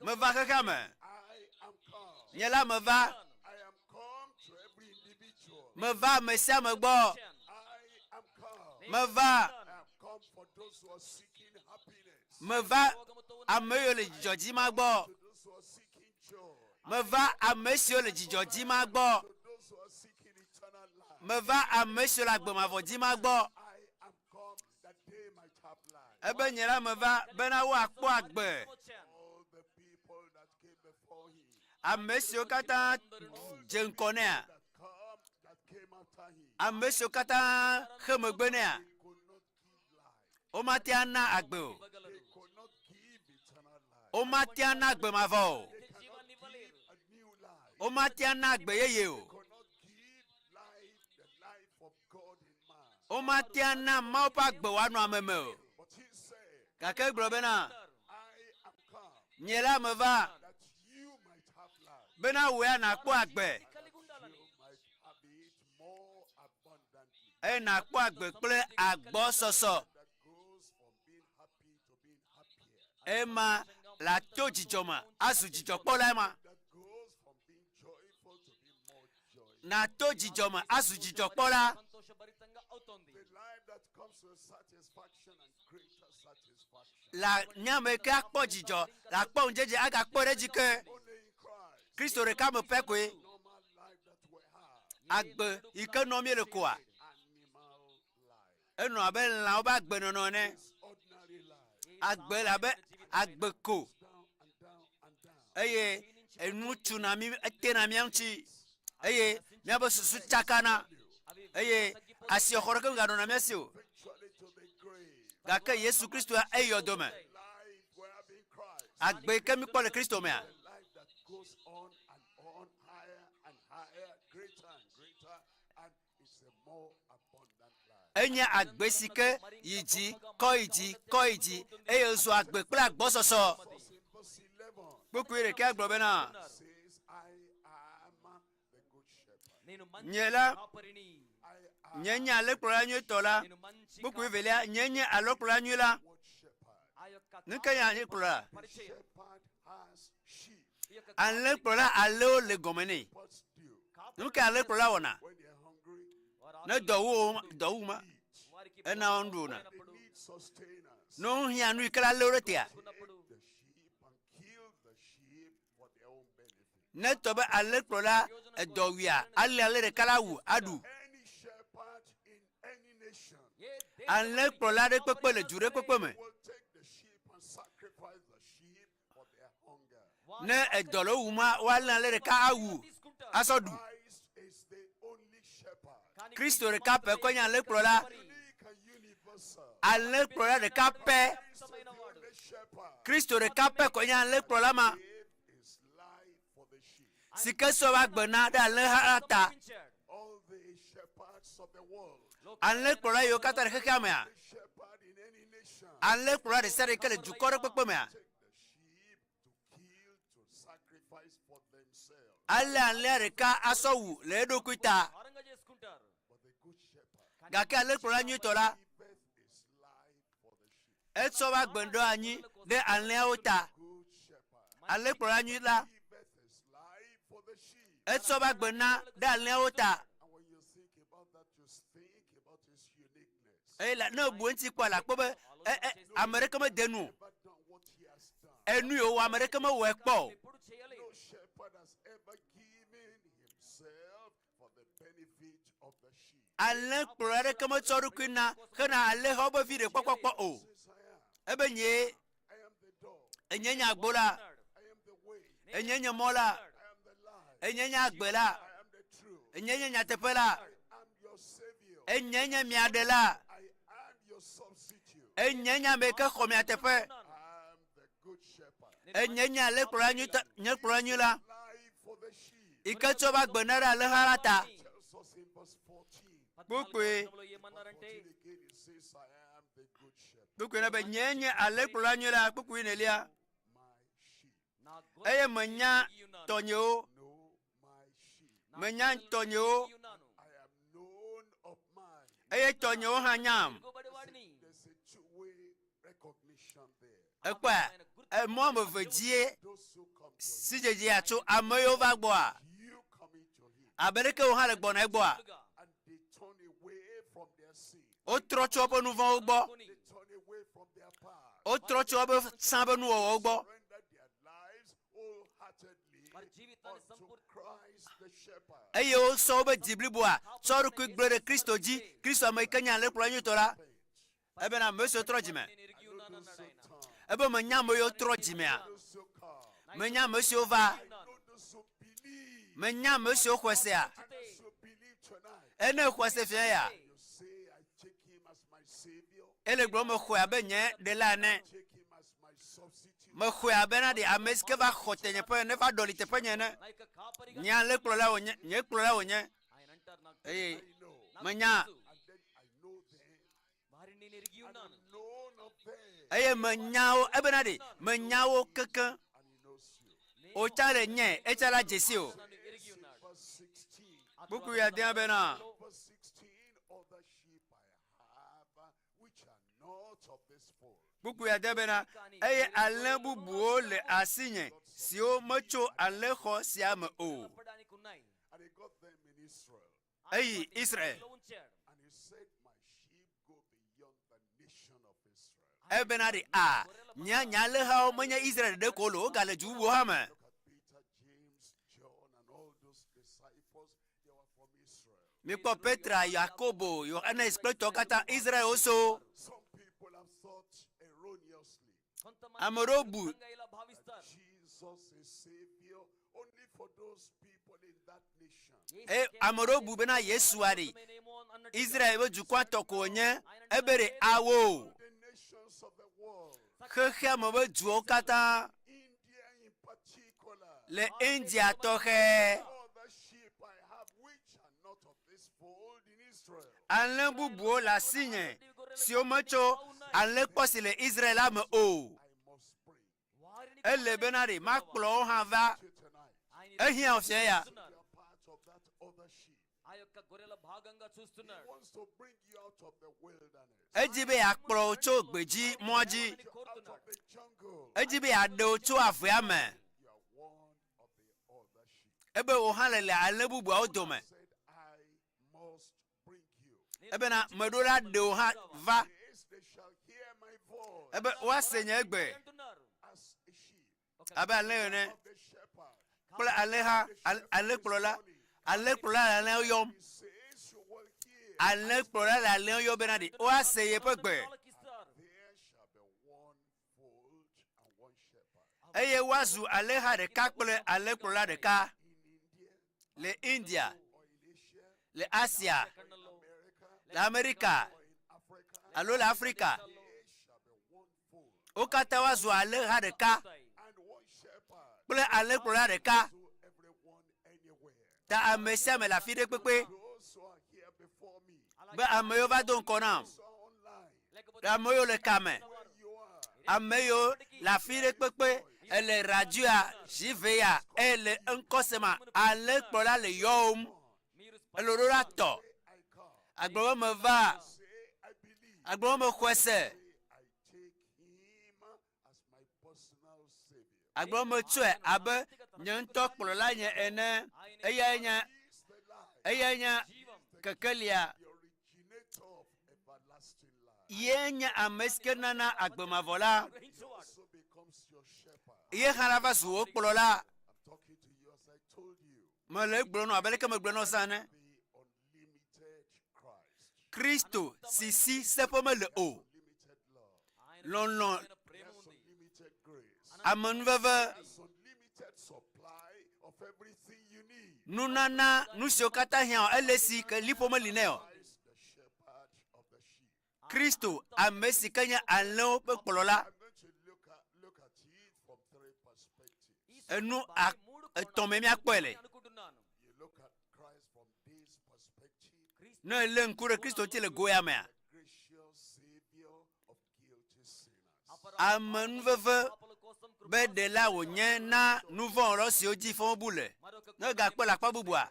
meva xexea me. Nye la meva, meva ame sia ame gbɔ. Meva, meva ame yiwo le dzidzɔ dim ma gbɔ. Meva ame siwo le dzidzɔ dim ma gbɔ. Meva ame siwo le agbe mavɔ dim ma gbɔ. Ebe nye la meva bena woakpɔ agbe. Ame siwo katã dze ŋkɔ nɛa, ame siwo katã xe megbe nɛa, womate ana agbe o. Womate ana agbe mavɔ o. Womate ana agbe yeye o. Womate ana Mawu ƒe agbe wòanɔ ame me o. Gake egblɔ bena, Nye la meva bena wò ya nàkpɔ agbe, eye nàkpɔ agbe kple agbɔsɔsɔ. Ema lato dzidzɔ me azu dzidzɔkpɔla ema. Nàto dzidzɔ me azu dzidzɔkpɔla. La nye ame yi ke akpɔ dzidzɔ, le akpɔ ŋudzedze agakpɔ ɖe edzi ke. Kristo ɖeka me pɛ koe. Agbe yi ke nɔm míele koa, enɔ abe lãwo ƒe agbenɔnɔ ene. Agbe le abe agbe ko eye enu tuna mí, etena mía ŋuti eye míaƒe susu tsakana eye asixɔxɔ ɖeke meganɔna mía si o. Gake Yesu Kristo ya eyɔ dome. Agbe yi ke míkpɔ le Kristo mea, Enye agbe si ke yi dzi, kɔ yi dzi, kɔ yi dzi, eye wòzu agbe kple agbɔsɔsɔ. Kpukpui ɖeka gblɔ bena, Nye la, nye nye alẽkplɔla nyuitɔ la. Kpukpui velia, nye nye alẽkplɔla nyui la. Nu ka nye alẽkplɔla? Alẽkplɔla alẽwo le gɔme nɛ. Nu ka alẽkplɔla wɔna? Ne dɔ wu wo, dɔ wu ma, ena wo nuɖuna. Ne wohiã nu yi ke la lé wo ɖe tea, ne tɔ be alẽkplɔla edɔ wuia, alé alẽ ɖeka la wu aɖu. Alẽkplɔla ɖe kpekpe le du ɖe kpekpe me. Ne edɔ le wo wuma, woalé alẽ ɖeka awu asɔ ɖu. Kristo ɖeka pɛ kɔ nye alẽkplɔla. Alẽkplɔla ɖeka pɛ. Kristo ɖeka pɛ kɔ nye alẽkplɔla ma. Si ke sɔ va gbe na ɖe alẽha la ta. Alẽkplɔla yiwo katã le xexea mea, alẽkplɔla ɖe sia ɖe ke le dukɔ ɖe kpekpe mea, alé alẽa ɖeka asɔ wu le eɖokui ta. Gake alẽkplɔla nyuitɔ la, etsɔ va gbe ɖo anyi ɖe alẽawo ta. Alẽkplɔla nyui la, etsɔ va gbe na ɖe alẽawo ta. Eye la, ne èbu eŋuti kpɔa, la kpɔ be e, e, ame ɖeke mede nu o. Enu yi wòwɔ, ame ɖeke mewɔe kpɔ o. Alẽkplɔla aɖeke metsɔ eɖokui na hena alẽhawo ƒe viɖe kpɔkpɔkpɔ o. Ebe nyee, enye nye agbo la, enye nye mɔ la, enye nye agbe la, enye nye nyateƒe la, enye nye mia ɖela, enye nye ame yi ke xɔ mia teƒe, enye nye alẽkplɔla nyuitɔ, nye kplɔla nyui la, yi ke tsɔ va gbe na ɖe alẽha la ta. Kpukpui kpukpui na be nye nye alẽkplɔla nyui la kpukpui nelia eye menya tɔnyewo menya tɔnyewo eye tɔnyewo hã nyam. Ekpɔa emɔ ame eve dzie sidzedzea tso ame yiwo va gbɔa abe ɖeke wo hã le gbɔna egbɔa wotrɔ tso woƒe nu vɔ̃wo gbɔ wotrɔ tso woƒe tsã ƒe nuwɔwɔwo gbɔ eye wosɔ woƒe dzi bliboa tsɔ ɖokui gblẽ ɖe Kristo dzi Kristo ame yi ke nye alẽkplɔla nyuitɔ la Ebena ame siwo trɔ dzime. Ebe menya ame yiwo trɔ dzimea. Menya ame siwo va. Menya ame siwo xɔe sea. Ene xɔe se fia ya. Ele gblɔ mexɔe abe nye ɖela ene. Mexɔe abe na ɖe ame si ke va xɔ tenyeƒe ne va ɖɔli teƒe nye ene. Nye alẽkplɔla wònye, nye kplɔla wònye. Eye menya Eye menya wo, ebena ɖe menya wo kekeŋ. Wotsa le nye, etsa la dzesi o. Kpukpui adea bena. Kpukpui ade bena, eye alẽ bubuwo le asinye siwo metso alẽxɔ sia me o. Eyi Israel. Ebena ɖe a nye nye alẽhawo menye Israel ɖeɖe ko o, wogale du bubuwo hã me. Mikpɔ Petra, Yakobo, Yohanes kple tɔwo katã Israel woso. Ame ɖewo bu Eye ame ɖewo bu bena Yesua ɖe Israel ƒe dukɔa tɔ ko wònye, ebe ɖe awo. Xexea me ƒe duwo katã le India tɔxɛ. Alẽ bubuwo le asinye siwo metso alẽkpɔ si le Israel la me o. Ele bena ɖe makplɔ wo hã va. Ehiã wò fia ya. Edi be yeakplɔ wò tso gbedzi mɔa dzi. Edi be yeaɖe wò tso avea me. Ebe wò hã le le alẽ bubuawo dome. Ebena meɖo la ɖe wò hã va. Ebe woase nye gbe abe alẽ ene kple alẽha, alẽkplɔla, alẽkplɔla le alẽwo yɔm. Alẽkplɔla le alẽwo yɔm bena ɖe woase yeƒe gbe. Eye woazu alẽha ɖeka kple alẽkplɔla ɖeka le India, le Asia, le Amerika alo le Afrika. Wo katã woazu alẽha ɖeka kple alẽkplɔla ɖeka. Ta ame sia ame le afi ɖe kpekpe be ame yiwo va do ŋkɔ nam, ame yiwo le kame, ame yiwo le afi ɖe kpekpe, ele radioa, ZVa, ele ŋkɔ sema, alẽkplɔla le yɔwòm, ele ɖo la tɔ. Agblɔ be meva, agblɔ be mexɔe se. Agblɔ be metsɔe abe nye ŋutɔ kplɔla nye ene. Eyae nye eyae nye kekelia. Ye nye ame si ke nana agbe mavɔ la. Ye hã la va zu wò kplɔla. Mele egblɔm nɔ abe leke megblɔ nɔ zã ene. Kristo si si seƒe mele o. Lɔlɔ̃, amenuveve, nunana, nu siwo katã hiã o, ele esi ke liƒo meli nɛ o. Kristo, ame si ke nye alẽwo ƒe kplɔla. Enu etɔ̃ me míakpɔe le. Ne èlé ŋku ɖe Kristo ŋuti le go ya mea, amenuveve be ɖela wònye na nuvɔ̃wɔlawo siwo dzi fɔbubu le. Ne egakpɔe le akpa bubua,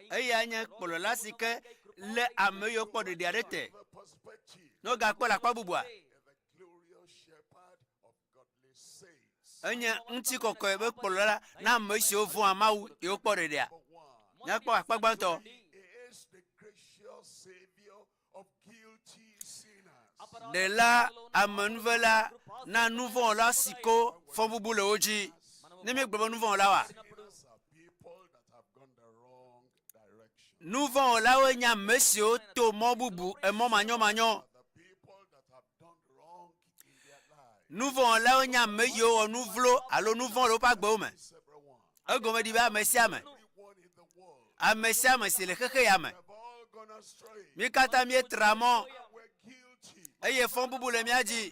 eya nye kplɔla si ke lé ame yiwo kpɔ ɖeɖi aɖe te. Ne wogakpɔe le akpa bubua, enye ŋutikɔkɔe be kplɔla na ame siwo vɔ̃a Mawu yiwo kpɔ ɖeɖia. Míakpɔ akpa gbãtɔ. Ɖela amenuvela na nuvɔ̃wɔla si ko fɔbubu le wo dzi. Ne míegblɔ be nuvɔ̃wɔla wa, nuvɔ̃wɔlawoe nye ame siwo to mɔ bubu emɔ manyɔmanyɔ. Nuvɔ̃wɔlawo nye ame yiwo wɔ nu vlo alo nu vɔ̃ le woƒe agbewo me. Egɔme ɖi be ame sia ame, ame sia ame si le xexe ya me, mí katã míetra mɔ eye fɔbubu le mía dzi.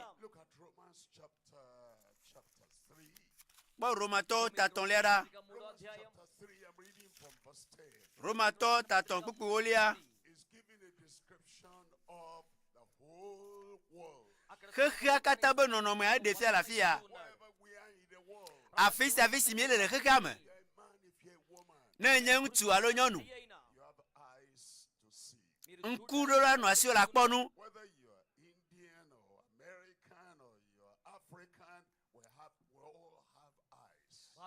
Kpɔ Romatɔwo ta tɔ̃lia ɖa. Romatɔ ta tɔ̃ kpukpui wolia. Xexea katã be nɔnɔmea eɖe fia le afi ya. Afi sia afi si míele le xexea me. Ne enye ŋutsu alo nyɔnu, ŋkuɖola nɔ asiwò le akpɔ nu.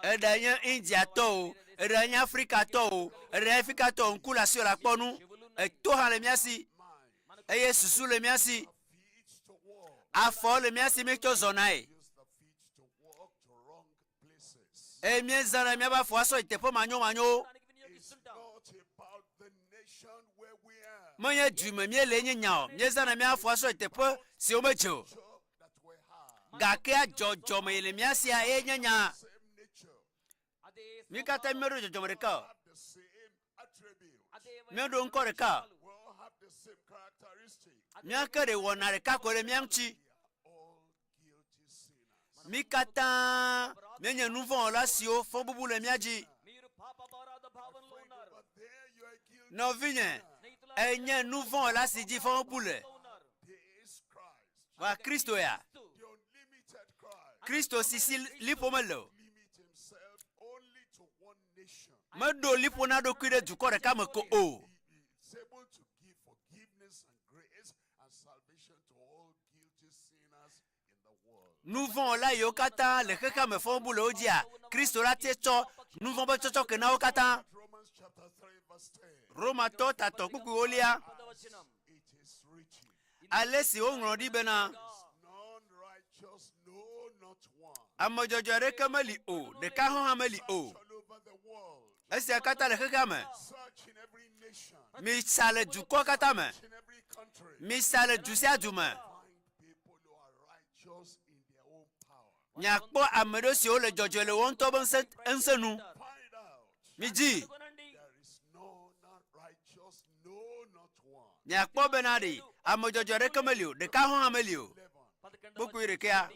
Eɖanye Indiatɔ o, eɖanye Afrikatɔ o, eɖanye Afrikatɔ o, ŋku le asiwò le akpɔ nu. Eto hã le mía si eye susu le mía si. Afɔ le mía si míetsɔ zɔnae. Eye míezãna míaƒe afɔ asɔ yi teƒe manyomanyowo. Menye du me míele nye nya o. Míezãna míaƒe afɔ asɔ yi teƒe siwo medze o. Gakea dzɔdzɔme yi le mía sia ye nye nya. Mí katã míeɖo dzɔdzɔme ɖeka o. Míeɖo ŋkɔ ɖeka o. Míake ɖe wɔna ɖeka ko le mía ŋuti. Mí katã míenye nuvɔ̃wɔla siwo fɔbubu le mía dzi. Nɔvinye, ènye nuvɔ̃wɔla si dzi fɔbubu le. Va Kristo ya. Kristo si si liƒo mele o. Meɖo liƒo na ɖokui ɖe dukɔ ɖeka me ko o. Nu vɔ̃ wɔla yiwo katã le xexea me fɔm bu le wo dzia, Kristo la te tsɔ nu vɔ̃ ƒe tsɔtsɔke na wo katã. Romatɔ tatɔ kpukpui wolia. Ale si woŋlɔ ɖi bena, Ame dzɔdzɔe aɖeke meli o, ɖeka hɔ̃ hã meli o. Esia katã le xexea me. Misa le dukɔ katã me. Misa le du sia du me. Miakpɔ ame ɖewo siwo le dzɔdzɔe le woa ŋutɔ ƒe ŋusẽ nu. Midzi. Miakpɔ bena ɖe ame dzɔdzɔe aɖeke meli o, ɖeka hɔ̃ hã meli o. Kpukpui ɖekea.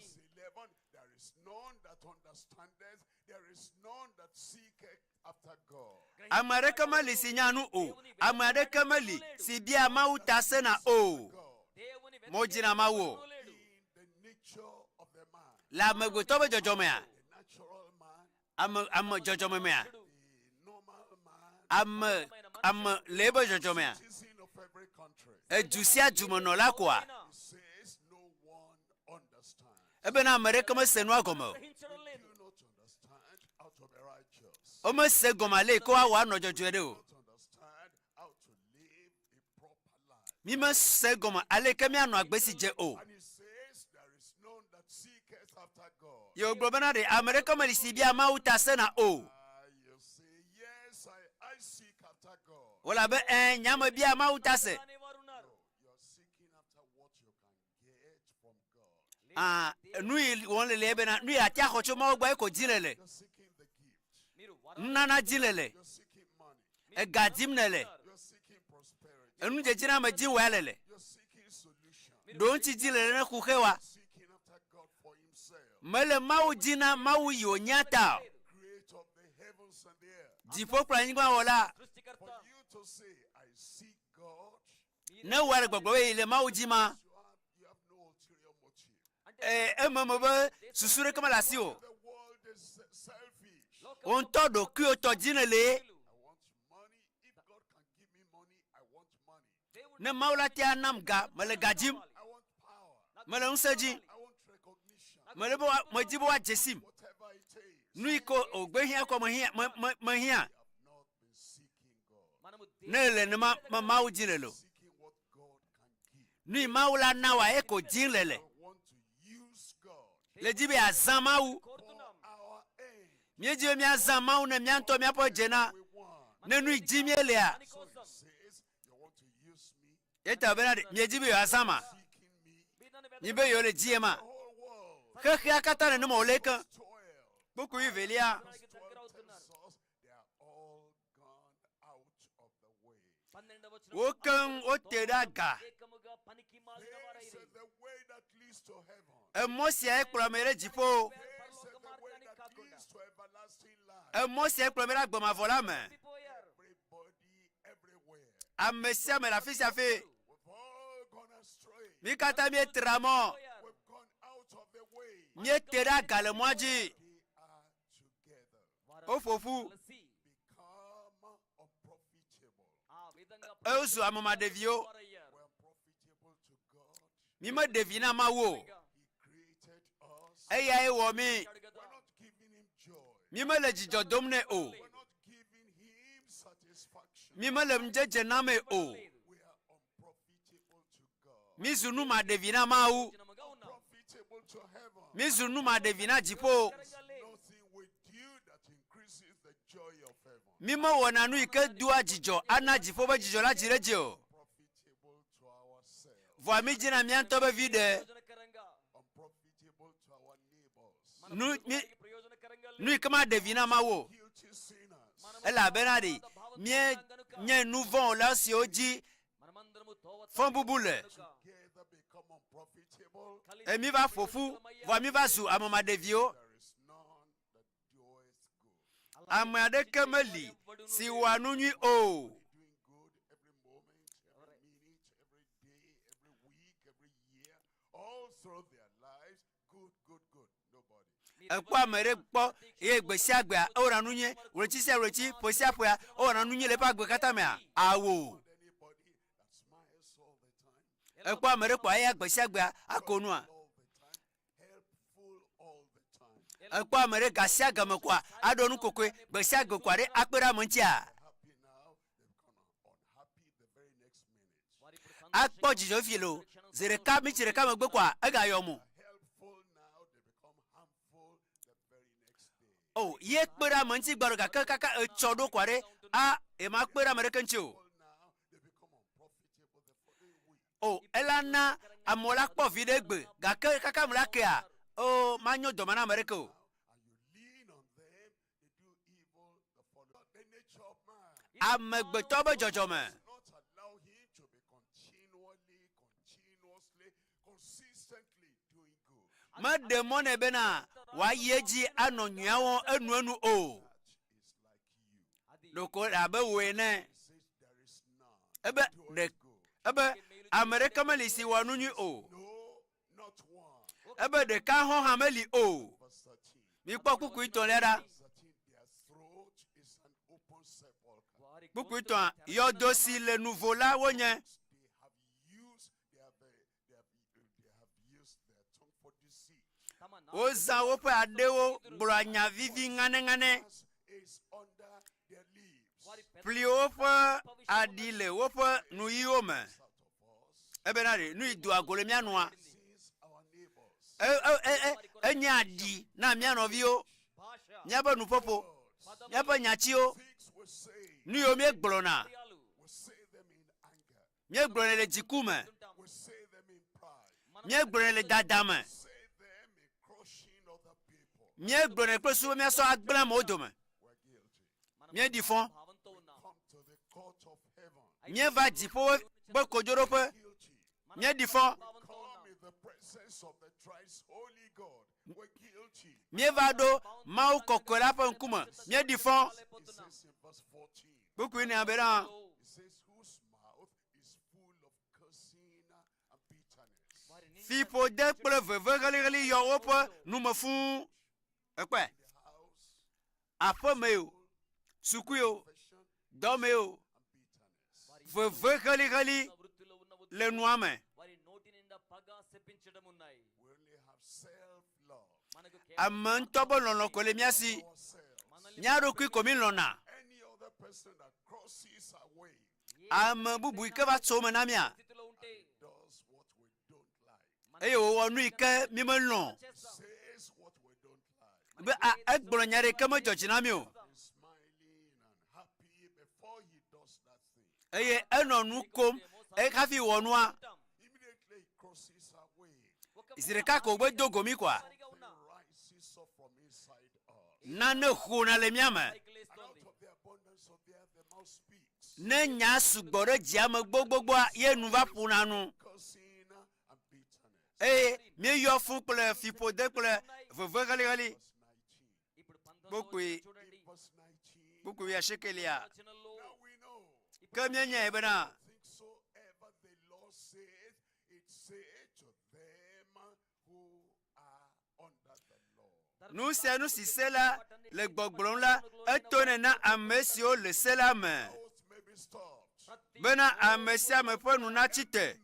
Ame aɖeke meli si nya nu o. Ame aɖeke meli si bia Mawu ta sena o. Modzina Mawu o. Le amegbetɔ ƒe dzɔdzɔmea, ame ame dzɔdzɔme mea, ame ame le eƒe dzɔdzɔmea, edu sia du me nɔla koa, ebena ame ɖeke mese nua gɔme o. Womese gɔme ale yi ke woawɔ anɔ dzɔdzɔe ɖe o. Mímese gɔme ale yi ke míanɔ agbe si dze o. Ye wògblɔ bena ɖe ame ɖeke meli si bia Mawu ta sena o. Wole abe ẽ, nye ame bia Mawu ta se. Ah, nu yi wɔm le le bena nu yi ate axɔ tso Mawu gbɔ eko dim le le. Nunana dim le le. Ega dim ne le. Enudzedziname dim wòa le le. Ɖoŋtsi dim le le ne kuxe wa. Mele Mawu dim na Mawu yi wònyea ta o. Dziƒo kple anyigba wɔla. Ne wòa le gbɔgblɔ be yi le Mawu dzi ma, ee, eme me be susu ɖeke mele asi o. Wò ŋutɔ ɖokuiwò tɔ dzi nèle. Ne Mawu la te anam ga, mele ga dzim. Mele ŋusẽ dzim. Mele be medi be woadze sim. Nu yi ke wògbe hiã kɔ mehiã, me, me, mehiã. Ne ele nenema, me Mawu dzi le lo. Nu yi Mawu la na wòa, eko dzim le le. Le dzi be yeazã Mawu. Míedzi be míazã Mawu ne mía ŋutɔ míaƒe dze na. Ne nu yi dzi míelea, eta bena ɖe miedzi be yewoazã ma? Mi be yewo le dzie ma? Xexea katã nenema wòle ke. Kpukpui velia. Wo keŋ wote ɖe aga. Emɔ siae kplɔ ame ɖe dziƒo. Emɔ siae kplɔ ame ɖe agbe mavɔ la me. Ame sia ame le afi sia afi. Mí katã míetra mɔ. Míete ɖe aga le mɔa dzi. Woƒo ƒu. Ewozu ame maɖeviwo. Mi meɖe vi na Mawu o. Eyae wɔ mí. Mi mele dzidzɔ dom nɛ o. Mi mele ŋudzedze namee o. Mizu nu maɖevi na Mawu. Mizu nu maɖevi na dziƒo. Mi mewɔna nu yi ke doa dzidzɔ ana dziƒo be dzidzɔ la dzi ɖe edzi o. Vɔa mídzina mía ŋutɔ be viɖe. Nu, mi, nu yi ke maɖe vi na Mawu o. Elabena ɖe míenye nu vɔ̃wɔla siwo dzi fɔbubu le. Eye míva ƒo ƒu, vɔa míva zu ame maɖeviwo. Ame aɖeke meli si wɔa nu nyui o. Èkpɔ ame ɖe kpɔ eye gbe sia gbea ewɔna nu nyui, ɣleti sia ɣleti, ƒe sia ƒea ewɔna nu nyui le eƒe agbe katã mea? Ao. Èkpɔ ame ɖe kpɔ eya gbe sia gbea ako nua? Èkpɔ ame ɖe ga sia game koa aɖo nu kokoe gbe sia gbe koa ɖe akpe ɖe ame ŋutia? Akpɔ dzidzɔ fi lo zi ɖeka mitsi ɖeka megbe koa egayɔ mo. O ye kpe ɖe ame ŋuti gbe ɖo gake kaka etsɔ ɖo koa ɖe a ema kpe ɖe ame ɖeke ŋuti o. O, ela na amewo la kpɔ viɖe egbe, gake kaka me la kea, o, manyo dɔme na ame ɖeke o. Amegbetɔ be dzɔdzɔme. Meɖe mɔ nɛ bena wòayi edzi anɔ nyuia wɔm enuenu o. Ɖeko abe wò ene. Ebe ɖe ebe ame ɖeke meli si wɔ nu nyui o. Ebe ɖeka hɔ̃ hã meli o. Mikpɔ kpukpui tɔ̃lia ɖa. Kpukpui tɔ̃a, yɔdo si le nuvo la wonye. Wozã woƒe aɖewo gblɔa nya vivi ŋanɛŋanɛ. Ƒli woƒe aɖi le woƒe nuyiwo me. Ebena ɖe nu yi doa go le mía nua, e, e, e, e, enye aɖi na mía nɔviwo, míaƒe nuƒoƒo, míaƒe nyatiwo, nu yiwo míegblɔna. Míegblɔnɛ le dziku me. Míegblɔnɛ le dada me. Míegblɔnɛ kple susu be míasɔ agblẽ amewo dome. Míeɖi fɔ. Míeva dziƒo ƒe kodzoɖoƒe. Míeɖi fɔ. Míeva ɖo Mawu kɔkɔe la ƒe ŋkume. Míeɖi fɔ. Kpukpui nea bena fiƒode kple veve ɣeliɣeli yɔ woƒe nume fũu. Ekpɔe? Aƒeme o, sukui o, dɔme o, veve ɣeliɣeli le nua me. Ame ŋutɔ be lɔlɔ̃ ko le mía si. Mía ɖokui ko mí lɔ̃na. Ame bubu yi ke va tso eme na mía eye wòwɔ nu yi ke mí melɔ̃ be a egblɔ nya ɖe ke medzɔ dzi na mí o. Eye enɔ nu kom hafi wɔ nua. Zi ɖeka ko wògbe do go mí koa, nane ƒona le mía me. Ne nya sugbɔ ɖe dzia me gbogbogbɔa, ye nu va ƒona nu. Eye míeyɔ fũ kple fiƒode kple veve ɣeliɣeli. Kpukpui kpukpui wuiasiekelia. Ke míenyae bena Nu sia nu si se la le gbɔgblɔm la, etonɛ na ame siwo le se la me, bena ame sia ame ƒe nu natsi te,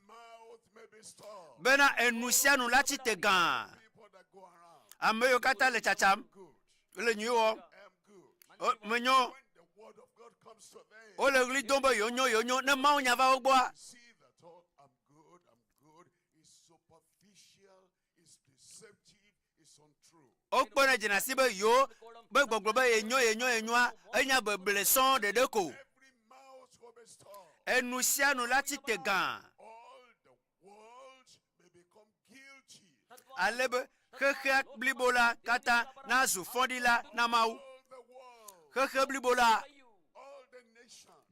bena enu sia nu la tsi te gã. Ame yiwo katã le tsatsam, wole nyui wɔm, menyo, wole ɣli dom be yewonyo, yewonyo. Ne Mawu nya va wo gbɔa, Wokpɔnɛ dzena si be yewo be gbɔgblɔ be yenyo yenyo yenyoa enya beble sɔŋ ɖeɖe ko. Enu sia nu la tsi te gã ale be xexea blibo la katã nazu fɔɖila na Mawu. Xexe blibo la,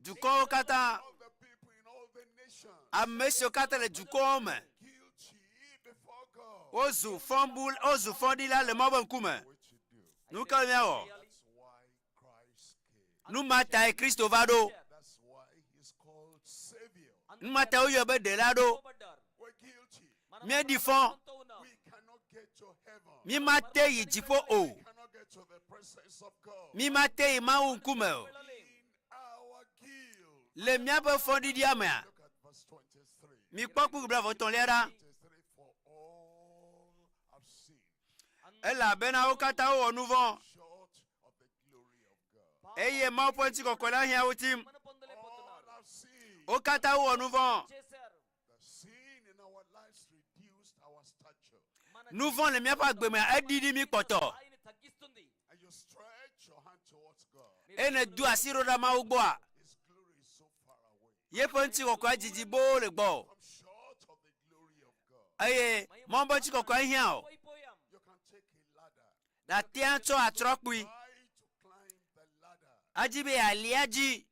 dukɔwo katã, ame siwo katã le dukɔwo me, wozu fɔbu wozu fɔɖila le Mawu ƒe ŋkume. Nu ka míawɔ? Nu ma tae Kristo va ɖo. Nu ma tae woyɔe be Ɖela ɖo. Míeɖi fɔ. Mímate yi dziƒo o. Mímate yi Mawu ŋkume o. Le míaƒe fɔɖiɖia mea, mikpɔ kpukpui blaeve-etɔ̃lia ɖa. Elabena wo katã wowɔ nu vɔ̃, eye Mawu ƒe ŋutikɔkɔe la hiã wo tim. Wo katã wowɔ nu vɔ̃. Nu vɔ̃ le míaƒe agbe mea, eɖiɖi mí kpɔtɔ. Eye nèdo asi ɖo ɖa Mawu gbɔa, yeƒe ŋutikɔkɔea didi boo le gbɔwò. Eye Mawu ƒe ŋutikɔkɔea hiã o. Nàte atsɔ atrɔkpui adi be yealia dzi.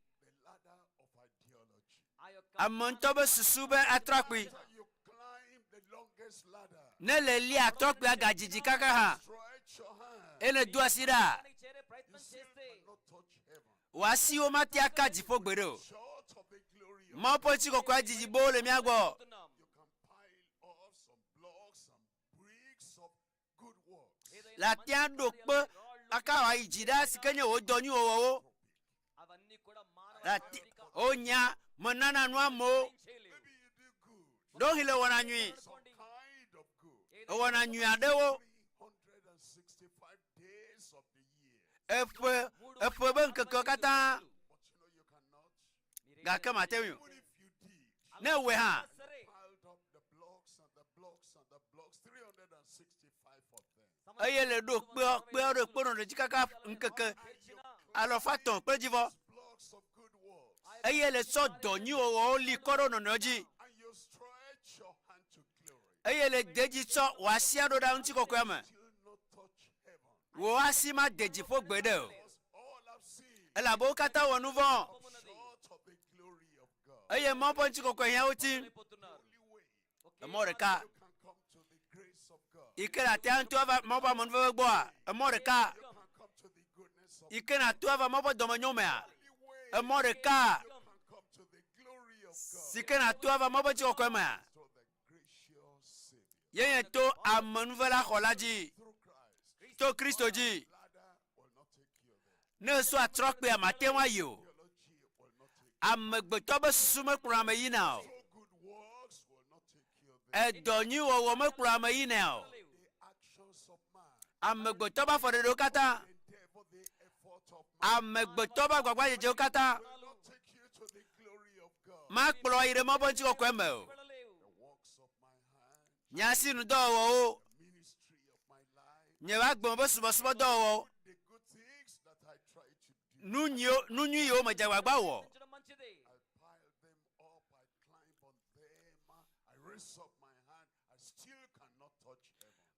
Ame ŋutɔ be susu be atrakpui. Ne le lia atrɔkpuia gadzidzi kaka hã, eye nèdo asi ɖa, wò asiwo mate aka dziƒo gbeɖe o. Mawu ƒe ŋutikɔkɔea didi boo le mía gbɔ. Le atea ɖo kpe aka wòayi dzi ɖaa si ke nye wò dɔ nyui wɔwɔwo. Le ate wonya menana nu amewo. Ɖewohĩ le wɔna nyui. Ewɔna nyui aɖewo. Eƒe eƒe be ŋkekewo katã. Gake mate ŋui o. Ne ewɔe hã, eye le ɖo kpeɔ kpeɔ ɖo kpe nɔ dzi kaka ŋkeke alɔfa tɔ̃ kple dzivɔ eye le tsɔ dɔ nyuiwɔwɔwo li kɔ ɖo nɔnɔewo dzi eye le de dzi tsɔ wò asia ɖo ɖa ŋutikɔkɔea me Wò asi made dziƒo gbeɖe o, elabe wo katã wɔ nu vɔ̃, eye Mawu ƒe ŋutikɔkɔe hiã wo tim. Emɔ ɖeka Yi ke nàte ŋu ava Mawu ƒe amenuveve gbɔa, emɔ ɖeka. Yi ke nàto ava Mawu ƒe dɔmenyo mea, emɔ ɖeka. Si ke nàto ava Mawu ƒe ŋutikɔkɔe mea, ye nye to amenuvela xɔla dzi, to Kristo dzi. Ne èsɔ atrɔkpea, màte ŋu ayi o. Amegbetɔ ƒe susu mekplɔa ame yina o. Edɔ nyui wɔwɔ mekplɔa ame yina o. Amegbetɔ ƒe afɔɖeɖewo katã, amegbetɔ ƒe agbagbadzedzewo katã makplɔ yi ɖe Mawu ƒe ŋutikɔkɔe me o. Nye asinudɔwɔwɔwo, nye agbe me ƒe subɔsubɔdɔwɔwɔwo, nu nyuiwo nu nyui yiwo medze agbagba wɔ.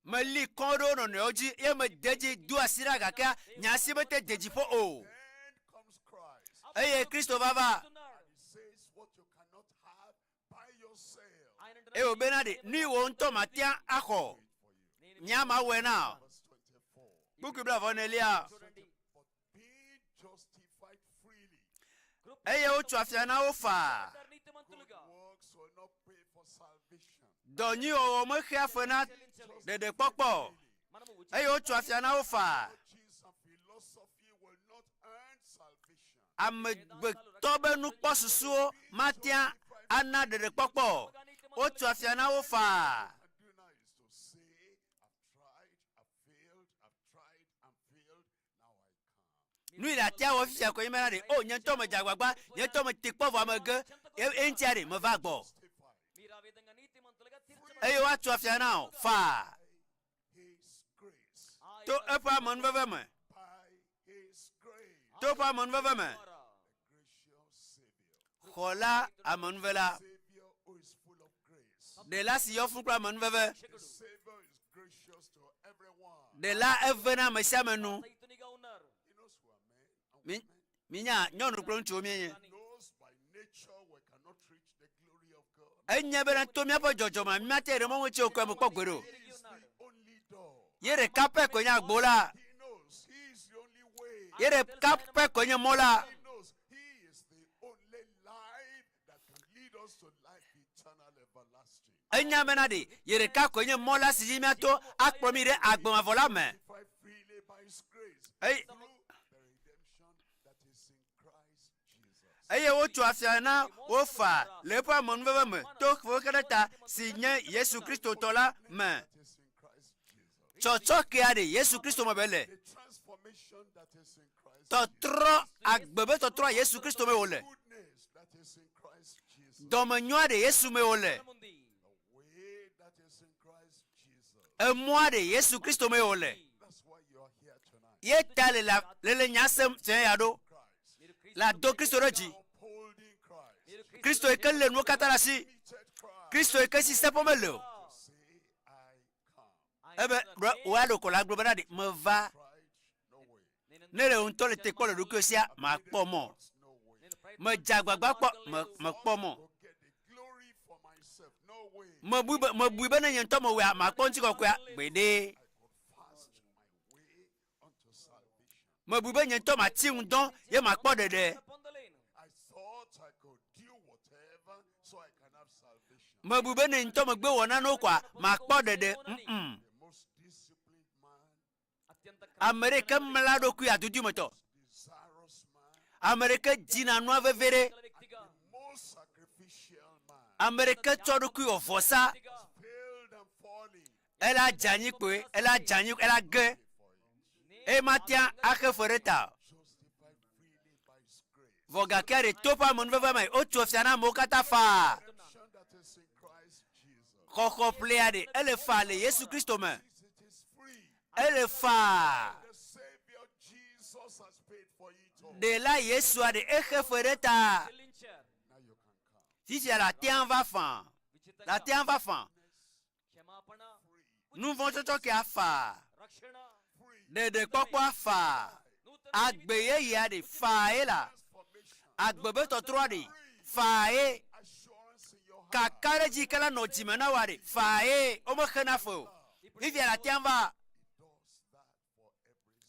Meli kɔ ɖe wo nɔnɔewo dzi eye mede edzi do asi ɖa gake nye asi mete de dziƒo o. Eye Kristo va va eye wòbena ɖe nu yi wò ŋutɔ màte axɔ nye mawɔe na o. Kpukpui blaeve enelia. Eye wotso afia na wo faa. Dɔ nyui wɔwɔ mexea fe na ɖeɖekpɔkpɔ o. Eye wotso afia na wo faa. Amegbetɔ be nukpɔsusuwo matea ana ɖeɖekpɔkpɔ o. Wotso afia na wo faa. Nu yi le atia wɔ fifia koe nye bena ɖe, o nye ŋutɔ medze agbagba, nye ŋutɔ mete kpɔ vɔ amege, eŋutia ɖe, meva gbɔ. Eye woatso afia na wò faa to eƒe amenuveve me. To eƒe amenuveve me. Xɔla amenuvela. Ɖela si yɔ fũ kple amenuveve. Ɖela eve na ame sia ame nu. Mi, minya nyɔnu kple ŋutsuwo míenye. Enye bena to míaƒe dzɔdzɔme míate ɖe mɔ ŋuti o kɔe mekpɔ gbeɖe o. Ye ɖeka pɛ koe nye agbo la. Ye ɖeka pɛ koe nye mɔ la. Enya bena ɖe ye ɖeka koe nye mɔ la si dzi míato akplɔ mí ɖe agbe mavɔ la me. Eye, eye wotso afia na wo faa le eƒe amenuveve me to xexe ta si nye Yesu Kristo tɔ la me. Tsɔtsɔkea ɖe Yesu Kristo me be le. Tɔtrɔ agbe be tɔtrɔa Yesu Kristo me wòle. Dɔmenyoa ɖe Yesu me wòle. Emɔa ɖe Yesu Kristo me wòle. Ye ta le la le le nya sem fia ya ɖo. La do Kristo ɖe dzi. Kristo yi ke le nuwo katã ɖe asi. Kristo yi ke si seƒe mele o. Ebe wò ya ɖeko la gblɔ bena ɖe meva. Ne ɖe ŋutɔ le te kpɔ le ɖokuiwò sia, makpɔ mɔ. Medze agbagba kpɔ, me, mekpɔ mɔ. Mebui be, mebui be ne nye ŋutɔ mewɔea, makpɔ ŋutikɔkɔea gbeɖe. Mebui be nye ŋutɔ mati ŋudɔ ye makpɔ ɖeɖe. Mebui be ne ŋutɔ megbe wɔ nanewo koa, makpɔ ɖeɖe. Mm-mm. Ame ɖeke mla ɖokui adudu me tɔ. Ame ɖeke dzina nua veve ɖe. Ame ɖeke tsɔ ɖokui wɔ vɔsa. Ela dze anyi kpoe, ela dze anyi, ela ge. Eye matea axe fe ɖe ta o. Vɔ gake ɖe to ƒe amenuveve me, wotso fia na amewo katã faa. Xɔxɔ ƒlea ɖe, ele faa le Yesu Kristo me. Ele faa. Ɖela Yesua ɖe exe fe ɖe ta. Fifia la tea va faa. La tea va faa. Nuvɔ̃tsɔtsɔkea faa. Ɖeɖekpɔkpɔa faa. Agbe yeyea ɖe faa ye la. Agbe be tɔtrɔa ɖe faa ye. Kakaɖedzi ke la nɔ dzime na woa ɖe faa ye. Womexena fe o. Fifia le ateam va.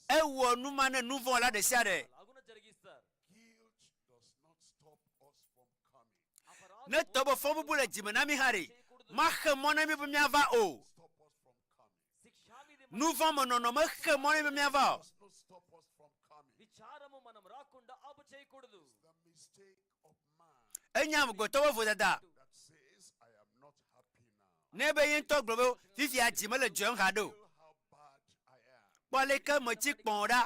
Ewɔ nu ma ne nu vɔ̃ la ɖe sia ɖe. Ne tɔ be fɔbubu le dzime na mí hã ɖe, maxe mɔ na mí be míava o. Nu vɔ̃ me nɔnɔ mexe mɔ na mí be míava o. Enye amegbetɔ ƒe vodada. Ne be ye ŋutɔ gblɔ be fifia dzi mele dzɔyem haɖe o. Kpɔ aleke metsi kpɔ̃ ɖa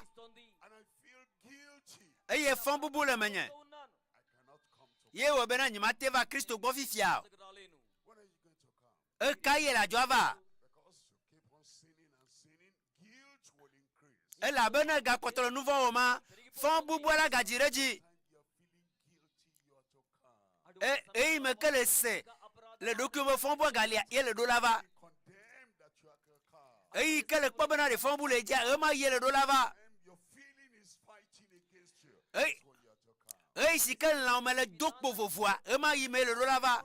eye fɔbubu le menye. Ye wɔ bena nyemate va Kristo gbɔ fifia o. Ɣekaɣie le adzɔ ava? Elabena egakpɔtɔ le nu vɔ̃ wɔma, fɔbubua la gadzi ɖe edzi. E, eyi me ke le se le ɖokuiwo be fɔbua galia ye le ɖo la va. Eyi ke le kpɔ bena ɖe fɔbu le dzia, ɣemaɣi ye le ɖo la va. Eyi, eyi si ke lãwo me le do kpo vovoa, ɣemaɣi me ye le ɖo la va.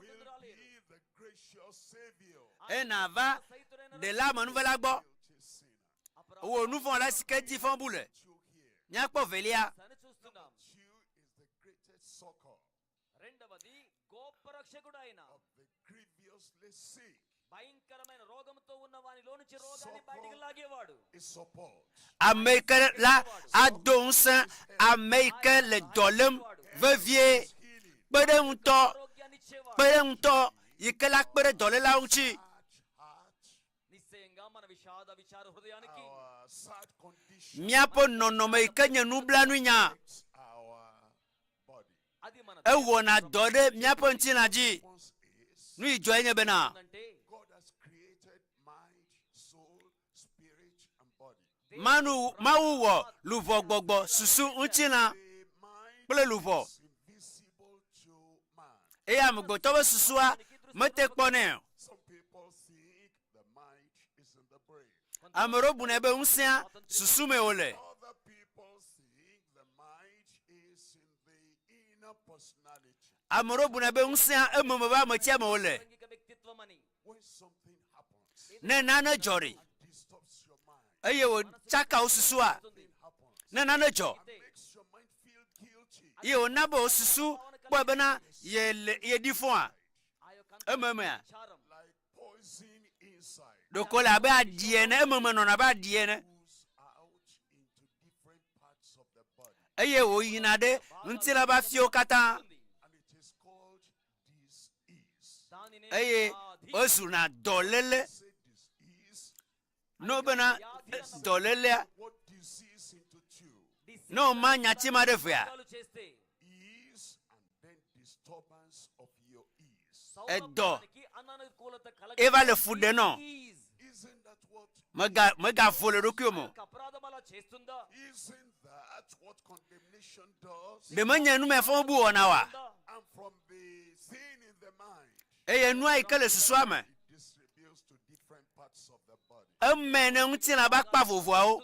Eye nàva Ɖela amenuvela gbɔ. Wò nu vɔ̃ la si ke dzi fɔ bu le. Míakpɔ velia. Ame yi ke la ado ŋusẽ ame yi ke le dɔ lém vevie. Kpe ɖe ŋutɔ, kpe ɖe ŋutɔ yi ke la kpe ɖe dɔlélawo ŋuti. Míaƒe nɔnɔme yi ke nye nublanuinya ewɔna dɔ ɖe míaƒe ŋutilã dzi. Nu yi dzɔe nye bena Manu, Mawu wɔ luʋɔ, gbɔgbɔ, susu, ŋutilã kple luʋɔ. Eye amegbetɔ ƒe susua mete kpɔnɛ o. Ame ɖewo bunɛ be ŋusẽa susu mee wòle. Ame ɖewo bunɛ be ŋusẽa ememe ƒe ametia me wòle. Ne nane dzɔ ɖi eye wòtsaka wò susua, ne nane dzɔ eye wòna be wò susu kpɔe bena yele yeɖi fɔa, ememea, ɖeko le abe aɖi ene, ememe nɔna abe aɖi ene eye wòyina ɖe ŋutilã ƒe afiwo katã. eye ezuna dɔléle. Ne wobena dɔlélea, ne woma nyati ma ɖe vea, edɔ eva le fu ɖe nɔ. Mega megavo le ɖokuiwò me o. Ɖe menye numefɔbubu wɔna oa? Eye nua yi ke le susua me, eme ne ŋutilã ƒe akpa vovoawo.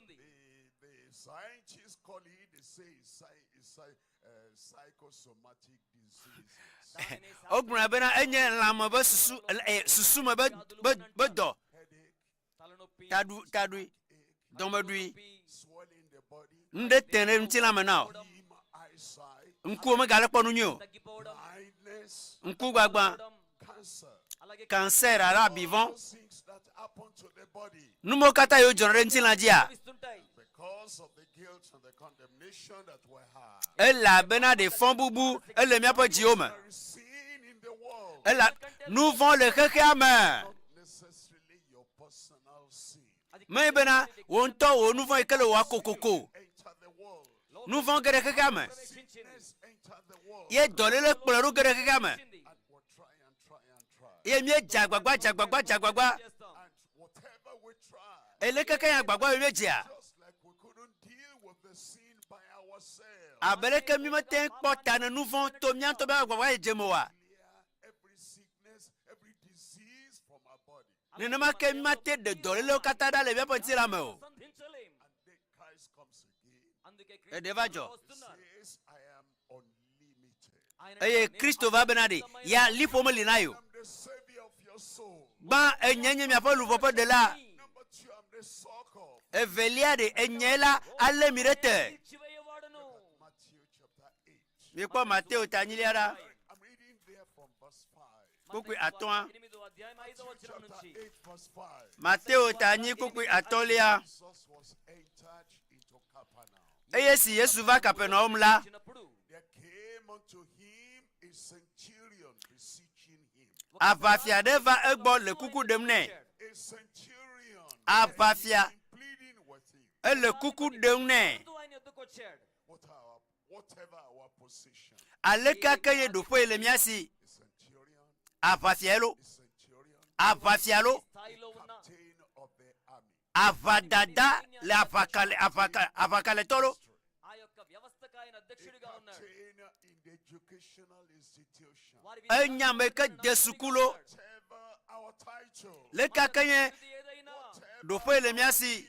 Wogblɔna bena enye lãme ƒe susu, susu me ƒe dɔ. Taɖu, taɖui, dɔmeɖui, nu ɖe te ɖe ŋutilã me na wò. Ŋkuwo megale kpɔ nu nyui o. Ŋku gbagbã, kanser alo abi vɔ̃. Nu mawo katã yiwo dzɔna ɖe ŋutilã dzia, elabena ɖe fɔbubu ele míaƒe dziwo me. Ela nu vɔ̃ le xexea me. Menye bena wò ŋutɔ wò nu vɔ̃ yi ke le wòa kokoko. Nu vɔ̃ ge ɖe xexea me. Ye dɔléle kplɔe ɖo ge ɖe xexea me. Ye míedze agbagba, dze agbagba, dze agbagba. Eye leke ke nye agbagba be míedzea? Abe leke mímete ŋu kpɔ ta ne nu vɔ̃ to mía ŋutɔ míaƒe agbagbadzedze me oa? Nenema ke mímate ɖe dɔlélewo katã ɖa le míaƒe ŋutilã me o. Eɖe va dzɔ. Eye Kristo va bena ɖe ya liƒo meli na ye o. Gbã, enye nye miaƒe luʋɔ ƒe ɖela. Evelia ɖe enye la alé mi ɖe te. Mikpɔ Mateo ta enyilia ɖa. Kpukpui atɔ̃a. Mateo ta enyi kpukpui atɔ̃lia. Eye si Yesu va Kapernaum la, aʋafia ɖe va egbɔ le kuku ɖem nɛ. Aʋafia ele kuku ɖem nɛ. Aleke ake ye ɖoƒe le mía si? Aʋafia lo. Aʋafia lo. Aʋadada le aʋakale aʋaka aʋakaletɔ lo. Enya me ke de suku lo. Leke ake nye ɖoƒe le mía si?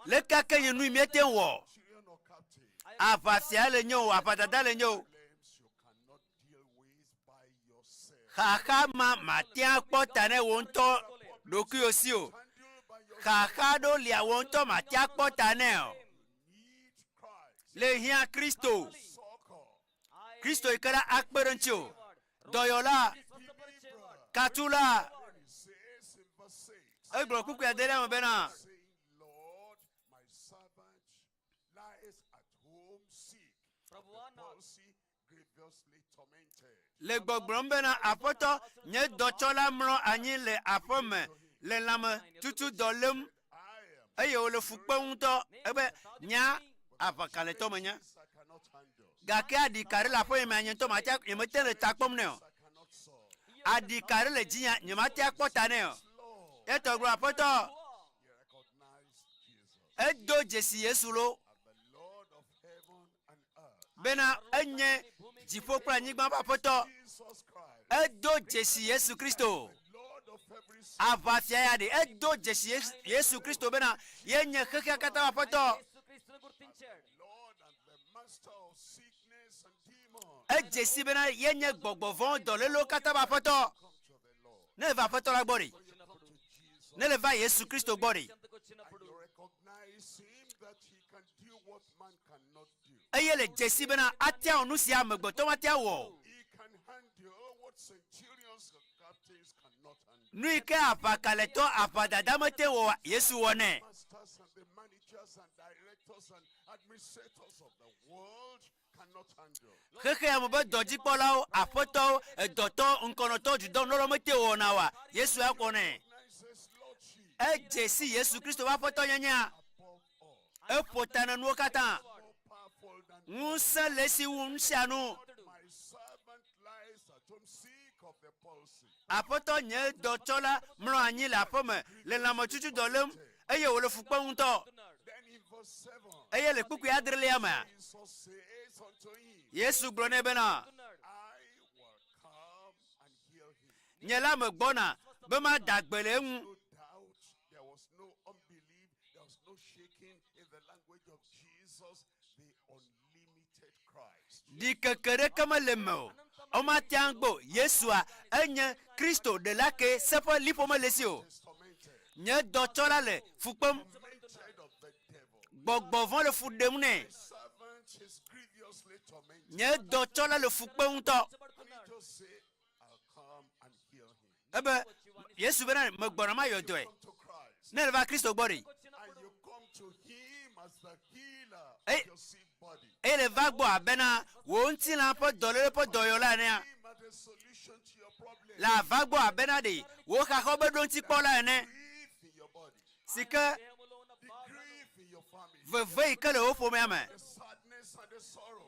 Leke ake nye nui míete ŋu wɔ? Aʋafia le nye o, aʋadada le nye o. Xaxa ma mate akpɔ ta ne wò ŋutɔ ɖokuiwò si o. Xaxa ɖewo lia wò ŋutɔ mate akpɔ ta nɛ o. Le hiã Kristo. Kristo yi ke la akpe ɖe ŋuti o. Dɔyɔla, katula, egblɔ kpukpui adelia me bena, le gbɔgblɔm bena, Aƒetɔ, nye dɔtsɔla mlɔ anyi le aƒe me le lãme tutu dɔ lém eye wòle fu kpem ŋutɔ. Ebe, Nya aʋakalẽtɔ menye. Gake aɖika ɖe le aƒenye mea, nye ŋutɔ mate, nyemete le ta kpɔm nɛ o. Aɖika ɖe le dzinye, nyemate akpɔ ta nɛ o. Etɔ gblɔ, Aƒetɔ, edo dzesi Yesu lo bena enye dziƒo kple anyigba ƒe Aƒetɔ. Edo dzesi Yesu Kristo. Aʋafia ya ɖe edo dzesi Yesu Kristo bena yenye xexea katã ƒe Aƒetɔ. Edze si bena yenye gbɔgbɔ vɔ̃ dɔlélewo katã ƒe Aƒetɔ. Ne eva Aƒetɔ la gbɔ ɖe, ne le va Yesu Kristo gbɔ ɖe, eye le dzesi bena atea wɔ nu si amegbetɔ matea wɔ o. Nu yi ke aʋakalẽtɔ, aʋadada mete wɔ oa, Yesu wɔ nɛ. Xexea me ƒe dɔdzikpɔlawo, aƒetɔwo, edɔtɔwo, ŋkɔnɔtɔwo, dudɔnunɔlawo mete wɔna oa, Yesu akpɔ nɛ. Edze si Yesu Kristo ƒe aƒetɔnyenyea. Eƒo ta na nuwo katã. Ŋusẽ le esi wu nu sia nu. Aƒetɔ nye dɔtsɔla mlɔ anyi le aƒeme le lãmetutudɔ lém eye wòle fu kpem ŋutɔ. Eye le kpukpui adrelia mea, Yesu gblɔ nɛ bena, Nye la megbɔna be mada gbe le eŋu. Ɖikeke ɖeke mele eme o, womate ŋu agbe o. Yesua, enye Kristo ɖela ke se ƒe liƒo mele esi o. Nye dɔtsɔla le fu kpem. Gbɔgbɔ vɔ̃ le fu ɖem nɛ. Nye dɔtsɔla le fu kpem ŋutɔ. Ebe Yesu bena megbɔna mayɔ dɔe. Ne le va Kristo gbɔ ɖi. Eye le va gbɔ abena wò ŋutilã ƒe dɔléle ƒe dɔyɔla enea. Le ava gbɔ abena ɖe wò xaxawo be ɖoŋutikpɔla ene. Si ke veve yi ke le wò ƒomea me,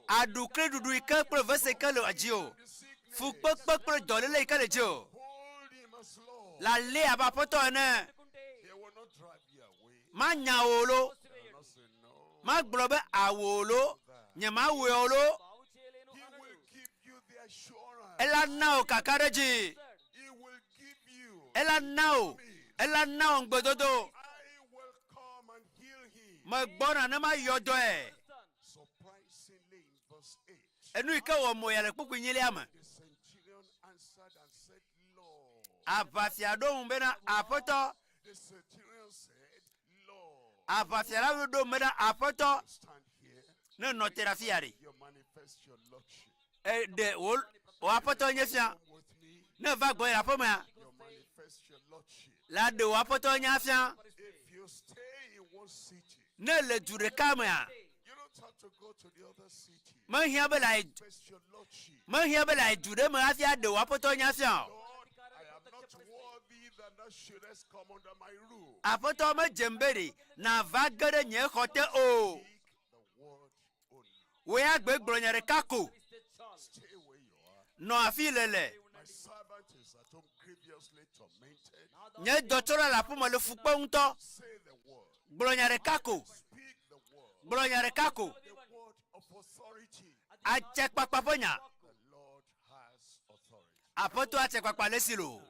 aɖukliɖuɖu yi ke kple vese yi ke le dziwò, fukpekpe kple dɔléle yi ke le dziwò, le alé abe aƒetɔ ene. Manya wò lo. Magblɔ be awò lo. Nyemawɔe o lo. Ela na wò kakaɖedzi. Ela na wò. Ela na wò ŋugbedodo. Megbɔna ne mayɔ dɔe. Enu yi ke wɔ mo ya le kpukpui nyilia me. Aʋafia ɖo ŋu bena, Aƒetɔ, Aʋafia la ɖo me ɖa, Aƒetɔ, ne nɔ te ɖe afi ya ɖe, eɖe wò wò aƒetɔ nye fia. Ne va gbɔ yi aƒemea, la ɖe wò aƒetɔ nye afia. Ne le du ɖeka mea, mehiã be la yi mehiã be la yi du ɖe me hafi aɖe wò aƒetɔ nye afia o. Aƒetɔ medzem be ɖe nàva ge ɖe nye xɔ te o. Wò ya gbe gblɔ nya ɖeka ko. Nɔ afi le le. Nye dɔtsɔla le aƒeme le fu kpem ŋutɔ. Gblɔ nya ɖeka ko. Gblɔ nya ɖeka ko. Atsɛkpakpa ƒe nya. Aƒetɔa atsɛkpakpa le esi loo.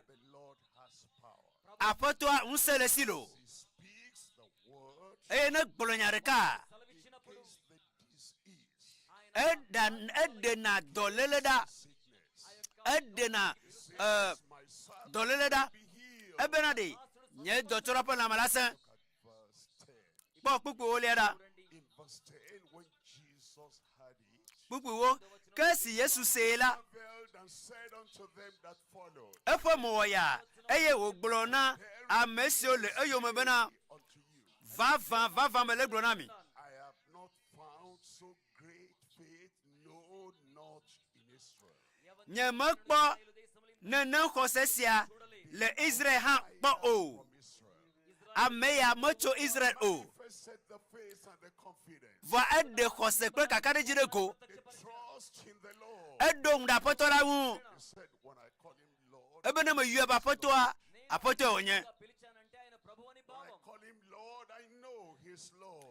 Aƒetɔa ŋusẽ le esi loo. Eye ne gblɔ nya ɖeka, eɖa eɖena dɔléle ɖa. Eɖena e, dɔléle ɖa. Ebena ɖe nye dɔtsɔla ƒe lãme la sẽ. Kpɔ kpukpuiwo lia ɖa. Kpukpuiwo ke esi Yesu see la, eƒe mo wɔ yaa, eye wògblɔ na ame siwo le eyome bena, Vavã, vavã mele egblɔ na mi, nyemekpɔ nenem xɔse sia le Israel hã kpɔ o. Ame ya metso Israel o. Vɔa eɖe xɔse kple kakaɖedzi ɖe go. Eɖo ŋu ɖe Aƒetɔ la ŋu. Ebe ne meyɔe be Aƒetɔa, Aƒetɔe wònye.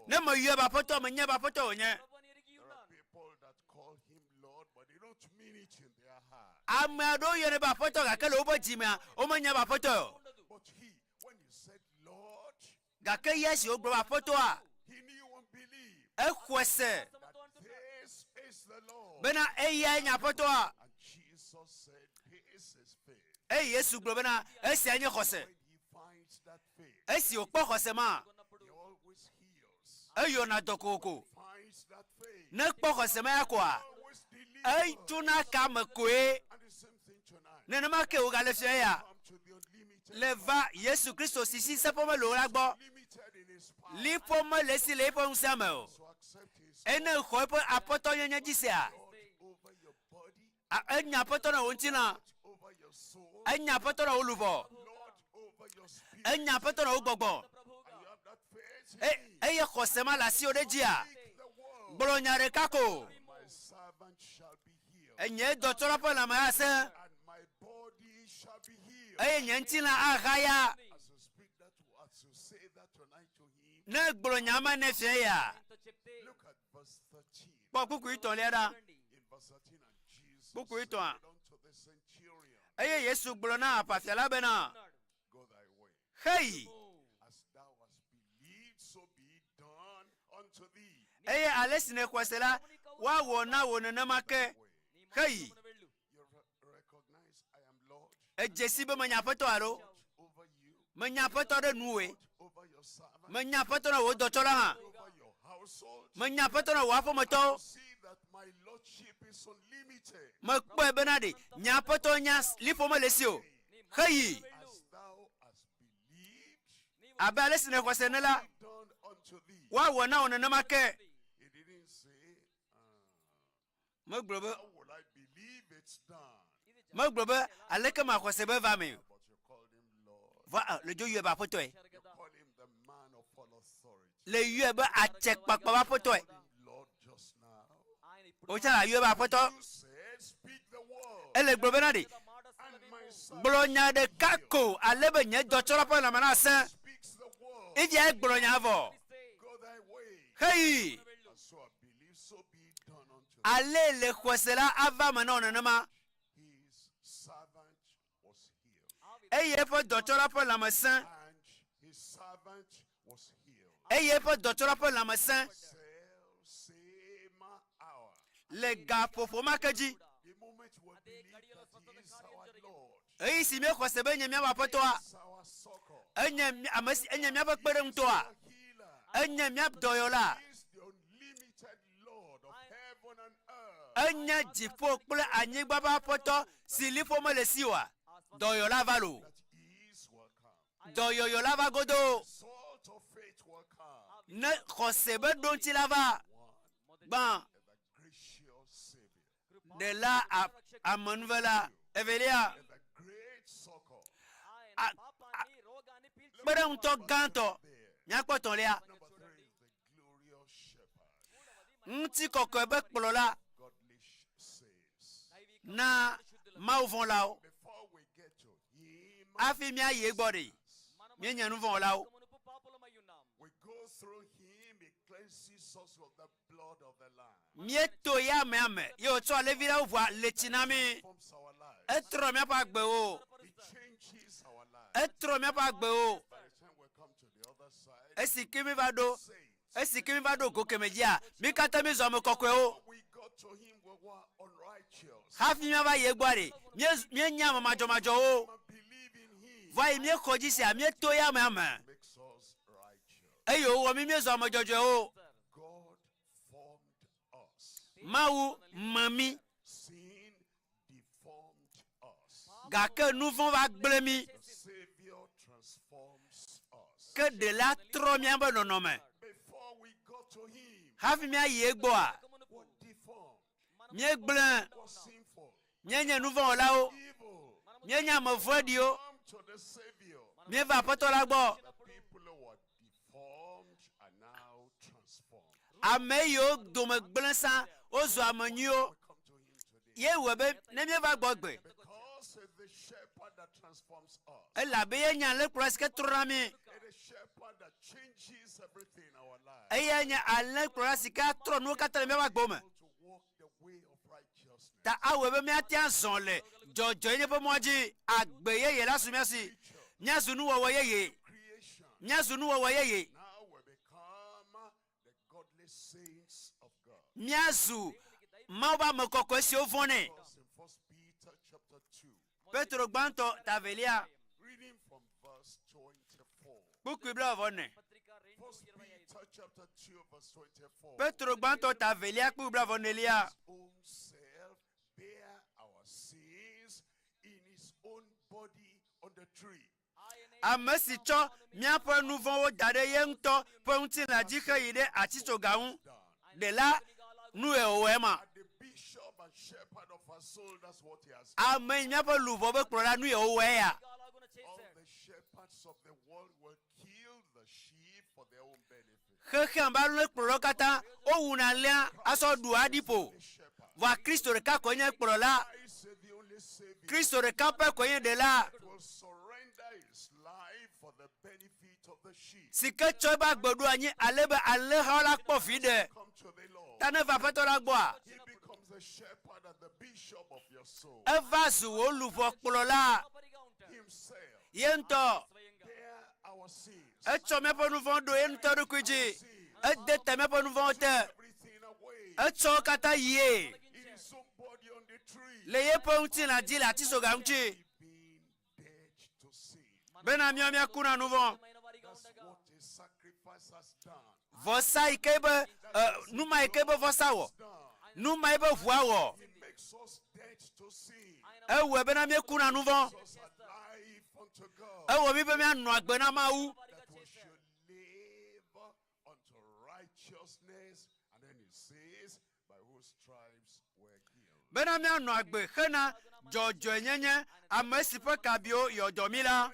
Ne meyɔe be Aƒetɔ, menye be Aƒetɔe wònye. Ame aɖewo yɔnɛ be Aƒetɔ gake le woƒe dzi mea, womenya be Aƒetɔe o. Gake eya esi wògblɔ be Aƒetɔa, exɔe se bena eyae nye Aƒetɔa. Eye Yesu gblɔ bena esiae nye xɔse. Esi wòkpɔ xɔse ma, eyɔna dɔ kokoko. Ne ekpɔ xɔse ma ya koa, etsona kame koe. Nenema ke wògale fia eya le va Yesu Kristo si si seƒe mele o la gbɔ. Liƒo mele esi le eƒe ŋusẽ me o. Ene xɔ eƒe aƒetɔnyenye dzi sea, enya aƒetɔ na wò ŋutilã, enya aƒetɔ na wò luʋɔ, enya aƒetɔ na wò gbɔgbɔ. E, eye xɔse ma le asiwò ɖe dzia, gblɔ nya ɖeka ko. Enye dɔtsɔla ƒe lãme asẽ, eye nye ŋutilã ahaya. Ne egblɔ nya ma nɛ fia ya, kpɔ kpukpui tɔ̃lia ɖa. Kpukpui tɔ̃a. Eye Yesu gblɔ na aʋafia la bena, Heyi! Eye ale si nèxɔe se la, woawɔ na wò nenema ke. Heyi! Èdze si be menye Aƒetɔ alo? Menye Aƒetɔ ɖe nuwòe. Menye Aƒetɔ na wò dɔtsɔla hã. Menye Aƒetɔ na wò aƒemetɔwo. Mekpɔe bena ɖe nye Aƒetɔ nya liƒo mele esi o. Heyi! Abe ale si nèxɔ se ene la, woawɔ na wò nenema ke. Megblɔ be, megblɔ be, aleke maxɔ se be eva eme o. Vɔ le dzo yɔe be aƒetɔe. Le yɔe be atsɛkpakpa be aƒetɔe. Wotsa la yɔe be aƒetɔ. Ele gblɔ bena ɖe, gblɔ nya ɖeka ko ale be nye dɔtsɔla ƒe lãme nasẽ. Efia egblɔ nya vɔ. Heyi! Ale le xɔse la ava me na wò nenema. Eye eƒe dɔtsɔla ƒe lãme sẽ. Eye eƒe dɔtsɔla ƒe lãme sẽ le gaƒoƒo ma ke dzi. Ɣeyiɣi si míexɔ se be enye míaƒe Aƒetɔa, enye ame si enye míaƒe kpeɖeŋutɔa, Enye mía dɔyɔla. Enye dziƒo kple anyigba ƒe aƒetɔ si liƒo mele si oa? Dɔyɔla va loo. Dɔyɔyɔ la va godoo. Ne xɔse be ɖoŋtsi la va gbã, ɖela amenuvela evelia, kpeɖeŋutɔ gãtɔ, míakpɔ etɔ̃lia, ŋutikɔkɔe be kplɔla na mawuvɔ̃lawo. Hafi míayi egbɔ ɖe, míenye nuvɔ̃wɔlawo. Míeto ya amea me ye wòtsɔ alẽvi la ʋua le tsi na mí. Etrɔ míaƒe agbewo. Etrɔ míaƒe agbewo. Esi ke míva ɖo, esi ke míva ɖo go keme dzia, mí katã mízu ame kɔkɔewo. Hafi míava yi egbɔa ɖe, míenye ame madzɔmadzɔwo. Vɔa yi míexɔ dzi sia, míeto ya amea me. Eye wòwɔ mí míezu ame dzɔdzɔewo. Mawu me mí. Gake nu vɔ̃ va gblẽ mí. Ke Ɖela trɔ míaƒe nɔnɔme. Hafi míayi egbɔa, míegblẽ, míenye nu vɔ̃ wɔlawo, míenye ame vɔ̃ɖiwo. Míeva Aƒetɔ la gbɔ. Ame yiwo dome gblẽ sã, wozu ame nyuiwo. Ye wɔe be ne míeva gbɔ gbe, elabe ye nye alẽkplɔla si ke trɔna mí. Eyae nye alẽkplɔla si ke atrɔ nuwo katã le míaƒe agbewo me. Ta awɔe be míate azɔ le dzɔdzɔenyenye ƒe mɔa dzi. Agbe yeye la su mía si. Míazu nuwɔwɔ yeye. Míazu nuwɔwɔ yeye. Míazu Mawu ƒe ame kɔkɔe siwo vɔ̃nɛ. Petro gbãtɔ ta evelia, kpukpui blaeve-vɔ-ene. Petro gbãtɔ ta evelia kpukpui blaeve-vɔ-enelia. Ame si tsɔ míaƒe nu vɔ̃wo da ɖe ye ŋutɔ ƒe ŋutilã dzi heyi ɖe atitsoga ŋu ɖe la, nue wòwɔ ema. Ame yi míaƒe luʋɔ ƒe kplɔla nue wòwɔ eya. Xexea me alẽkplɔlawo katã wowuna alẽa asɔ ɖua aɖi ƒo. Vɔa Kristo ɖeka koe nye kplɔla. Kristo ɖeka pɛ koe nye ɖela si ke tsɔ eƒe agbe ɖo anyi ale be alẽhawo la kpɔ viɖe. Ta ne va Aƒetɔ la gbɔa, eva zu wò luʋɔ kplɔla. Ye ŋutɔ Etsɔ míaƒe nu vɔ̃ ɖo ye ŋutɔ ɖokui dzi. Ede ta míaƒe nu vɔ̃wo te. Etsɔ wo katã yie le yeƒe ŋutilã dzi le atisoga ŋuti bena míawo míaku na nu vɔ̃. Vɔsa yi ke be nu ma yi ke be vɔsa wɔ, nu ma yi be ʋua wɔ, ewɔe bena míeku na nu vɔ̃. Ewɔ mí be míanɔ agbe na Mawu. Bena míanɔ agbe hena dzɔdzɔenyenye, ame si ƒe kabiwo yɔ dɔ mí la.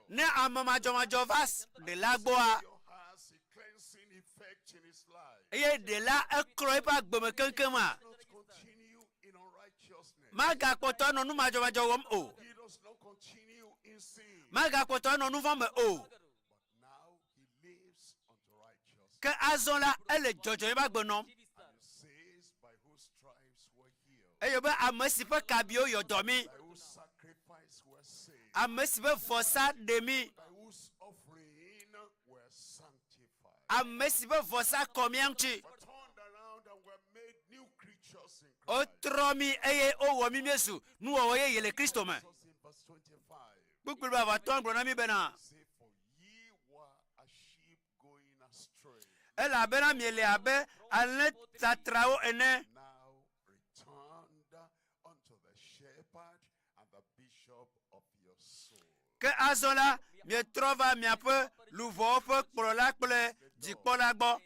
Ne ame madzɔmadzɔ va Ɖela gbɔa, eye Ɖela eklɔ eƒe agbe me keŋkeŋa, magakpɔtɔ anɔ nu madzɔmadzɔ wɔm o. Magakpɔtɔ anɔ nu vɔ̃ me o. Ke azɔ la, ele dzɔdzɔenye ƒe agbe nɔm. Eye be ame si ƒe kabiwo yɔ dɔ mí, ame si ƒe vɔsa ɖe mí, ame si ƒe vɔsa kɔ mía ŋuti. Wotrɔ mí eye wowɔ mí míezu nuwɔwɔ yeye le Kristo me. Kpukpui blaeve-atɔ̃ gblɔ na mí bena, Elabena miele abe alẽ tatrawo ene. Ke azɔ la, mietrɔ va miaƒe luʋɔwo ƒe kplɔla kple dzikpɔla gbɔ.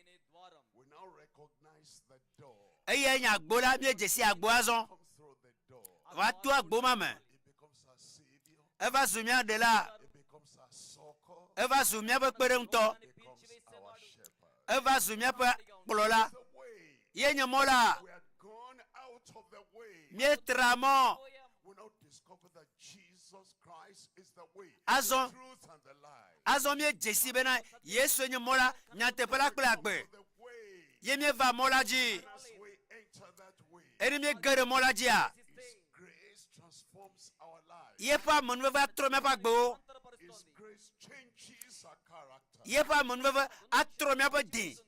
Eyae nye agbo la, míedze si agbo azɔ. Va to agbo ma me. Eva zu mía ɖela. Eva zu míaƒe kpeɖeŋutɔ. Eva zu míaƒe kplɔla. Ye nye mɔ la. Míetra mɔ. Azɔ, azɔ míedze si bena Yesue nye mɔ la, nyateƒe la kple agbe. Ye míeva mɔ la dzi. Eye ne míege ɖe mɔ la dzia, yeƒe amenuveve atrɔ míaƒe agbewo. Yeƒe amenuveve atrɔ míaƒe dĩ.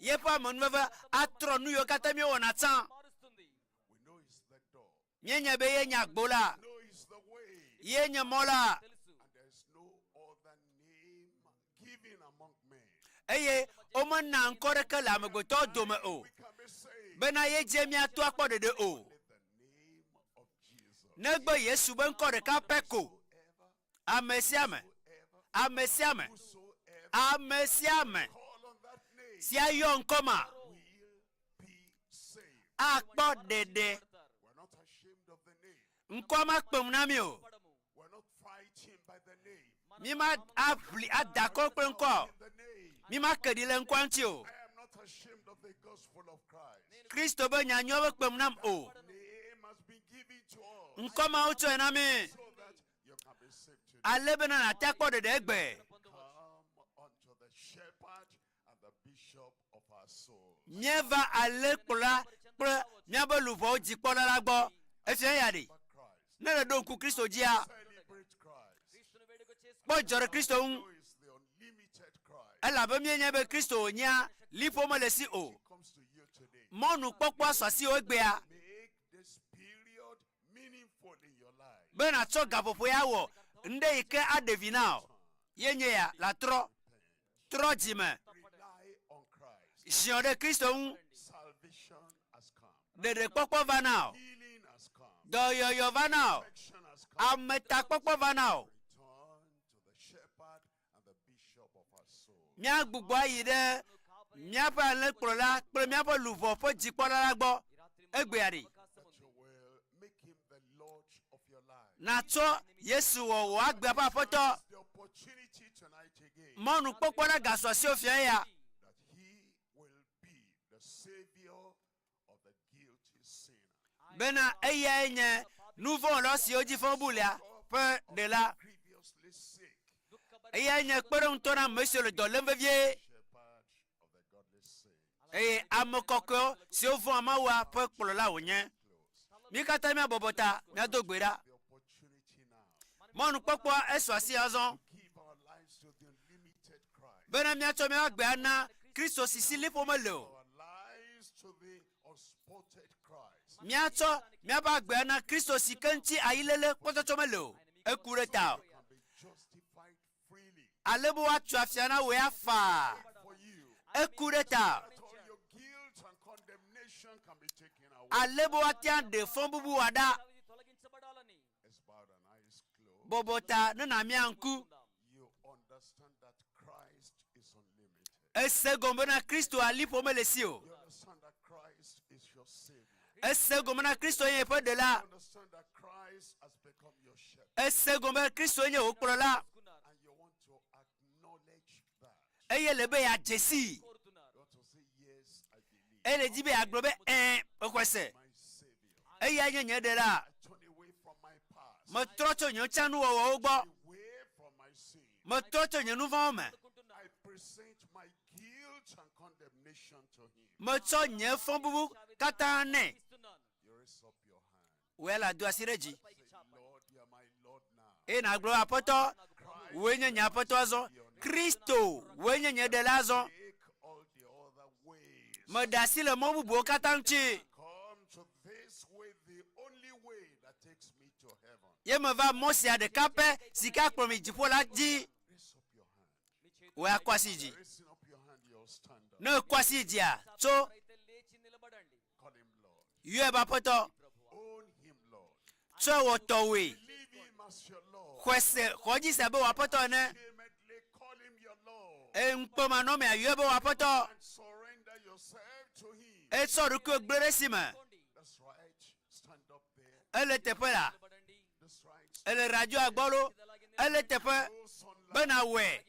Yeƒe amenuveve atrɔ nu yiwo katã míewɔna tsã. Míenya be ye nye agbo la, ye nye mɔ la, eye womena ŋkɔ ɖeke le amegbetɔwo dome o bena ye dzie míato akpɔ ɖeɖe o, negbe Yesu be ŋkɔ ɖeka pɛ ko. Ame sia ame, ame sia ame, ame sia ame si ayɔ ŋkɔ ma akpɔ ɖeɖe. Ŋkɔa makpe ŋu na mi o. Mi ma aʋli ada akɔ kple ŋkɔa o. Mi ma ke ɖi le ŋkɔa ŋuti o. Kristo be nyanyuia be kpem nam o. Ŋkɔ ma wotsɔe na mi ale bena nàte akpɔ ɖeɖe egbe. Míeva alẽkplɔla kple míaƒe luʋɔwo dzikpɔla la gbɔ. Efia eya ɖe? Ne èɖo ŋku Kristo dzia, kpɔ dzidzɔ ɖe Kristo ŋu, elabe míenyae be Kristo wònyea liƒo mele esi o. Mɔnukpɔkpɔa su asiwò egbea be nàtsɔ gaƒoƒo ya wɔ nuɖe yi ke aɖe vi na wò. Ye nye ya, làtrɔ. Trɔ dzi me. Ziɔ ɖe Kristo ŋu. Ɖeɖekpɔkpɔ va na wò. Dɔyɔyɔ va na wò. Ametakpɔkpɔ va na wò. Míagbugbɔ ayi ɖe míaƒe alẽkplɔla kple míaƒe luʋɔ ƒe dzikpɔla la gbɔ egbea ɖi. Nàtsɔ Yesu wɔ wò agbea ƒe Aƒetɔ. Mɔnukpɔkpɔ la gasu asiwò fia eya. Bena eyae nye nuvɔ̃wɔla siwo dzi fɔbubu lea ƒe ɖela. Eyae nye kpeɖeŋutɔ na ame siwo le dɔ lém vevie. Eye ame kɔkɔewo siwo vɔ̃a Mawua ƒe kplɔla wònye. Mí katã míabɔbɔ ta míado gbe ɖa. Mɔnukpɔkpɔa esu asi azɔ bena míatsɔ míaƒe agbe ana Kristo si si liƒo mele o. Míatsɔ míaƒe agbe ana Kristo si ke ŋuti ayiléle kpɔtsɔtsɔ mele o. Eku ɖe ta o. Ale be woatso afia na wò ya faa. Eku ɖe ta. Ale be woate aɖe fɔbubu wòa ɖa. Bɔbɔ ta ne nàmia ŋku. Ese gɔme bena Kristo aliƒo mele esi o. Ese gɔme bena Kristo nye yeƒe ɖela. Ese gɔme be Kristo nye wò kplɔla. Eye le be yeadze sii. Eye le di be yeagblɔ be ɛ̃, mexɔe se. Eyae nye nye ɖela. Metrɔ tso nye tsã nuwɔwɔwo gbɔ. Metrɔ tso nye nu vɔ̃wo me. Metsɔ nye fɔbubu katã nɛ. Wò ya nàdo asi ɖe dzi. Eye nàgblɔ, Aƒetɔ, wòe nye nye Aƒetɔ azɔ. Kristo, wòe nye nye Ɖela azɔ. Meɖe asi le mɔ bubuwo katã ŋuti. Ye meva mɔ sia ɖeka pɛ si ke akplɔ mi dziƒo la dzi. Wò ya kɔ asi dzi. Ne èkɔ asi dzia, tso. Yɔe be Aƒetɔ. Tsɔe wɔ tɔwòe. Xɔe se, xɔ edzi se abe wò Aƒetɔ ene. Eye ŋukpe manɔmea, yɔe be wò Aƒetɔ. Etsɔ ɖokuiwò gblẽ ɖe esi me. Ele teƒe la. Ele radioa gbɔ lo. Ele teƒe be nàwɔe.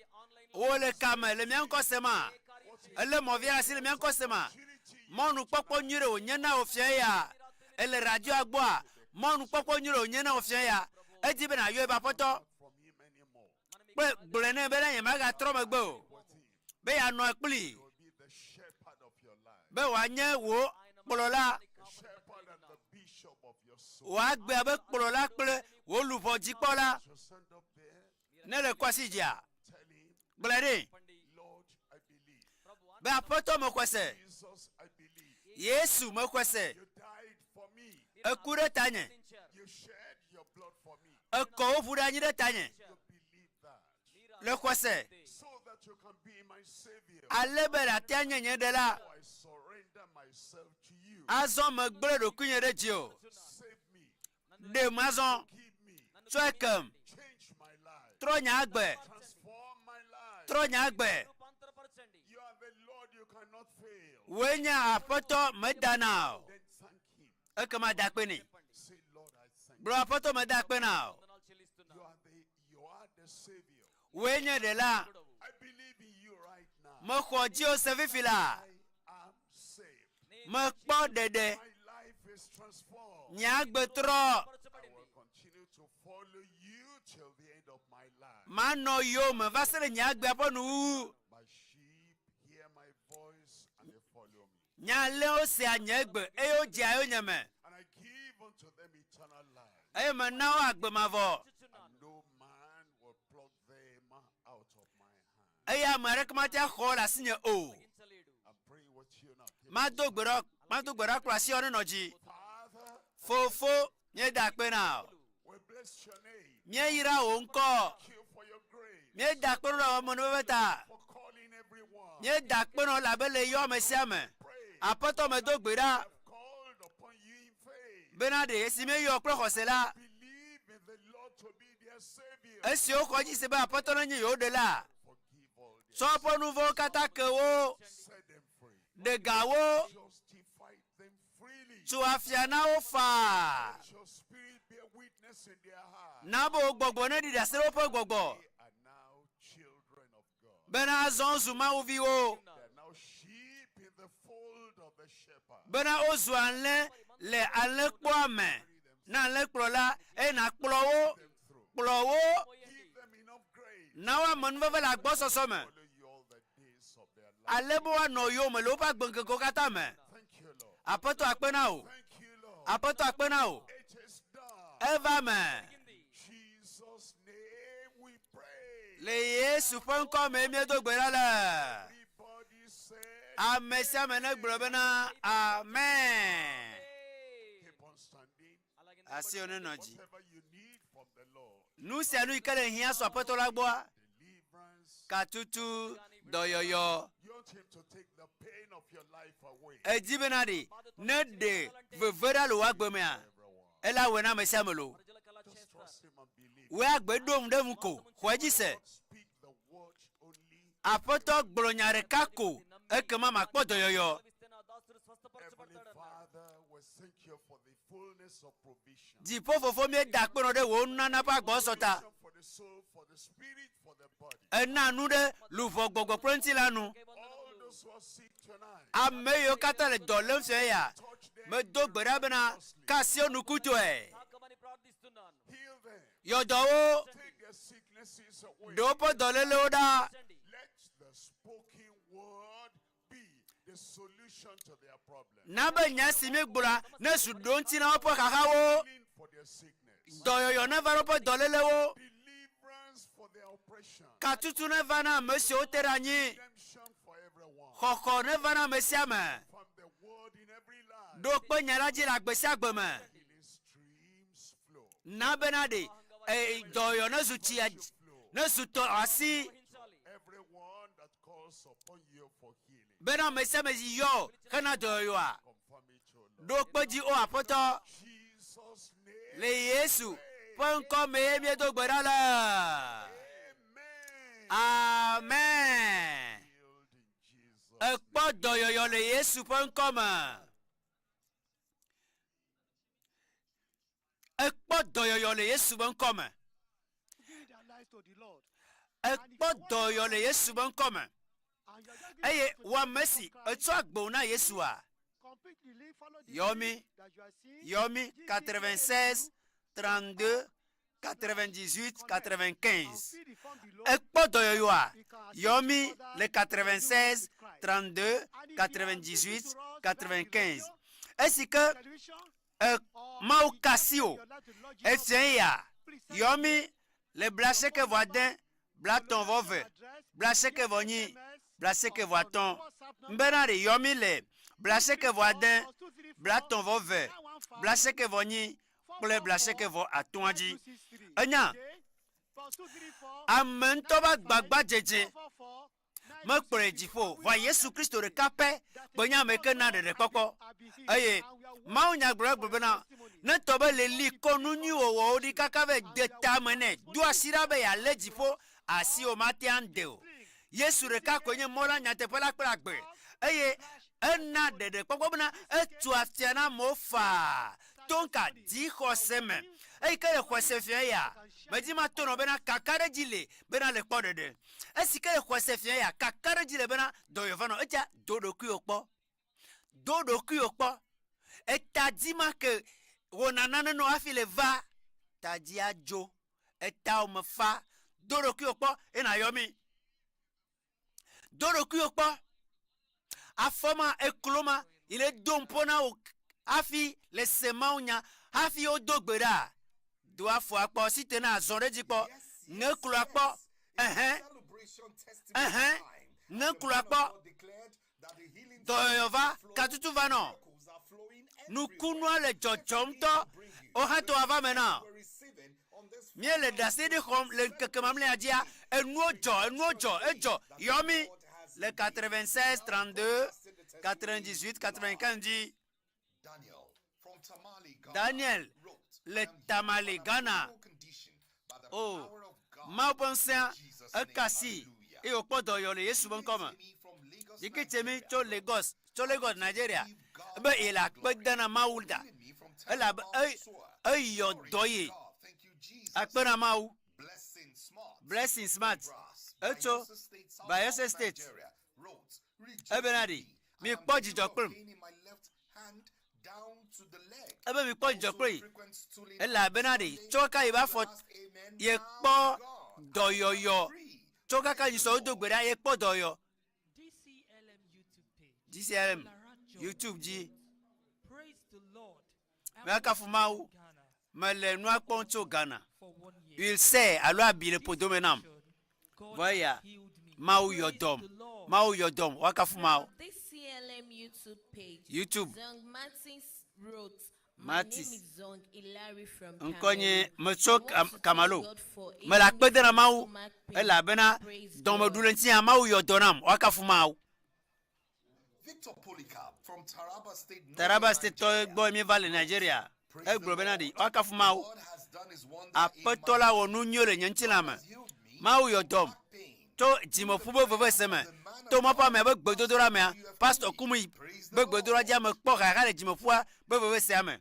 Wò le kame le mía ŋkɔ sema? Ele mɔvia ɖe asi le mía ŋkɔ sema? Mɔnukpɔkpɔ nyui ɖe wònye na wò fia eya. Ele radioa gbɔa? Mɔnukpɔkpɔ nyui ɖe wònye na wò fia eya. Edi be nàyɔe be aƒetɔ. Kple gblɔe nɛ bena nyemagatrɔ megbe o. Be yeanɔ kplii. Be wòanye wò kplɔla. Wò agbea be kplɔla kple wò luʋɔ dzikpɔla. Ne le kwasi dzia, gblɔe nɛ be Aƒetɔ mexɔe se. Yesu mexɔe se. Eku ɖe tanye. Ekɔ wò ʋu ɖe anyi ɖe tanye. Le xɔse. Ale be nàte anye nye ɖela. Azɔ megblẽ ɖokuinye ɖe dziwò. Ɖem azɔ. Tsɔe kem. Trɔ nye agbe. Trɔ nye agbe. Wòe nye Aƒetɔ, medana o. Ekema da akpe nɛ. Gblɔ Aƒetɔ, meda akpe na wò. Wòe nye ɖela. Mexɔ dziwò se fifi laa. Mekpɔ ɖeɖe. Nye agbe trɔ. Manɔ yowòme va se ɖe nye agbea ƒe nuwuwu. Nye alẽwo sea nye gbe eye wodzea yonyeme. Eye mena wo agbe mavɔ. Eye ame aɖeke mate axɔ wo le asinye o. Mado gbe ɖa, mado gbe ɖa kplɔ asiwò nenɔ dzi. Fofo, míeda akpe na wò. Míeyra wò ŋkɔ. Míeda akpe na wò amenuveve ta. Míeda akpe na wò elabe le yɔ ame sia ame. Aƒetɔ medo gbe ɖa bena ɖe esi míeyɔ kple xɔse la, esi woxɔ edzi se be Aƒetɔ nenye yewo ɖela, tsɔ woƒe nu vɔ̃wo katã ke wo, ɖe ga wo, Tso afia na wo faa. Na be wò gbɔgbɔ neɖi ɖase ɖe woƒe gbɔgbɔ. Bena azɔ wozu mawuviwo. Bena wozu alẽ le alẽkpoa me na alẽkplɔla eye nàkplɔ wo, kplɔ wo. Na wo amenuveve le agbɔsɔsɔ me. Ale be woanɔ yowòme le woƒe agbeŋkekewo katã me. Aƒetɔ akpe na wò. Aƒetɔ akpe na wò. Eva eme. Le Yesu ƒe ŋkɔ mee míedo gbe ɖa le. Ame sia ame negblɔ bena, Amen. Asiwò nenɔ dzi. Nu sia nu yi ke le hiã so Aƒetɔ la gbɔa, katutu, dɔyɔyɔ. Edi bena ɖe ne ɖe veve ɖa le wò agbe mea, ela wɔe na ame sia ame loo. Wòe agbe ɖo ŋu ɖe ŋu ko, xɔe edzi se. Aƒetɔ gblɔ nya ɖeka ko, ekema makpɔ dɔyɔyɔ. Dziƒofofo míeda akpe nɔ ɖe wò nunana ƒe agbɔsɔsɔ ta. Èna nu ɖe luʋɔ, gbɔgbɔ kple ŋutilã nu. Ame yiwo katã le dɔ lém fia eya, medo gbe ɖa bena, ka asi wo nukutɔe. Yɔ dɔ wo, ɖe woƒe dɔlélewo ɖa. Na be nya si míegblɔa nezu ɖoŋuti na woƒe xaxawo, dɔyɔyɔ neva na woƒe dɔlélewo, katutu neva na ame siwo wote ɖe anyi, xɔxɔ neva na ame sia ame. Ɖo kpe nya la dzi le agbe sia agbe me. Na bena ɖe e, dɔyɔ ne zu tsia ne zu tɔ asi bena ame sia ame si yɔ hena dɔyɔyɔa ɖo kpe dzi o Aƒetɔ. Le Yesu ƒe ŋkɔ mee míedo gbe ɖa le. Amen. Èkpɔ dɔyɔyɔ le Yesu ƒe ŋkɔ me. Èkpɔ dɔyɔyɔ le Yesu ƒe ŋkɔ me. Èkpɔ dɔyɔyɔ le Yesu ƒe ŋkɔ me. Eye wò ame si ètsɔ agbewo na Yesua, yɔ mí, yɔ mí 96 32 98 95. Èkpɔ dɔyɔyɔa? Yɔ mí le 96 32 98 95. Esi ke e, Mawu ka asi wò efia ya, yɔ mí le blasieke vɔ ade, blatɔ̃ vɔ ve, blasieke vɔ nyi, blasieke vɔ atɔ̃. Ŋbena ɖe yɔ mí le blasieke vɔ ade, blatɔ̃ vɔ ve, blasieke vɔ nyi kple blasieke vɔ atɔ̃a dzi. Enya, ame ŋutɔ ƒe agbagbadzedze mekplɔe dziƒo vɔa Yesu Kristo ɖeka pɛ kpe nye ame ke na ɖeɖekpɔkpɔ. Eye mawunya gblɔ egblɔ bena, ne tɔ be Leli kɔ nu nyui wɔwɔwo ɖi kaka vɛ de tame nɛ, do asi ɖa be yealé dziƒo, asiwò matea ŋu de o. Yesu ɖeka koe nye mɔ la, nyateƒe la kple agbe. Eye ena ɖeɖekpɔkpɔ bena etu afia na amewo faa to ŋka dzixɔse me. Eyi ke le xɔse fia eya, medi mato nɔ bena kakaɖedzi li bena le kpɔ ɖeɖe. Esi ke le xɔse fia eya, kakaɖedzi le bena dɔyɔ va nɔ. Etsa do ɖokuiwò kpɔ. Do ɖokuiwò kpɔ. Etadi ma ke wɔna nane nɔ hafi le va, tadia dzo. Etawò me fa. Do ɖokuiwò kpɔ eye nàyɔ mí. Do ɖokuiwò kpɔ. Afɔ ma, eklo ma, yi le do ŋpo na wò hafi le se Mawu nya, hafi wodo gbe ɖa. Do afɔa kpɔ, si te na azɔ ɖe edzi kpɔ. Ŋe kloa kpɔ. Ɛhɛ. Ɛhɛ. Ŋe kloa kpɔ. Dɔyɔyɔ va, katutu va nɔ. Nukunua le dzɔdzɔm ŋutɔ. Wohã to ava me na. Míele ɖaseɖi xɔm le ŋkeke mamlɛa dzia. Enuwo dzɔ, enuwo dzɔ, edzɔ. Yɔ mí le 96 32 98 95 dzi. Daniel le Tamale, Ghana. O, Mawu ƒe ŋusẽa, eka asi eye wòkpɔ dɔyɔ le Yesu ƒe ŋkɔ me. Dikitse mi tso Lagos, tso Lagos, Nigeria, be yele akpe dem na Mawu da, elabe eyɔ dɔ ye. Akpe na Mawu. Blessing Smart, etso Bayelsa State. Ebena ɖi, mikpɔ dzidzɔ kplim. Ebe mikpɔ dzidzɔ kpli. Elabena ɖi, tso kaka yi va fɔ, yekpɔ dɔyɔyɔ. Tso kaka yi sɔ wodo gbe ɖa, yekpɔ dɔyɔyɔ. DCLM YouTube dzi. Mekafu Mawu. Mele nua kpɔm tso Ghana. Ulcer alo abi le ƒodome nam. Vɔ eya, Mawu yɔ dɔm. Mawu yɔ dɔm. Woakafu Mawu. DCLM YouTube page. YouTube. Zong Martins wrote, My name Martins. is Zong Ilari from Ŋkɔ nye Cameroon. metso I want Kam- to thank Kamalo. God for Mele healing akpe me dem na from Mawu stomach pain. elabena Praise dɔmeɖu God. le ŋutinye Mawu yɔ dɔ nam. Woakafu Mawu. Victor Polycarp from Taraba State, Taraba State tɔ gbɔ míeva le Nigeria. Egblɔ bena ɖi woakafu Mawu. Aƒetɔ la wɔ nu nyuiwo le nye ŋutilã me. Mawu yɔ dɔm tso dzimeƒu be vevese me. To Mawu ƒe amea be gbedodoɖa mea, Pastor Kumuyi be gbedodoɖa dzi ame kpɔ xaxa le dzimeƒua be vevesea me.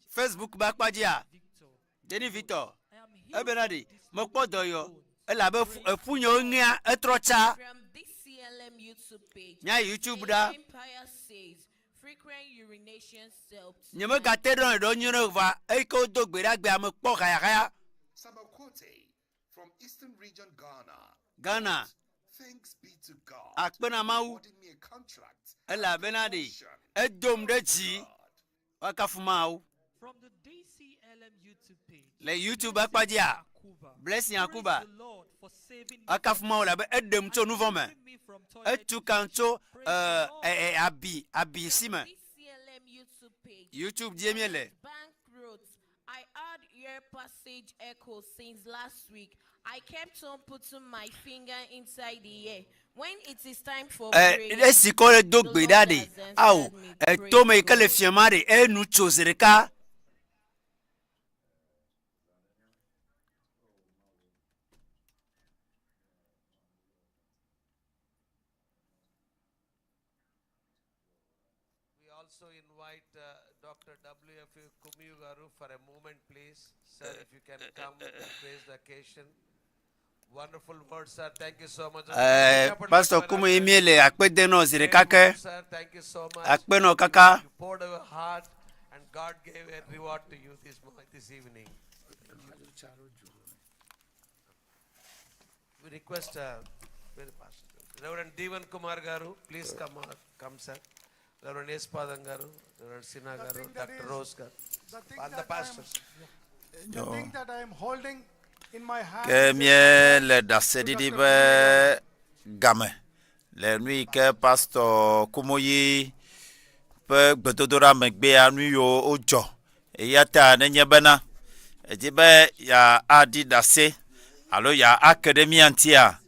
Facebook be akpa dzia, Jenny Victor, ebena ɖi, mekpɔ dɔyɔ, elabe eƒunyewo ŋea, etrɔ tsa. From DCLM YouTube page, Míayi YouTube ɖa. Empire says, frequent urination helps. Nyemegate ɖe ɖɔ nyuie ɖe va eyi ke wodo gbe ɖa gbea mekpɔ hayahaya. Samuel Quartey from Eastern Region, Ghana. Ghana. Thanks be to God. Akpe na Mawu awarding me a contract. elabena ɖi edom ɖe dzi. Woakafu Mawu. From the DCLM YouTube page, Le YouTube akpa dzia, Blessing Akuba. Woakafu Mawu elabe eɖem tso nu vɔ̃ me. Etu kam tso eh, eh, eh, abi abi si me. DCLM YouTube page. YouTube dzie míele. Bank wrote, hear passage echo since last week. I kept on putting my finger inside the air. When it is time for Ɛ prayer, esi ke wole do the gbe Lord ɖa ɖe has ao answered me. Praise etome yi ke le God. fia ma ɖe enu tso zi ɖeka. We also invite Dr. W.F. Kumuyi Garu for a moment, please. Sir, if you can come and grace the occasion. Wonderful words, sir. Thank you so much. Ɛɛ pastor Kumuyi mi le akpe de nɔ zi ɖeka ke. Sir, thank you so much. Akpe nɔ kaka. You poured your heart and God gave a reward to you this, this evening. We request where the pastor? Reverend Devan Kumar Garu, please come, come sir. Reverend Espadam Garu, Reverend Sinha The Garu, thing that Dr. is- Rose Garu, the thing all the that I am- pastors. The thing that I am holding in my hand Ke is a míele ɖaseɖiɖi ƒe game le nu yi ke pastor Kumuyi ƒe gbedodoɖa megbea nu yiwo wodzɔ. Eya ta nenye bena edi be yeaɖi ɖase alo yeake ɖe mía ŋutia,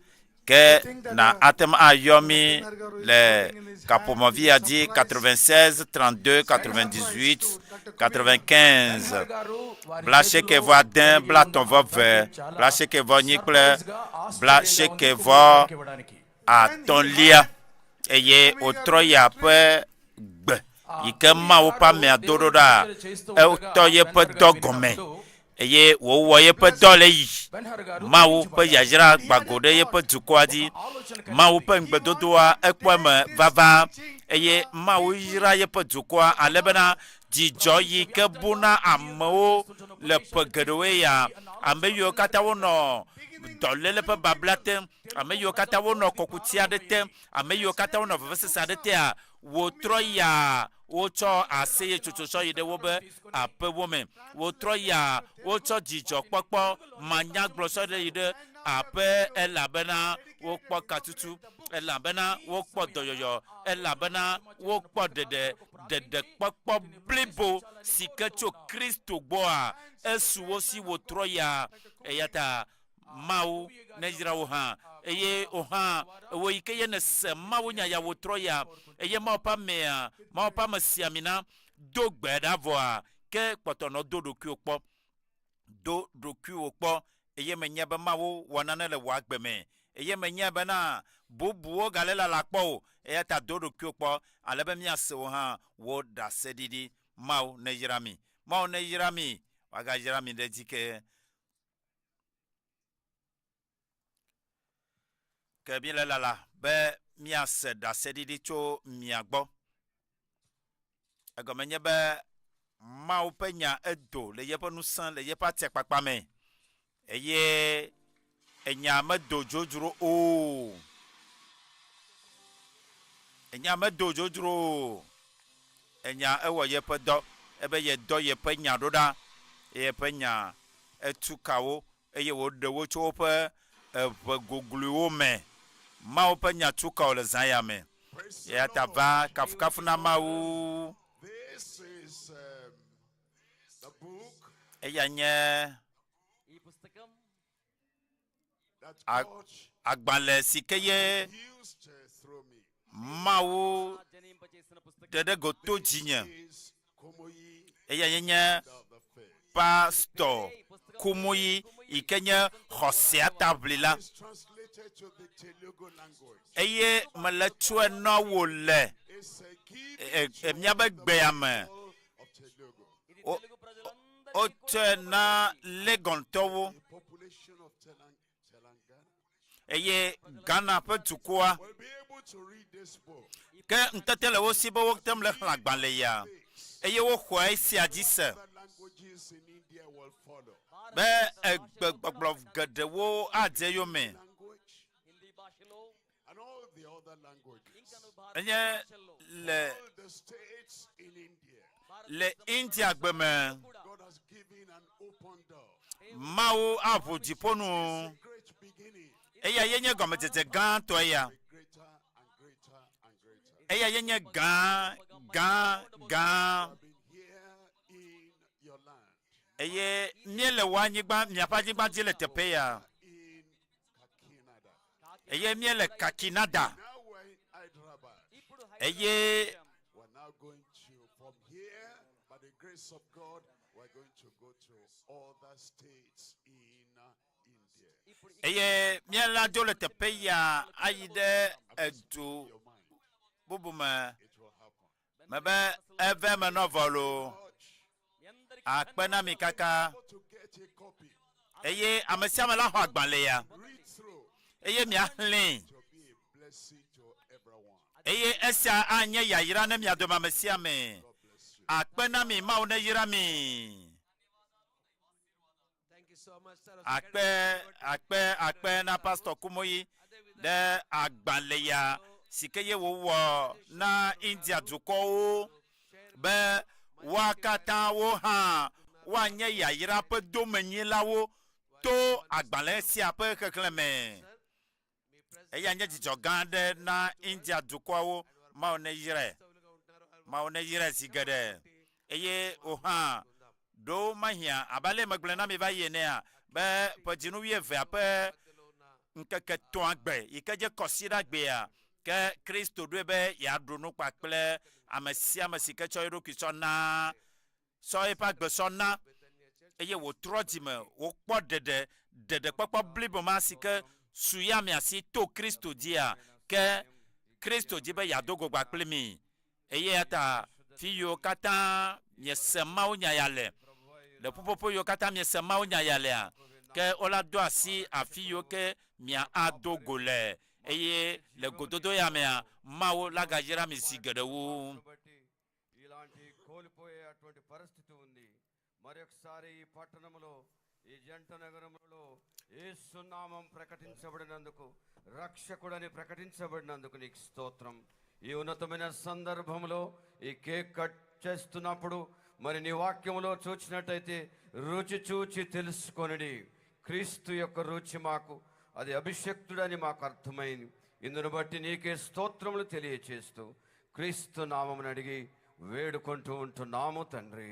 ke na ate ŋu ayɔ mí le kaƒomɔvi ya dzi 96 32 98 95 blaasieke vɔ ade blatɔ̃ vɔ eve blaasieke vɔ nyi kple blaasieke vɔ atɔ̃lia eye wòtrɔ yi aƒe gbe yi ke Mawu ƒe amea do ɖo ɖa etɔ yeƒe dɔ gɔme eye wòwɔ yeƒe dɔ le yi. Mawu ƒe yayra gba go ɖe yeƒe dukɔa dzi. Mawu ƒe ŋugbedodoa ekpɔ eme vava eye Mawu yra yeƒe dukɔa ale bena dzidzɔ yi ke bu na amewo le ƒe geɖewoe ya. Ame yiwo katã wonɔ dɔléle ƒe babla te, ame yiwo katã wonɔ kɔkuti aɖe te, ame yiwo katã wonɔ vevesese aɖe tea, wotrɔ yia wotsɔ aseyetsotso tsɔ yi ɖe wobe aƒewo me. Wotrɔ yia wotsɔ dzidzɔkpɔkpɔ manyagblɔ tsɔ ɖe yi ɖe aƒe elabena wokpɔ katutu, elabena wokpɔ dɔyɔyɔ, elabena wokpɔ ɖeɖe, ɖeɖekpɔkpɔ blibo si ke tso Kristo gbɔa, esu wo si wotrɔ yia. Eya ta Mawu neyra wò hã, eye wò hã wò yi ke ye nèse Mawu nya ya wòtrɔ ya, eye Mawu ƒe amea, Mawu ƒe amesiamina do gbe ɖa vɔa, ke kpɔtɔ nɔ do ɖokuiwò kpɔ. Do ɖokuiwò kpɔ, eye menya be Mawu wɔ nane le wò agbe me, eye menya bena bubuwo gale lala kpɔ o, eya ta do ɖokuiwò kpɔ ale be míase wò hã wò ɖaseɖiɖi. Mawu neyra mi. Mawu neyra mi, wòagayra mi ɖe edzi ke. Ke míele lala be míase ɖaseɖiɖi tso mia gbɔ. Egɔme nye be Mawu ƒe nya edo le yeƒe ŋusẽ le yeƒe atiakpakpa me eye enya medo dzodzro o. Enya medo dzodzro o. Enya ewɔ yeƒe dɔ ebe yedɔ yeƒe nya ɖo ɖa eye eƒe nya etu ka wo eye wòɖe wo tso woƒe eʋe gogloewo me. Mawu ƒe nya tu ka wò le zã ya me. Eya ta va kafukafu na Mawu. Eya nye agbalẽ si ke ye Mawu ɖe ɖe go to dzinye. Eya ye nye Pastor Kumuyi yi ke nye xɔsea taʋlila. Eye mele tsɔe na wò le míaƒe gbea me. Wotsɔe na Legontɔwo eye Ghana ƒe dukɔa ke ŋutete le wo si be wote ŋu le xlẽ agbalẽ ya eye woxɔa esia dzi se be egbegbɔgblɔ geɖewo adze eyome. Enye le le India gbe me. Mawu aʋu dziƒo nu. Eya ye nye gɔmedzedze gãtɔ eya. Eya ye nye gã, gã, gã. Eye míele wò anyigba, miaƒe anyigba dzi le teƒe ya. Eye míele Kakinada. Eye eye míala dzo le teƒe ya ayi ɖe edu bubu me. Mebe eve me nɔ vɔ loo. Akpe na mi kaka. Eye ame sia ame la xɔ agbalẽ ya. Eye miaxlẽe. Eye esia anye yayra ne mia dome ame sia ame. Akpe na mi, Mawu neyra mi. Akpe, akpe, akpe na Pastor Kumoyi ɖe agbalẽ ya si ke ye wòwɔ na India dukɔwo be woa katã wo hã woanye yayra ƒe domenyilawo to agbalẽ sia ƒe xexlẽme. Eya nye dzidzɔ gã aɖe na India dukɔawo. Mawu neyrae. Mawu neyrae zi geɖe. Eye wò hã ɖo mahiã abe ale megblɔe na mi va yi enea be ƒe dzinu wuievea ƒe ŋkeke tɔ̃a gbe yi ke dze kɔsiɖa gbea ke Kristo ɖoe be yeaɖu nu kpakple ame sia ame si ke tsɔ eɖokui tsɔ na tsɔ eƒe agbe sɔ na eye wòtrɔ dzime wòkpɔ ɖeɖe, ɖeɖekpɔkpɔ blibo ma si ke su ya mia si to Kristo dzia, ke Kristo di be yeado go gba kpli mi. Eya ta fi yiwo katã miese mawunya ya le, le ƒuƒoƒo yiwo katã miese mawunya ya lea, ke wola do asi afi yiwo ke mia ado go le, eye le gododo ya mea, Mawu la gayra mi zi geɖe wu. ఇలాంటి కోల్పోయేటువంటి పరిస్థితి ఉంది మరొకసారి ఈ పట్టణంలో ఈ జంట నగరంలో యేసునామం ప్రకటించబడినందుకు రక్షకుడని ప్రకటించబడినందుకు నీకు స్తోత్రం ఈ ఉన్నతమైన సందర్భంలో ఈ కేక్ కట్ చేస్తున్నప్పుడు మరి నీ వాక్యంలో చూచినట్టయితే రుచి చూచి తెలుసుకొనిడి క్రీస్తు యొక్క రుచి మాకు అది అభిషక్తుడని మాకు అర్థమైంది ఇందును బట్టి నీకే స్తోత్రములు తెలియచేస్తూ క్రీస్తు నామమును అడిగి వేడుకుంటూ ఉంటున్నాము తండ్రి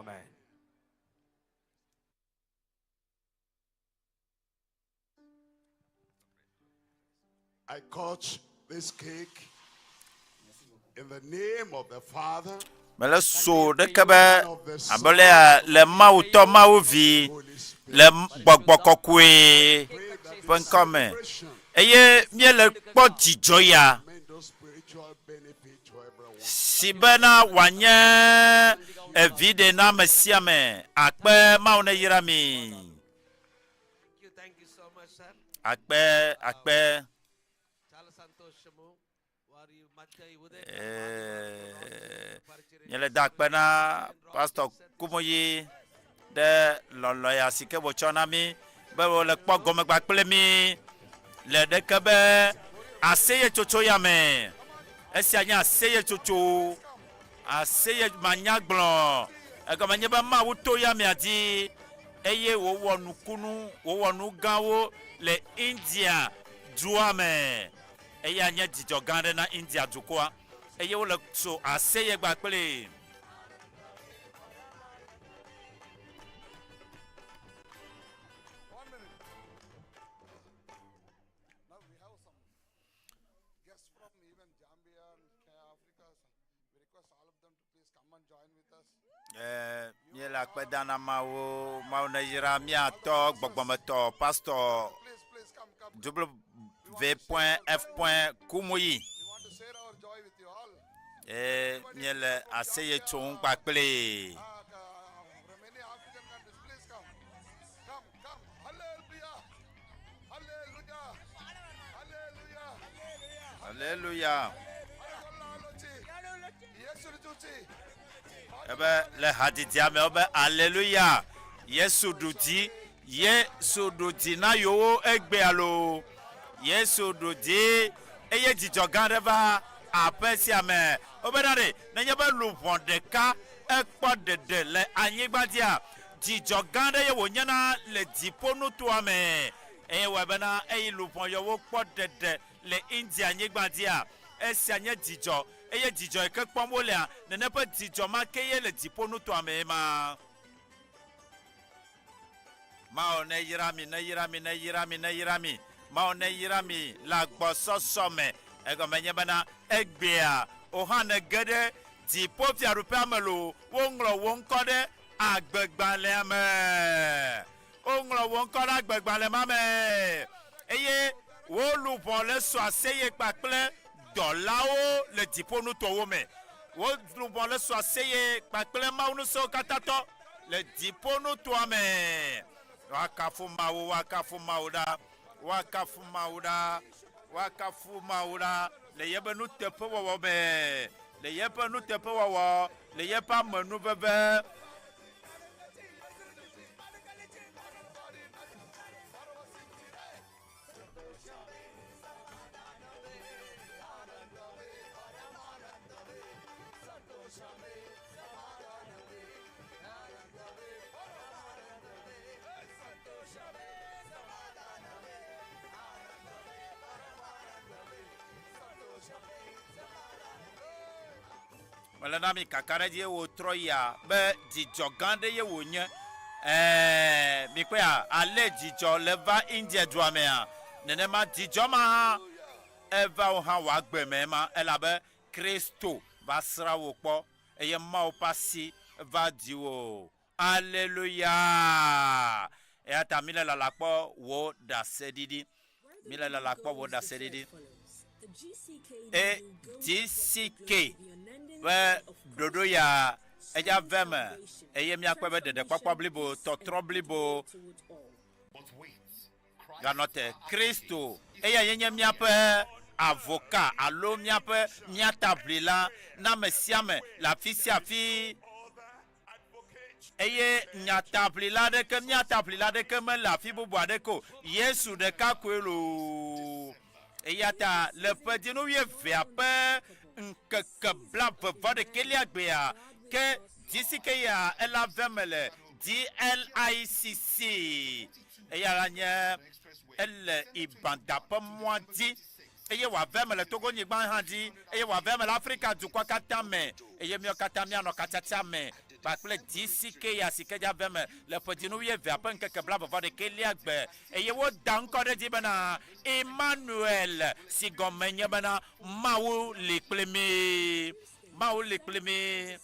ఆమేన్ I cut this cake in the name of the Father, Mele so ɖeke be abe alea le Mawu Tɔ, Mawu Vi, le Gbɔgbɔ Kɔkɔe ƒe ŋkɔ me. Eye míele kpɔ dzidzɔ ya si bena wòanye eviɖe na ame sia ame. Akpe Mawu neyra mi. Akpe, akpe. Míele da akpe na Pastor Kumuyi ɖe lɔlɔ̃ ya si ke wòtsɔ na mí be wòle kpɔ gɔmegba kple mí le ɖeke be aseyetsotso ya me. Esia nye aseyetsotso, aseye manyagblɔ. Egɔme nye be Mawu to ya mea dzi eye wòwɔ nukunu, wòwɔ nu gãwo le India dua me. Eya nye dzidzɔ gã aɖe na India dukɔa eye wole tso aseye gba kplii. Eh, míele akpe dam na Mawu. Mawu neyra mía tɔ gbɔgbɔmetɔ pastor W.F. Kumuyi. Eh, míele aseye tsom kpakplee. Hallelujah. Ebe le hadidia me wobe aleluya Yesu ɖu dzi Yesu ɖu dzi na yewo egbea loo Yesu ɖu dzi eye dzidzɔ gã aɖe va aƒe sia me wobena ɖe nenye be luʋɔ ɖeka ekpɔ ɖeɖe le anyigba dzia dzidzɔ gã aɖe ye wònyena le dziƒonutoa me eye wɔe bena eyi luʋɔ yewo kpɔ ɖeɖe le India nyigba dzia esia nye dzidzɔ eye dzidzɔ yi ke kpɔm wolea, nene ƒe dzidzɔ ma ke ye le dziƒonutoa mee ma. Mawu ne yra mi, ne yra mi, ne yra mi, ne yra mi. Mawu ne yra mi le agbɔsɔsɔ me. Egɔme nye bena egbea wò hã nège ɖe dziƒofiaɖuƒea me loo, woŋlɔ wò ŋkɔ ɖe agbegbalẽa me. Woŋlɔ wò ŋkɔ ɖe agbegbalẽ ma me eye wò luʋɔ le sɔ aseye kpakple dɔlawo le dziƒonutowo me. Wò luʋɔ le sɔ aseye kpakple Mawu Ŋusẽwokatãtɔ le dziƒonutoa me. Woakafu Mawu, woakafu Mawu ɖa, woakafu Mawu ɖa, woakafu Mawu ɖa le yeƒe nuteƒewɔwɔ me, le yeƒe nuteƒewɔwɔ, le yeƒe amenuveve. Mele na mi kakaɖedzi ye wòtrɔ yia be dzidzɔ gã aɖe ye wònye. Ɛɛ, mikpɔea, ale dzidzɔ le va India dua mea, nenema dzidzɔ ma hã eva wò hã wò agbe me ema, elabe Kristo va srã wò kpɔ eye Mawu ƒe asi va dziwò. Aleluya! Eya ta míle lala kpɔ wò ɖaseɖiɖi. Míle lala kpɔ wò ɖaseɖiɖi. E GCK ƒe ɖoɖo ya edza ve me eye míakpɔe be ɖeɖekpɔkpɔ blibo, tɔtrɔ blibo ganɔ te. Kristo, eya ye nye míaƒe avoka alo míaƒe míataʋlila na ame sia ame le afi sia afi. Eye nyataʋlila aɖeke, míataʋlila aɖeke mele afi bubu aɖeke o. Yesu ɖeka koe loo. Eya ta le ƒe dzinu wuievea ƒe ŋkeke blaeve vɔ ɖekɛlia gbea, ke GCK ya ela ve me le DLICC. Eya la nye ele Ibanda ƒe mɔa dzi. Eye wòave eme le Togo-nyigba hã dzi, eye wòave eme le Afrika dukɔa katã me, eye míawo katã míanɔ katsatsa me kpakple GCK si ke dza ve eme le ƒe dzinu wuievea ƒe ŋkeke blaeve-vɔ-ɖekɛlia gbe. Eye woda ŋkɔ ɖe edzi bena Emmanuel, si gɔme nye bena Mawu li kpli mí. Mawu li kpli mí.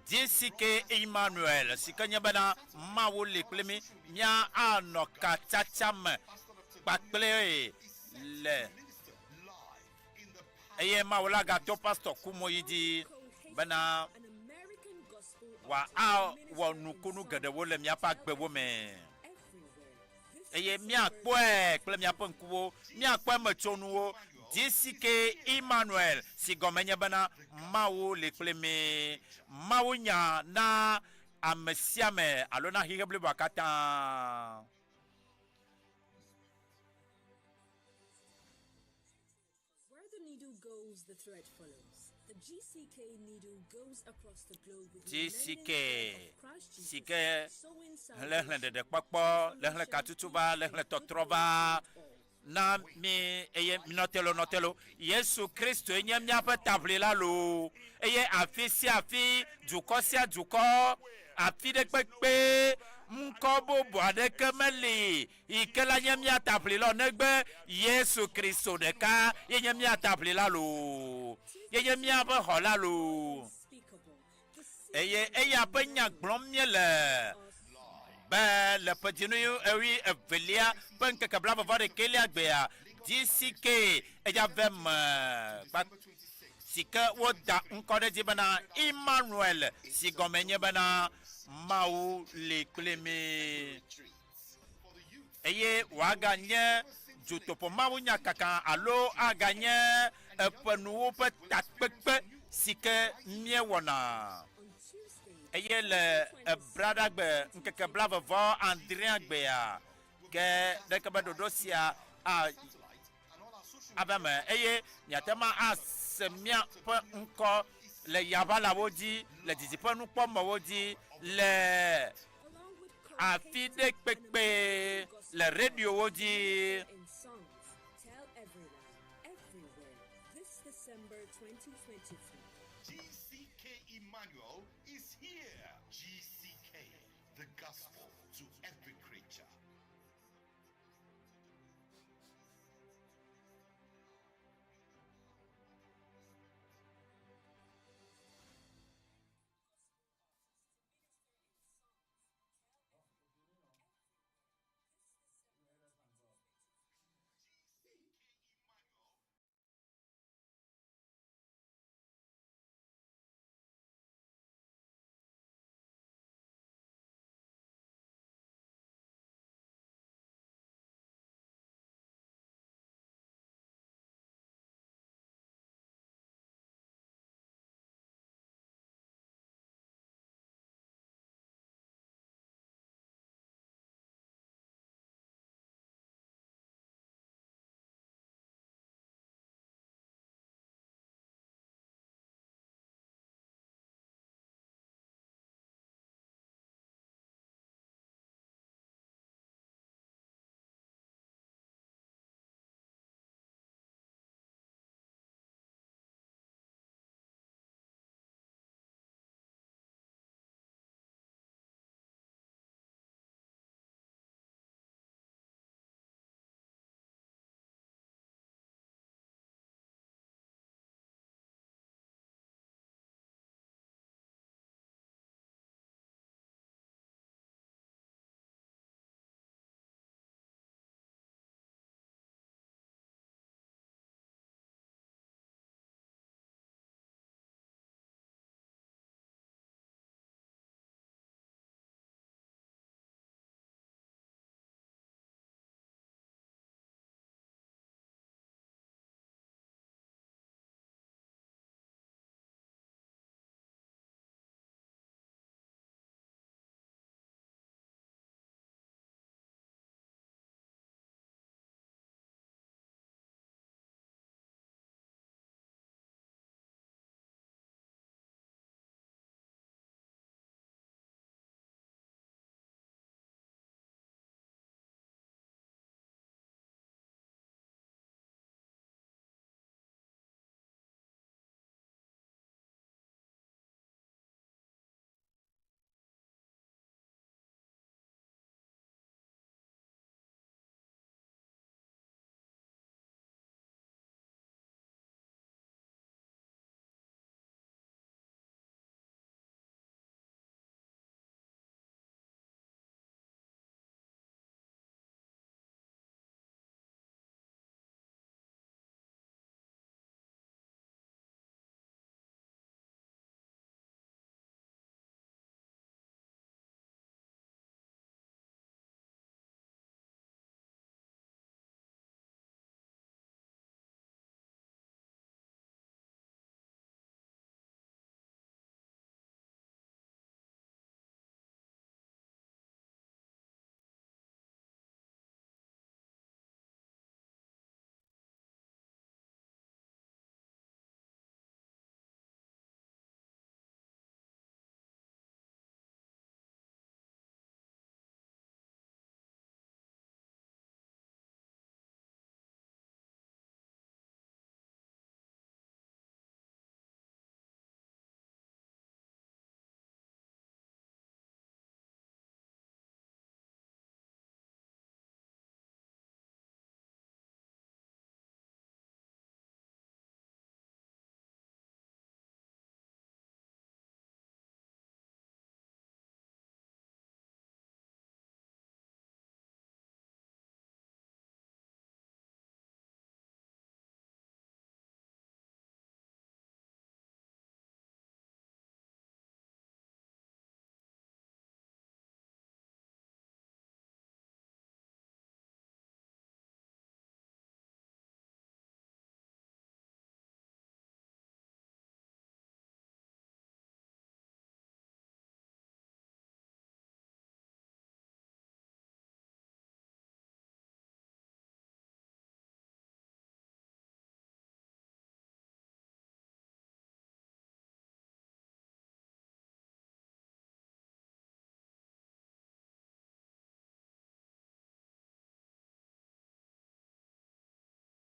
GCK Emmanuel, si ke nye bena Mawu li kpli mí, mía anɔ katsatsa me kpakple le eye Mawu la gato pastor Kumoyi dzi bena wòawɔ nukunu geɖewo le míaƒe agbewo me. Eye míakpɔe kple míaƒe ŋkuwo, míakpɔ emetsonuwo. GCK Emmanuel, si gɔme nye bena Mawu li kpli mí. Mawu nya na ame sia ame alo na xexe bliboa katã. Where the needle goes, the thread follows. The GCK needle goes across the globe with the GCK unending thread of Christ si Jesus, ke sowing le xlẽ salvation, ɖeɖekpɔkpɔ, le xlẽ katutu va, le xlẽ tɔtrɔ va na mi eye nɔ te lo, nɔ te lo. Yesu Kristoe nye míaƒe taʋlila loo eye afi sia afi, dukɔ sia dukɔ, afi ɖe kpekpe, ŋkɔ bubu aɖeke meli Yi ke la nye mía taʋlila o, negbe Yesu Kristo ɖeka ye nye mía taʋlila loo, ye nye míaƒe xɔla loo. Eye eya ƒe nya gblɔm míele be le ƒe dzinu ɣi evelia ƒe ŋkeke blaeve-vɔ-ɖekɛlia gbea, GCK eya ve me kpa si ke woda ŋkɔ ɖe edzi bena Emmanuel, si gɔme nye bena Mawu li kpli mí. eye wòaganye dutoƒo mawunyakaka alo aganye eƒe nuwo ƒe takpekpe si ke míewɔna. Eye le Braɖagbe ŋkeke blaeve vɔ adrea gbea, ke ɖeke be ɖoɖo sia a ava eme eye miate ŋu ase míaƒe ŋkɔ le yaʋalawo dzi, le didiƒenukpɔmɔ̃wo dzi, le afi ɖe kpekpe le radiowo dzi. and songs. Tell everyone, everywhere, this December 2023. GCK Emmanuel is here. GCK. The gospel.